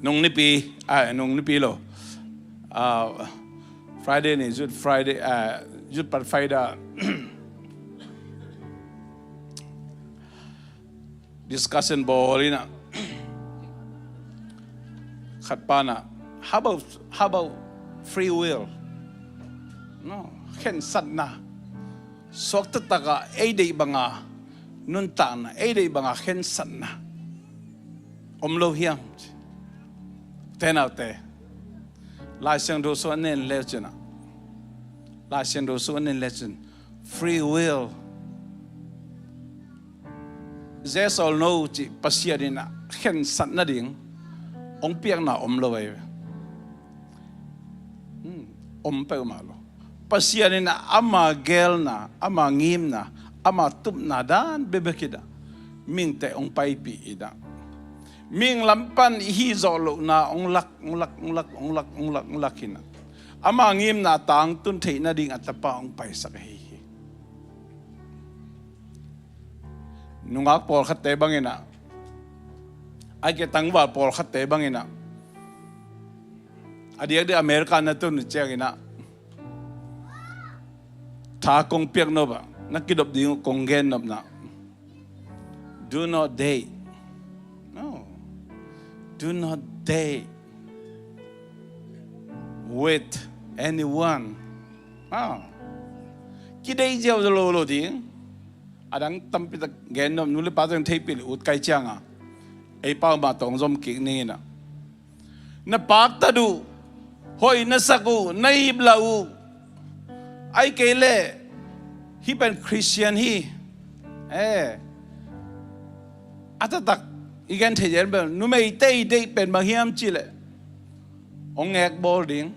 Nung nipi, ah, nung nipi lo. Ah, Friday ni, Youth Friday, ah, Youth Pathfinder discussion bawl in a, khat pa na, how about, how about free will? No, khensatna. Suakta takah ei deih banga nuntakna, ei deih banga khensatna om lo hiam? Tenaute, Lai Siangtho sung a nen le cin ah, Lai Siangtho sung a nen le cin, free will, yes or no cih Pasian in ah khensat nading hong piakna om lo ei ve. Hmm, om peuhmah lo. Pasian in ah ama geelna, ama ngimna, ama tupna dan bekbek in ah mihingte hong paipih in ah, mihing lam pan i hih zawh lohna hong lak, hong lak, hong lak, hong lak, hong lak, hong lak in ah, ama ngimna tangtun theih nading a Tapa hong paisak ahi hi. Nungak pawlkhatte bangin ah, ahih kei leh tangval pawlkhatte bangin ah, a diakdiak America na tun ciangin ah, tha kong piak nop ah, na kidop ding uh kong gen nopna, do not date. No. Do not date with anyone. Ah. Kideih ziau lo lo ding. A dang tampi tak gen nop, nu le pa teng theihpih le ut kai cianga, ei pau mah tawng zom kik ning in ah, na paktat uh, hoih na sak uh, na iplah uh, ahih kei leh hih pen Christian hi. Eh, a taktak i gen thei zen pen numeite i deih pen bang hiam cih leh hong ngekbawl ding,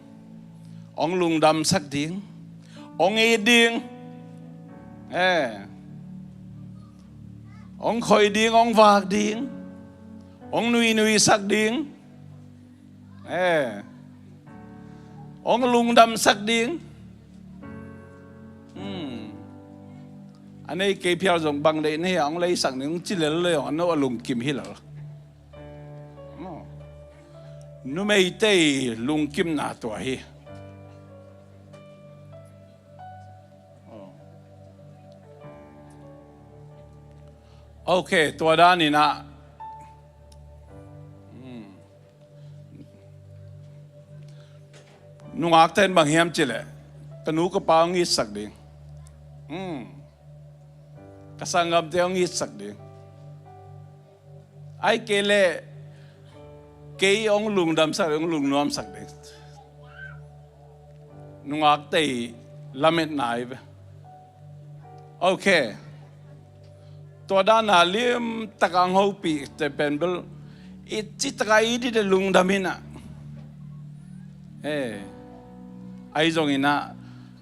hong lungdamsak ding, hong it ding, eh, hong khoih ding, hong vak ding, hong nuinuisak ding, eh, hong lungdamsak ding. Hmm. A nei kei phial zong bang deih na hia, hong leisak ning, hong ci lel le zong a no a lungkim hi lel. Numeite i lungkimna tua hi. Ok, tua dan in ah, hmm, nungakte in bang hiam cih leh, ka nu ka pa hong itsak ding, hmm, ka sanggamte hong itsak ding, ahih kei leh kei hong lungdamsak, hong lungnuamsak ding. Nungakte i lametna ahi ve. Ok. Tua dan a limtak a hong hopihte pen bel i cih tak a it i lungdam in ah, eh, ahi zongin ah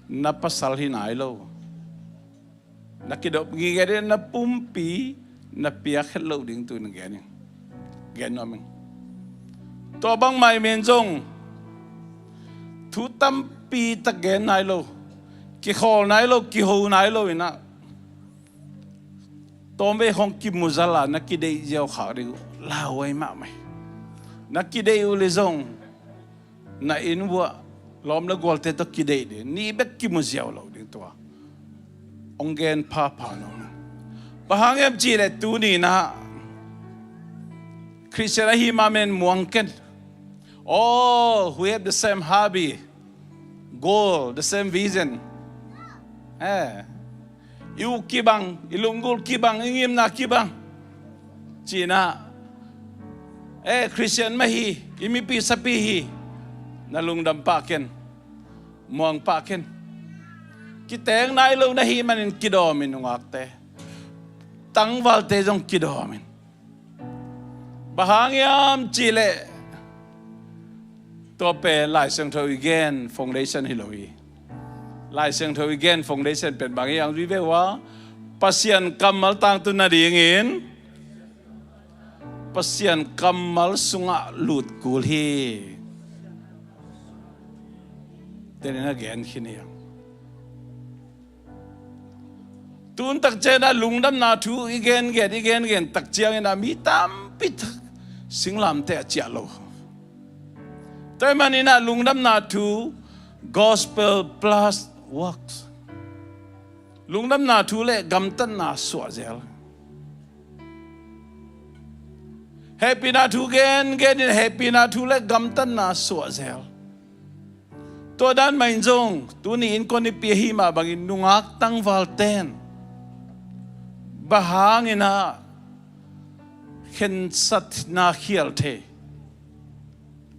na pasal hi nai lo. Na kidop ngitnget in, na pumpi na piak het loh ding tu in gen ing. Gen nuam ing. Tua bangmah i men zong thu tampi tak gen nai lo, kikhawl nai lo, kiho nai lo in ah, tawmvei khawng kimuzal a na kideih ziau khak ding uh lauhuai mahmah hi. Na kideih uh le zong na inn uah lawm le gualte tawh kideih ding, nih bek kimu ziau lo ding tua hong gen phapha nuam ing. Bang hang hiam cih leh tuni in ah Christian ahi mah men muang ken. Oh, we have the same hobby, goal, the same vision. Eh, i uh kibang, i lunggulh kibang, i ngimna kibang. Ci in ah, eh, Christian mah hi, i mipi sapi hi. Na lungdam pah ken, muang pah ken. Kiteng nai lo na hih manin kidawm in, nungakte, tangvalte zong kidawm in. Bang hang hiam cih leh tua pen Lai Siangtho i gen foundation hi lo hi. Lai Siangtho i gen foundation pen bang hiam vive uh a, Pasian kammal tangtun nadingin Pasian kammal sungah lut kul hi. Tenin a gen khin hi a. Tun takciang in ah lungdamna thu i gengen, i gengen takciang in ah mi tampi tak singlamteh a ciah lo. Tua ahih manin ah lungdamna thu, gospel plus works. Lungdamna thu le gamtatna suahzel. Hehpihna thu gengen in hehpihna thu le gamtatna suahzel. Tua dan mah in zong tuni in kong nipi ahih mah bangin nungak tangval ten bang hangin ah khensatna khial thei?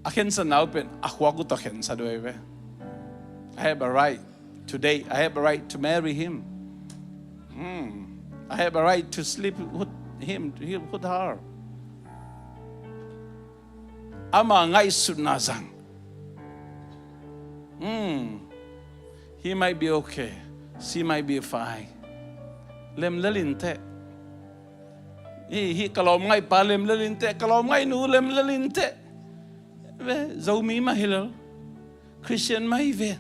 A khensatna uh pen a khuak uh tawh khensat uh hi ve. I have a right today. I have a right to marry him. Hmm. I have a right to sleep with him, with her. Ama ngaihsutna zang. Hmm. He might be okay. She might be fine. Lemlel inteh. Hih, hih ka lawm ngaihpa lemlel inteh, ka lawm ngaihnu lemlel inteh. Ve, Zomi mah hi lo, Khristian mah hi ven.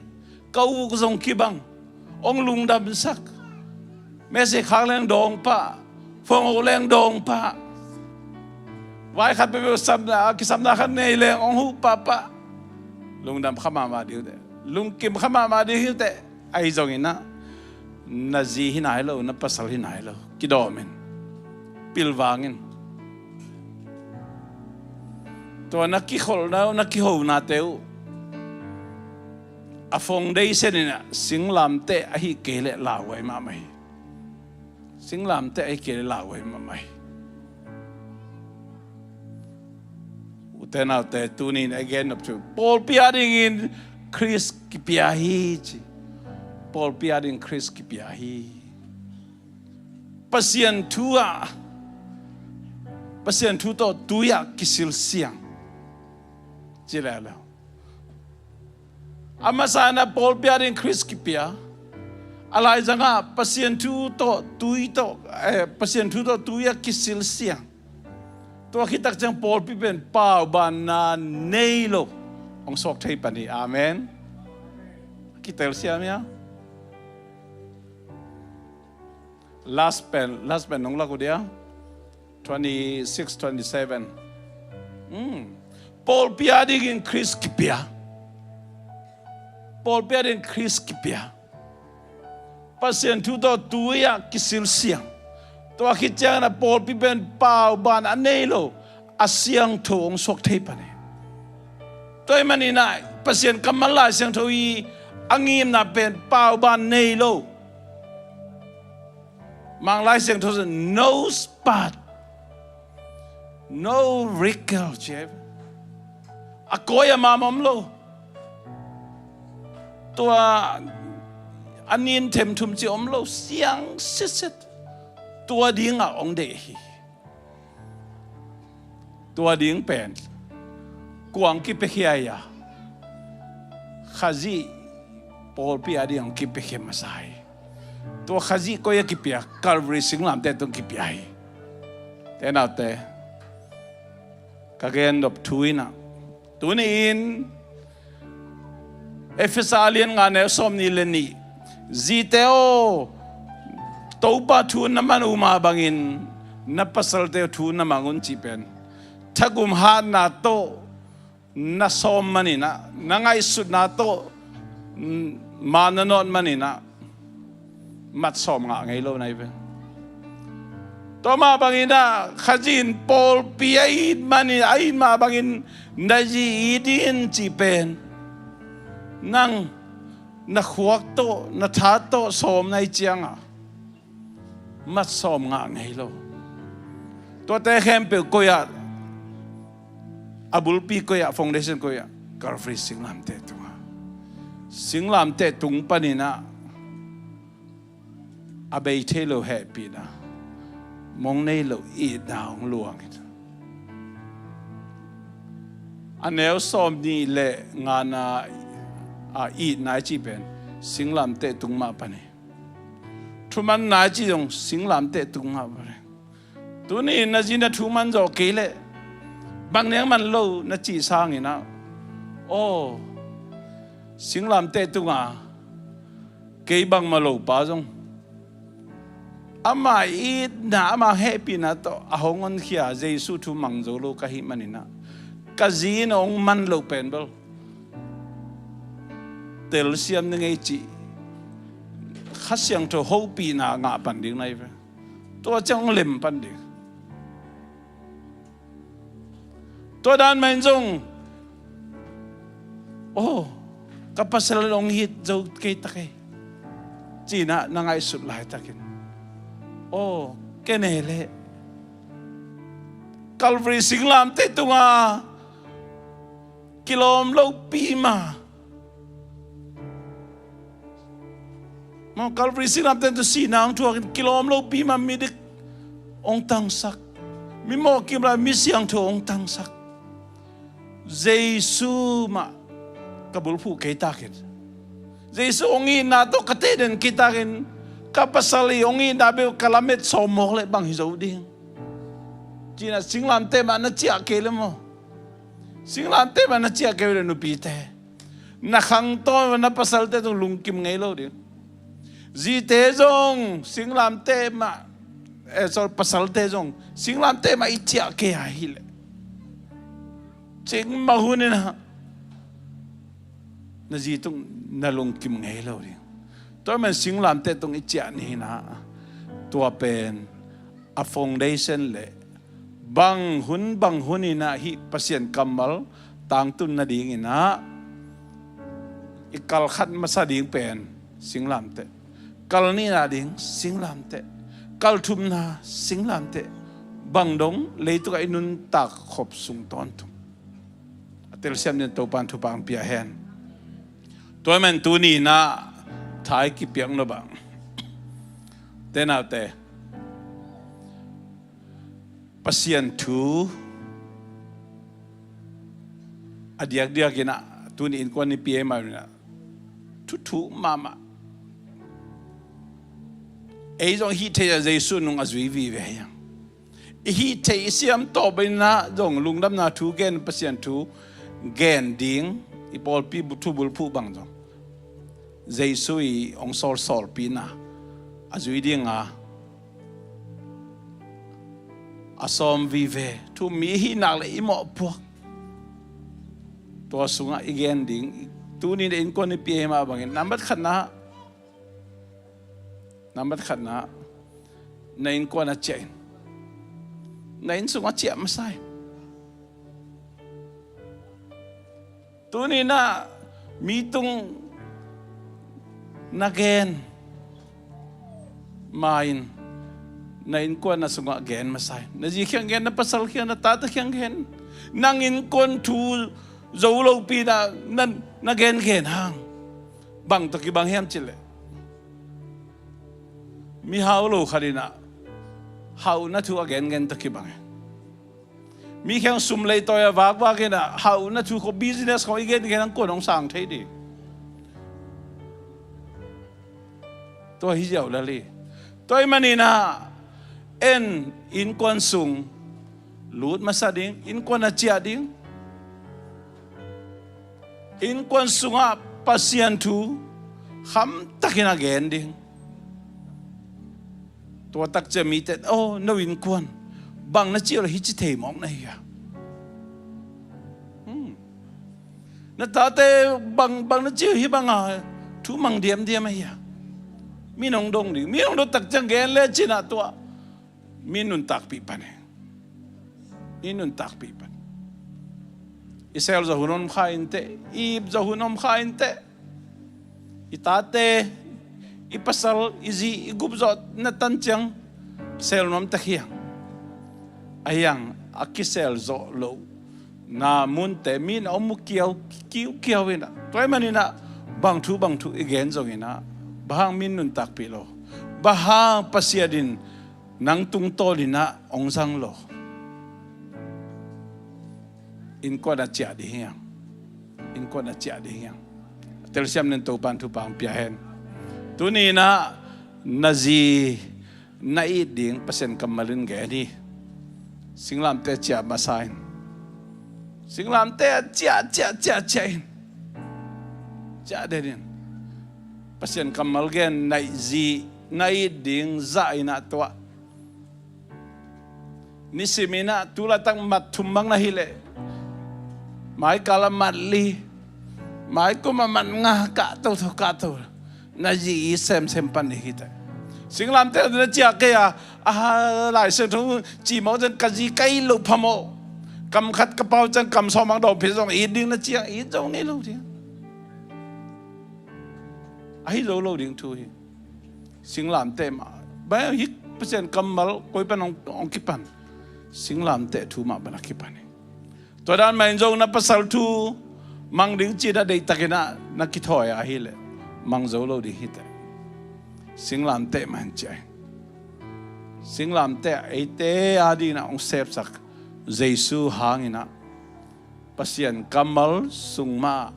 Ka uk zong kibang, hong lungdamsak. Message khak leng dawng pah, phone ho leng dawng pah. Vai khat peuhpeuh samna, a kisamna khat nei leng hong huh pahpah. Lungdam kha mahmah ding uh teh, lungkim kha mahmah ding uh teh. Ahi zongin ah, na zi hi nai lo, na pasal hi nai lo. Kidawm in, pilvang in. Tua na kikholhna uh, na kihonate uh, a foundation in ah singlamteh ahih kei leh lauhuai mahmah hi. Singlamteh ahih kei leh lauhuai mahmah hi. Ute naute, tuni in again of two, pawlpi a dingin Khrist kipia hi ci. Pawlpi a dingin Khrist kipia hi. Pasian thu ah, Pasian thu tawh tui ah kisilsiang ci leuleu. A masa in ah pawlpi a dingin Khrist kipia. A laizang ah Pasian thu tawh tui tawh, eh, Pasian thu tawh tui ah kisilsiang. Tua khit tak ciang pawlpi pen paubanna nei lo hong suak thei pan hi. Amen. Kitelsiam hia? Last pen, last pen nong lak uh dia. Twenty-six, twenty-seven. Hmm. Pawlpi a dingin Khrist kipia. Pawlpi a dingin Khrist kipia. Pasian thu tawh tui ah kisilsiang. Tua khit ciangin ah pawlpi pen pauban a nei lo, a siangtho hong suak thei pan hi. Tua ahih manin ah Pasian kammal Lai Siangtho i a ngimna pen pauban nei lo. Mang Lai Siangtho in no spot, no wrinkle ci hi. A kawi a mam om lo. Tua a nin themthum ci om lo, siang sitset. Tua ding ah hong deih hi. Tua ding pen kua hong kipiakhia hia? Khazih pawlpi a ding hong kipiakhia masa hi. Tua Khazih koi ah kipia? Calvary singlamteh tung kipia hi. Ute naute, ka gen nop thu in ah, tuni in Efesa a lian nga neu sawmnih le nih, zite aw, Topa thu na man uh mah bangin na pasalte thu na mang un cih pen thagum hatna tawh na sawm manin ah, na ngaihsutna tawh, mm, ma na nawt manin ah, mat sawm ngah ngei lo na hi ve. Tua mah bangin ah Khazih in pawlpi a it manin, a it mah bangin na zi it in cih pen nang na khuak tawh, na tha tawh sawm na hih ciangah mat sawm ngah ngei lo. Tuate khempeuh koi ah, a bulpi koi ah, foundation koi ah? Calvary singlamteh tungah. Singlamteh tung panin ah a bei thei lo hehpihna, mong nei lo itna hong luang hi. A neu sawmnih le ngana a itna i cih pen singlamteh tung mah pan hi. Thumanna i cih zong singlamteh tung mah pan hi. Tuni in na zi na thu man zawh kei leh bang neng man lo na cih sangin ah, aw, singlamteh tunga kei bangmah lopa zong ama itna, ama hehpihna tawh a hong honkhia Jesu thu mang zo lo ka hih manin ah, ka zi in hong man loh pen bel telsiam ni ngei cih Kha Siangtho hopihna ngah pan ding na hi ve. Tua ciang hong lem pan ding. Tua dan mah in zong, aw, Ka pasal in hong it zo kei ta kei, ci-in ah na ngaihsut laitakin, aw, kei ne leh Calvary singlamteh tungah kilawm lopi mah, maw, Calvary singlamteh tung sihna hong thuakin kilawm lopi mah midik hong tangsak, mi mawhkim lai, mi siangtho hong tangsak Jesu mah ka bulphuh kei takin, Jesu hong itna tawh ka teiden kei takin, ka pasal i hong itna bek ka lamet sawm mawk leh bang hi zo ding? Ci-in ah singlamteh mah na ciah kei leh maw, singlamteh mah na ciah kei leh nupite, na khangtawn na pasalte tung lungkim ngei lo ding. Zite zong singlamteh mah, eh, sorry, pasalte zong singlamteh mah i ciah kei a hileh, cikmah hun in ah na zi tung na lungkim ngei lo ding. Tua ahih manin singlamteh tung i ciah ni in ah, tua pen a foundation leh bang hun bang hun in ah hih Pasian kammal tangtun nadingin ah i kal khat masa ding pen singlamteh, kal nihna ding singlamteh, kal thumna singlamteh, bang dong leitung ah i nuntak khop sung tawntung. A telsiam dingin Topa'n thupha hong pia hen. Tua ahih manin tuni in ah tha i kipiak nop ah, te naute, Pasian thu a diakdiak in ah tuni innkuan nipi ahih manin ah thuthu mahmah. Ei zong hih theih ah Jesu nung a zui vive hi hang. I hih theih i siam tawh bangin ah zong lungdamna thu gen, Pasian thu gen ding, i pawlpi bu-, thu bulphuh bang zong Jesu i hong sawlsawlpihna a zui dinga a sawm vive thu mi i hih nak leh i mawhpuak. Tua sungah i gen ding, tuni na innkuan nipi ahih mah bangin nambat khatna, nambat khatna, na innkuan ah ciah in. Na inn sungah ciah masa in. Tuni in ah mi tung na gen ma-in, na innkuan ah sungah gen masa in. Na zi kiang gen, na pasal kiang, na tate kiang gen. Nang innkuan thu zo lopi in ah na, na gengen hang, bang tawh kibang hiam cih leh, mi hau lo khat in ah hauhna thu a gengen tawh kibang hi. Mi kiang sum leitawi a vakvak in ah hauhna thu khawng, business khawng i gengen hang kua'n hong sang thei ding? Tua hi ziau lel hi. Tua ahih manin ah en, innkuan sung lut masa ding, innkuan ah ciah ding. Innkuan sungah Pasian thu khamtakin a gen ding. Tua tak ciang mite, "Oh, no innkuan bang na ci uh leh hih ci thei mawk na hi a? Hmm. Na tate bang, bang na ci uh hih banga thu mang diamdiam ahi a?" Mi nong dong ding, mi nong dong tak ciang gen lecin ah tua mi nuntakpih pan hi. Mi nuntakpih pan. I sel zawh hun om kha inteh, i ip zawh hun om kha inteh. I tate, i pasal, i zi, i gup zawh na tan ciang sel nuam tek hi hang. Ahi hang a kisel zawh loh na munte mi na om uh kiau, kiukiau in ah. Tua ahih manin ah bang thu bang thu i gen zongin ah, bang hang mi nuntakpih lo? Bang hang Pasian in nang tungtawn in ah hong zang lo? Innkuan ah ciah ding hi hang. Innkuan ah ciah ding hi hang. Telsiam ning, Topa'n thupha hong pia hen. Tuni in ah na zi na it ding Pasian kammal in gen hi. Singlamteh ciah masa in. Singlamteh ah ciah, ciah, ciah, ciah in. Ciah den in. Pasian kammal gen, na zi na it ding zah in ah tua. Nisim in ah tu laitak mat thum bang na hih leh, mai kal ah mat li, mai kum ah mat nga, kah toto, kah toto. Na zi it semsem pan ding hi teh. Singlamteh na ciah kei a, a, Lai Siangtho cimawh ciang ka zi ka it loh phamawh. Kam khat ka pau ciang kam sawm bang dawng phei zong it ding na ciah, it zong ngei lo ding. Ahi zo lo ding thu hi. Singlamteh mah. Bai hi, Pasian kammal koi pan hong, hong kipan? Singlamteh thu mah pan a kipan hi. Tua dan mah in zong na pasal thu mang ding ci-in a deihtakin ah na kithawi ahih leh mang zo lo ding hi teh. Singlamteh mah in ci-a hi. Singlamteh eite adingin ah hong sepsak Jesu hangin ah Pasian kammal sung mah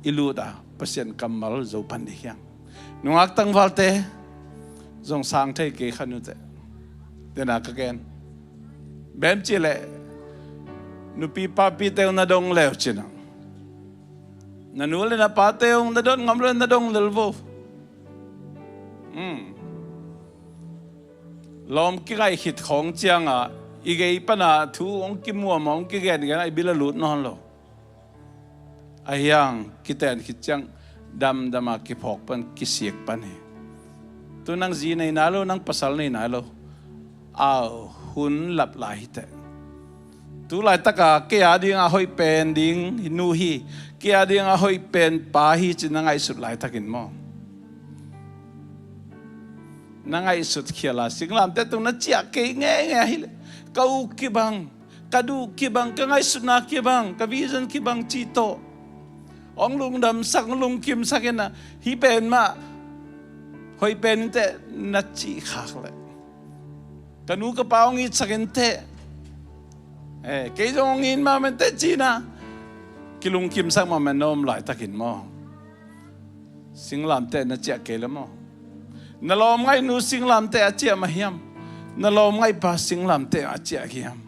i lut a, Pasian kammal zo pan ding hi hang. Nungak tangvalte zong sang thei kei kha nu teh. Dena ka gen, bang hiam cih leh nupi papite uh na dong le uh cin ah, na nu le na pate uh na dong ngam lo, na dong lel vo. Hmm. Lawm kingaih khit khawng ciangah i gei pana thu hong kimuam, hong kigengen a, i bil a lut nawn lo. Ahi hang kiten khit ciang damdam a kiphawk pan, kisik pan hi. Tu nang zi nei nai lo, nang pasal nei nai lo. Au, hun lap lai hi teh. Tu laitaka kei adinga hoih pen ding nu hi, kei adinga hoih pen pa hi ci-in na ngaihsut laitakin maw, na ngaihsut khial a, singlamteh tung na ciah kei ngeingei ahih leh, ka uk kibang, ka duh kibang, ka ngaihsutna kibang, ka vision kibang cih tawh hong lungdamsak, hong lungkimsak in ah, hih pen mah hoih pen in teh na cih khak leh, ka nu ka pa hong itsak in teh, eh, kei zong hong it mahmah in teh ci-in ah kilungkimsak mahmah na om laitakin maw, singlamteh na ciah kei le maw? Na lawmngaih nu singlamteh a ciah mah hiam? Na lawmngaih pa singlamteh a ciah hiam?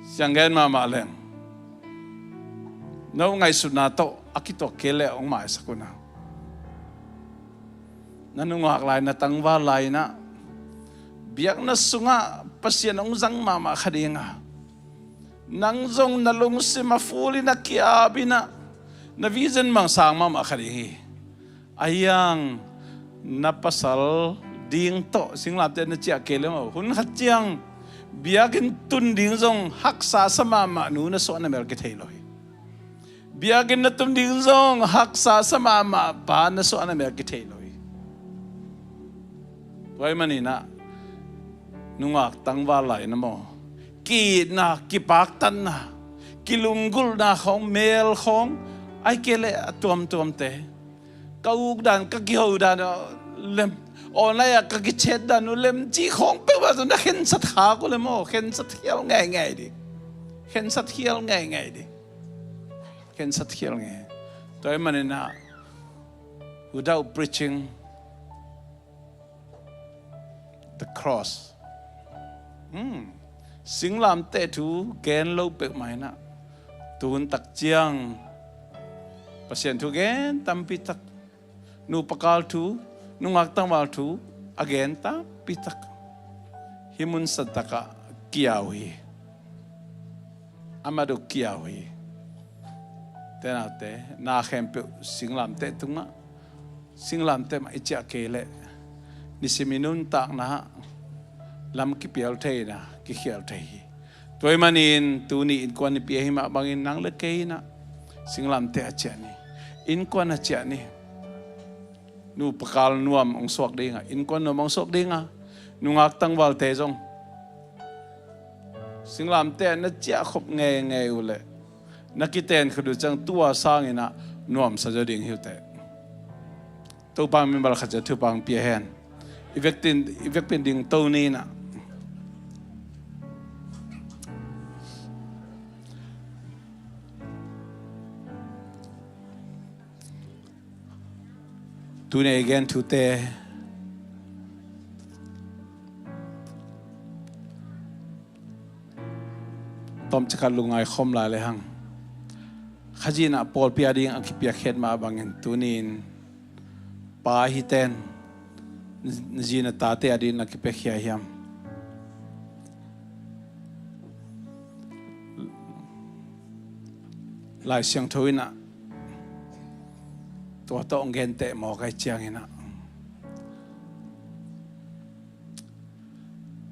Siang gen mahmah leng, no ngaihsutna tawh a kituak kei leh hong maisak un ah. Na nungak lai, na tangval lai in ah, biakna sungah Pasian hong zang mahmah kha ding a, nang zong na lungsim a full in ah, ki-ap in ah, na vision bang sang mahmah kha ding hi. Ahi hang na pasal ding tawh singlamteh na ciah kei le maw, hun khat ciang biakinn tun ding zong haksa sa mahmah nu na suah na mel kithei lo hi. Biakinn na tun ding zong haksa sa mahmah pa na suah na mel kithei lo hi. Tua ahih manin ah nungak tangval lai in ah maw, ki-itna, kipaktatna, kilunggulhna khawng, mel khawng, ahih kei leh a tuamtuamte, ka uk dan, ka kiho dan uh lem, online ah ka kichat dan uh lem cih khawng peuhmah tawh na khensat khak uh leh maw, khensat khial ngeingei ding. Khensat khial ngeingei ding. Khensat khial ngei. Tua ahih manin ah, without preaching the cross, hmm, singlamteh thu gen lo peuhmah in ah, tuhun tak ciang Pasian thu gen tampi tak, nupa kal thu, nungak tangval thu a gen tampi tak, hih mun santak ah kia uh hi. Amah duk kia uh hi. Te naute, na khempeuh singlamteh tungah, singlamteh mah i ciah kei leh, nisim i nuntakna ah lam kipial thei in ah, kikhial thei hi. Tua ahih manin tuni innkuan nipi ahih mah bangin nang le kei in ah singlamteh a ciah ni. Innkuan a ciah ni. Nupa kal nuam hong suak ding a, innkuan nuam hong suak ding a, nungak tangvalte zong singlamteh na ciah khop ngeingei uh leh, na kiten khut uh ciang tua sangin ah nuamsa zaw ding hi uh teh. Topa min bang khat ciat thupha hong pia hen. I vekpi in, i vekpi in ding to ni in ah. Tuni a i gen thute tawmcik khat lungngai khawm lai le hang. Khazih in ah pawlpi ading a kipiakkhiat mah bangin tuni in pa hi ten, na zi na tate ading na kipiakhia hiam? Lai Siangtho in ah tua tawh hong genteh mawk ahih ciangin ah,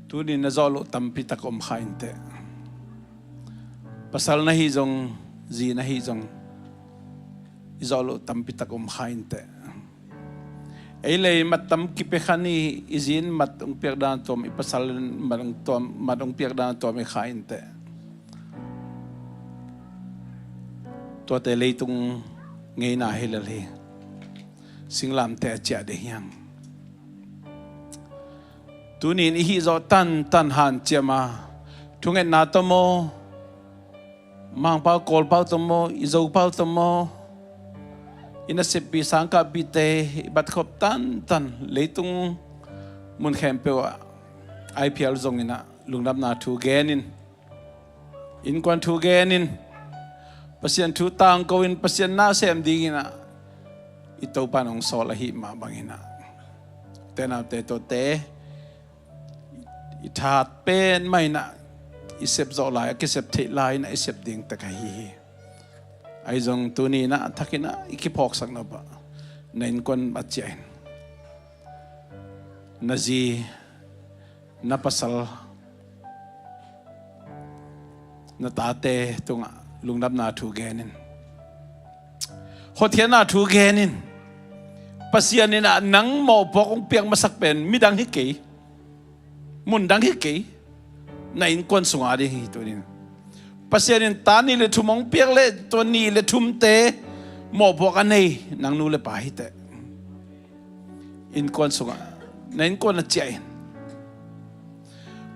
tuni na zawh loh tampi tak om kha in teh. Pasal na hih zong, zi na hih zong, i zawh loh tampi tak om kha inteh. Ei lei mat tam kipia kha ni, i zi in mat hong piak dan tuam, i pasal in mat hong tuam, mat hong piak dan tuam hi kha inteh. Tuate leitung ngeina hi lel hi. Singlamteh a ciah ding hi hang. Tuni in i hih zawh tantan hanciam a, thungetna tawh maw, Mangpau Kawlpau tawh maw, i Zopau tawh maw, i naseppi sangkahpihte i batkhop tantan, leitung mun khempeuh ah I P L zong in ah lungdamna thu gen in, innkuan thu gen in, Pasian thu tangko in, Pasian na sem ding in ah i Topa in hong sawl ahih mah bang in ah, tenaute tawte i that pen mah in ah, i sep zawh lai, a kisep theih lai in ah i sep ding tek ahi hi. Ahi zong tuni in ah a thak in ah i kiphawksak nop ah, na innkuan a ciah in, na zi, na pasal, na tate tungah lungdamna thu gen in, hotkhiatna thu gen in. Pasian in ah nang mawhpuak hong piak masak pen midang hi kei, mundang hi kei, na innkuan sungah ding hi. Tuni in Pasian in ta nih le thum hong piak leh tua nih le thumte mawhpuak a nei nang nu le pa hi teh. Innkuan sungah, na innkuan a ciah in.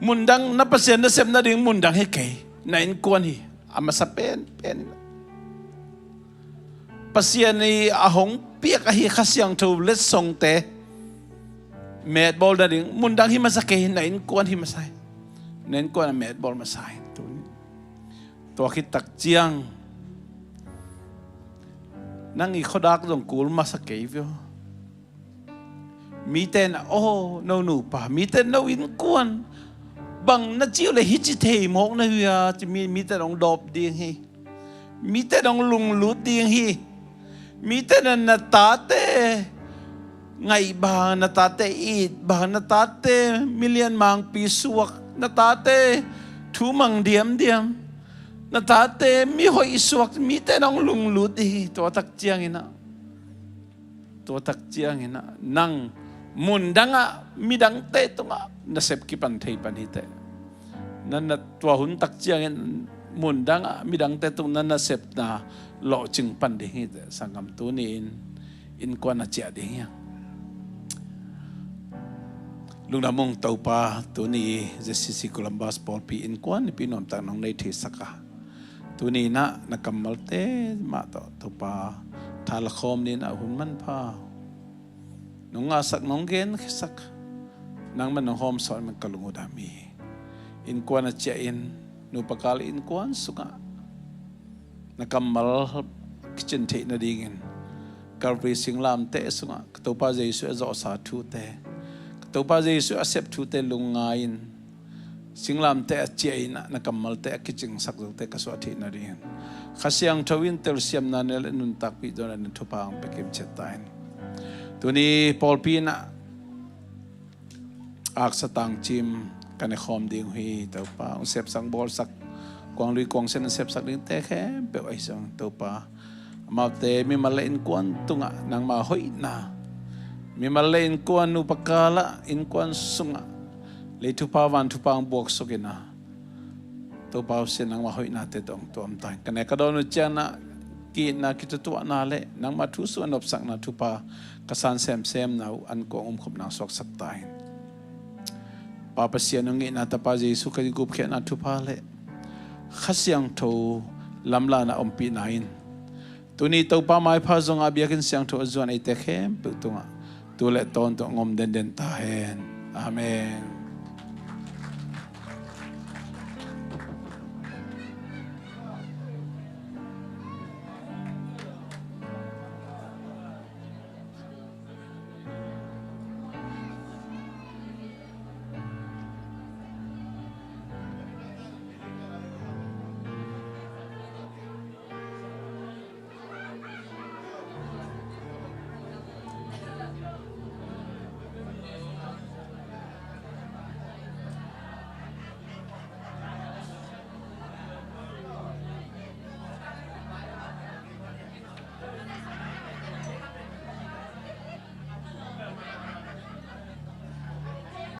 Mundang, na Pasian nasep nading mundang hi kei, na innkuan hi. A masa penpen in ah, Pasian i a hong piak ahi Kha Siangtho letsongte metbawl nading mundang hi masa kei, na innkuan hi masa hi. Na innkuan a metbawl masa hi. Tuni tua khit tak ciang nang i khuadak zong kul masa kei vio. Mite in ah, "Aw, no nupa, mite in no innkuan bang na ci uh le hici thei mawk na hi a," ci mi, mite in hong dawp ding hi. Mite in hong lunglut ding hi. Mite in ah na tate ngaih bang, na tate it bang, na tate milian mangpi suak, na tate thu mang diamdiam, na tate mihoih suak, mite in hong lunglut hi. Tua tak ciang in ah, tua tak ciang in ah nang mundang ah midangte tungah nasep kipan thei pan hi teh. Na, na tua hun tak ciangin mundang ah midangte tung na nasepna lawhcing pan ding hi teh. Sanggam, tuni in innkuan a ciah ding hi hang. Lungdam ung Topa, tuni Z C C Columbus pawlpi innkuan nipi nuamtak nong nei theisak a, tuni in ah na kammalte mah tawh Topa, tha la khawm ni in ah hun manpha nong ngahsak, nong genkhiasak, nangman nong hawmsawn man ka lung uh dam hi. Innkuan a ciah in, nupa kal innkuan sungah na kammal kicin theih nadingin, Calvary singlamteh sungah ka Topa Jesuh a zawhsa thute, ka Topa Jesuh a sep thute lungngai in, singlamteh a ciah in ah na kammalte a kicingsak zote ka suah theih nadingin, Kha Siangtho in telsiamna nei le nuntakpih dawn in na thupha hong pia kimciat ta in. Tuni pawlpi in ah aksa tangcim ka ne khawm ding uh hi. Topa, hong sepsak bawlsak, kuanglui kuangsen hong sepsak dingte khempeuh ahi zong, Topa, amaute mimal le innkuan tungah nangma hoihna, mimal le innkuan, nupa kal ah innkuan sungah lei thupha van thupha hong buaksuk in ah, Topa, hong sin nangma hoihnate tawh hong tuam ta in. Ka ne ka dawn uh ciang ah ki-itna, kithutuahna le nangma thu sungah nopsakna thupha ka san semsemna uh an kong umkhopna suaksak ta in. Pa Pasian, hong itna Tapa Jesuh Khrih gupkhiatna thupha le Kha Siangtho lamlahna ompihna in, tuni Topa maipha zongah biakinn siangtho a zuan eite khempeuh tungah tu le tawntung hong om denden ta hen. Amen.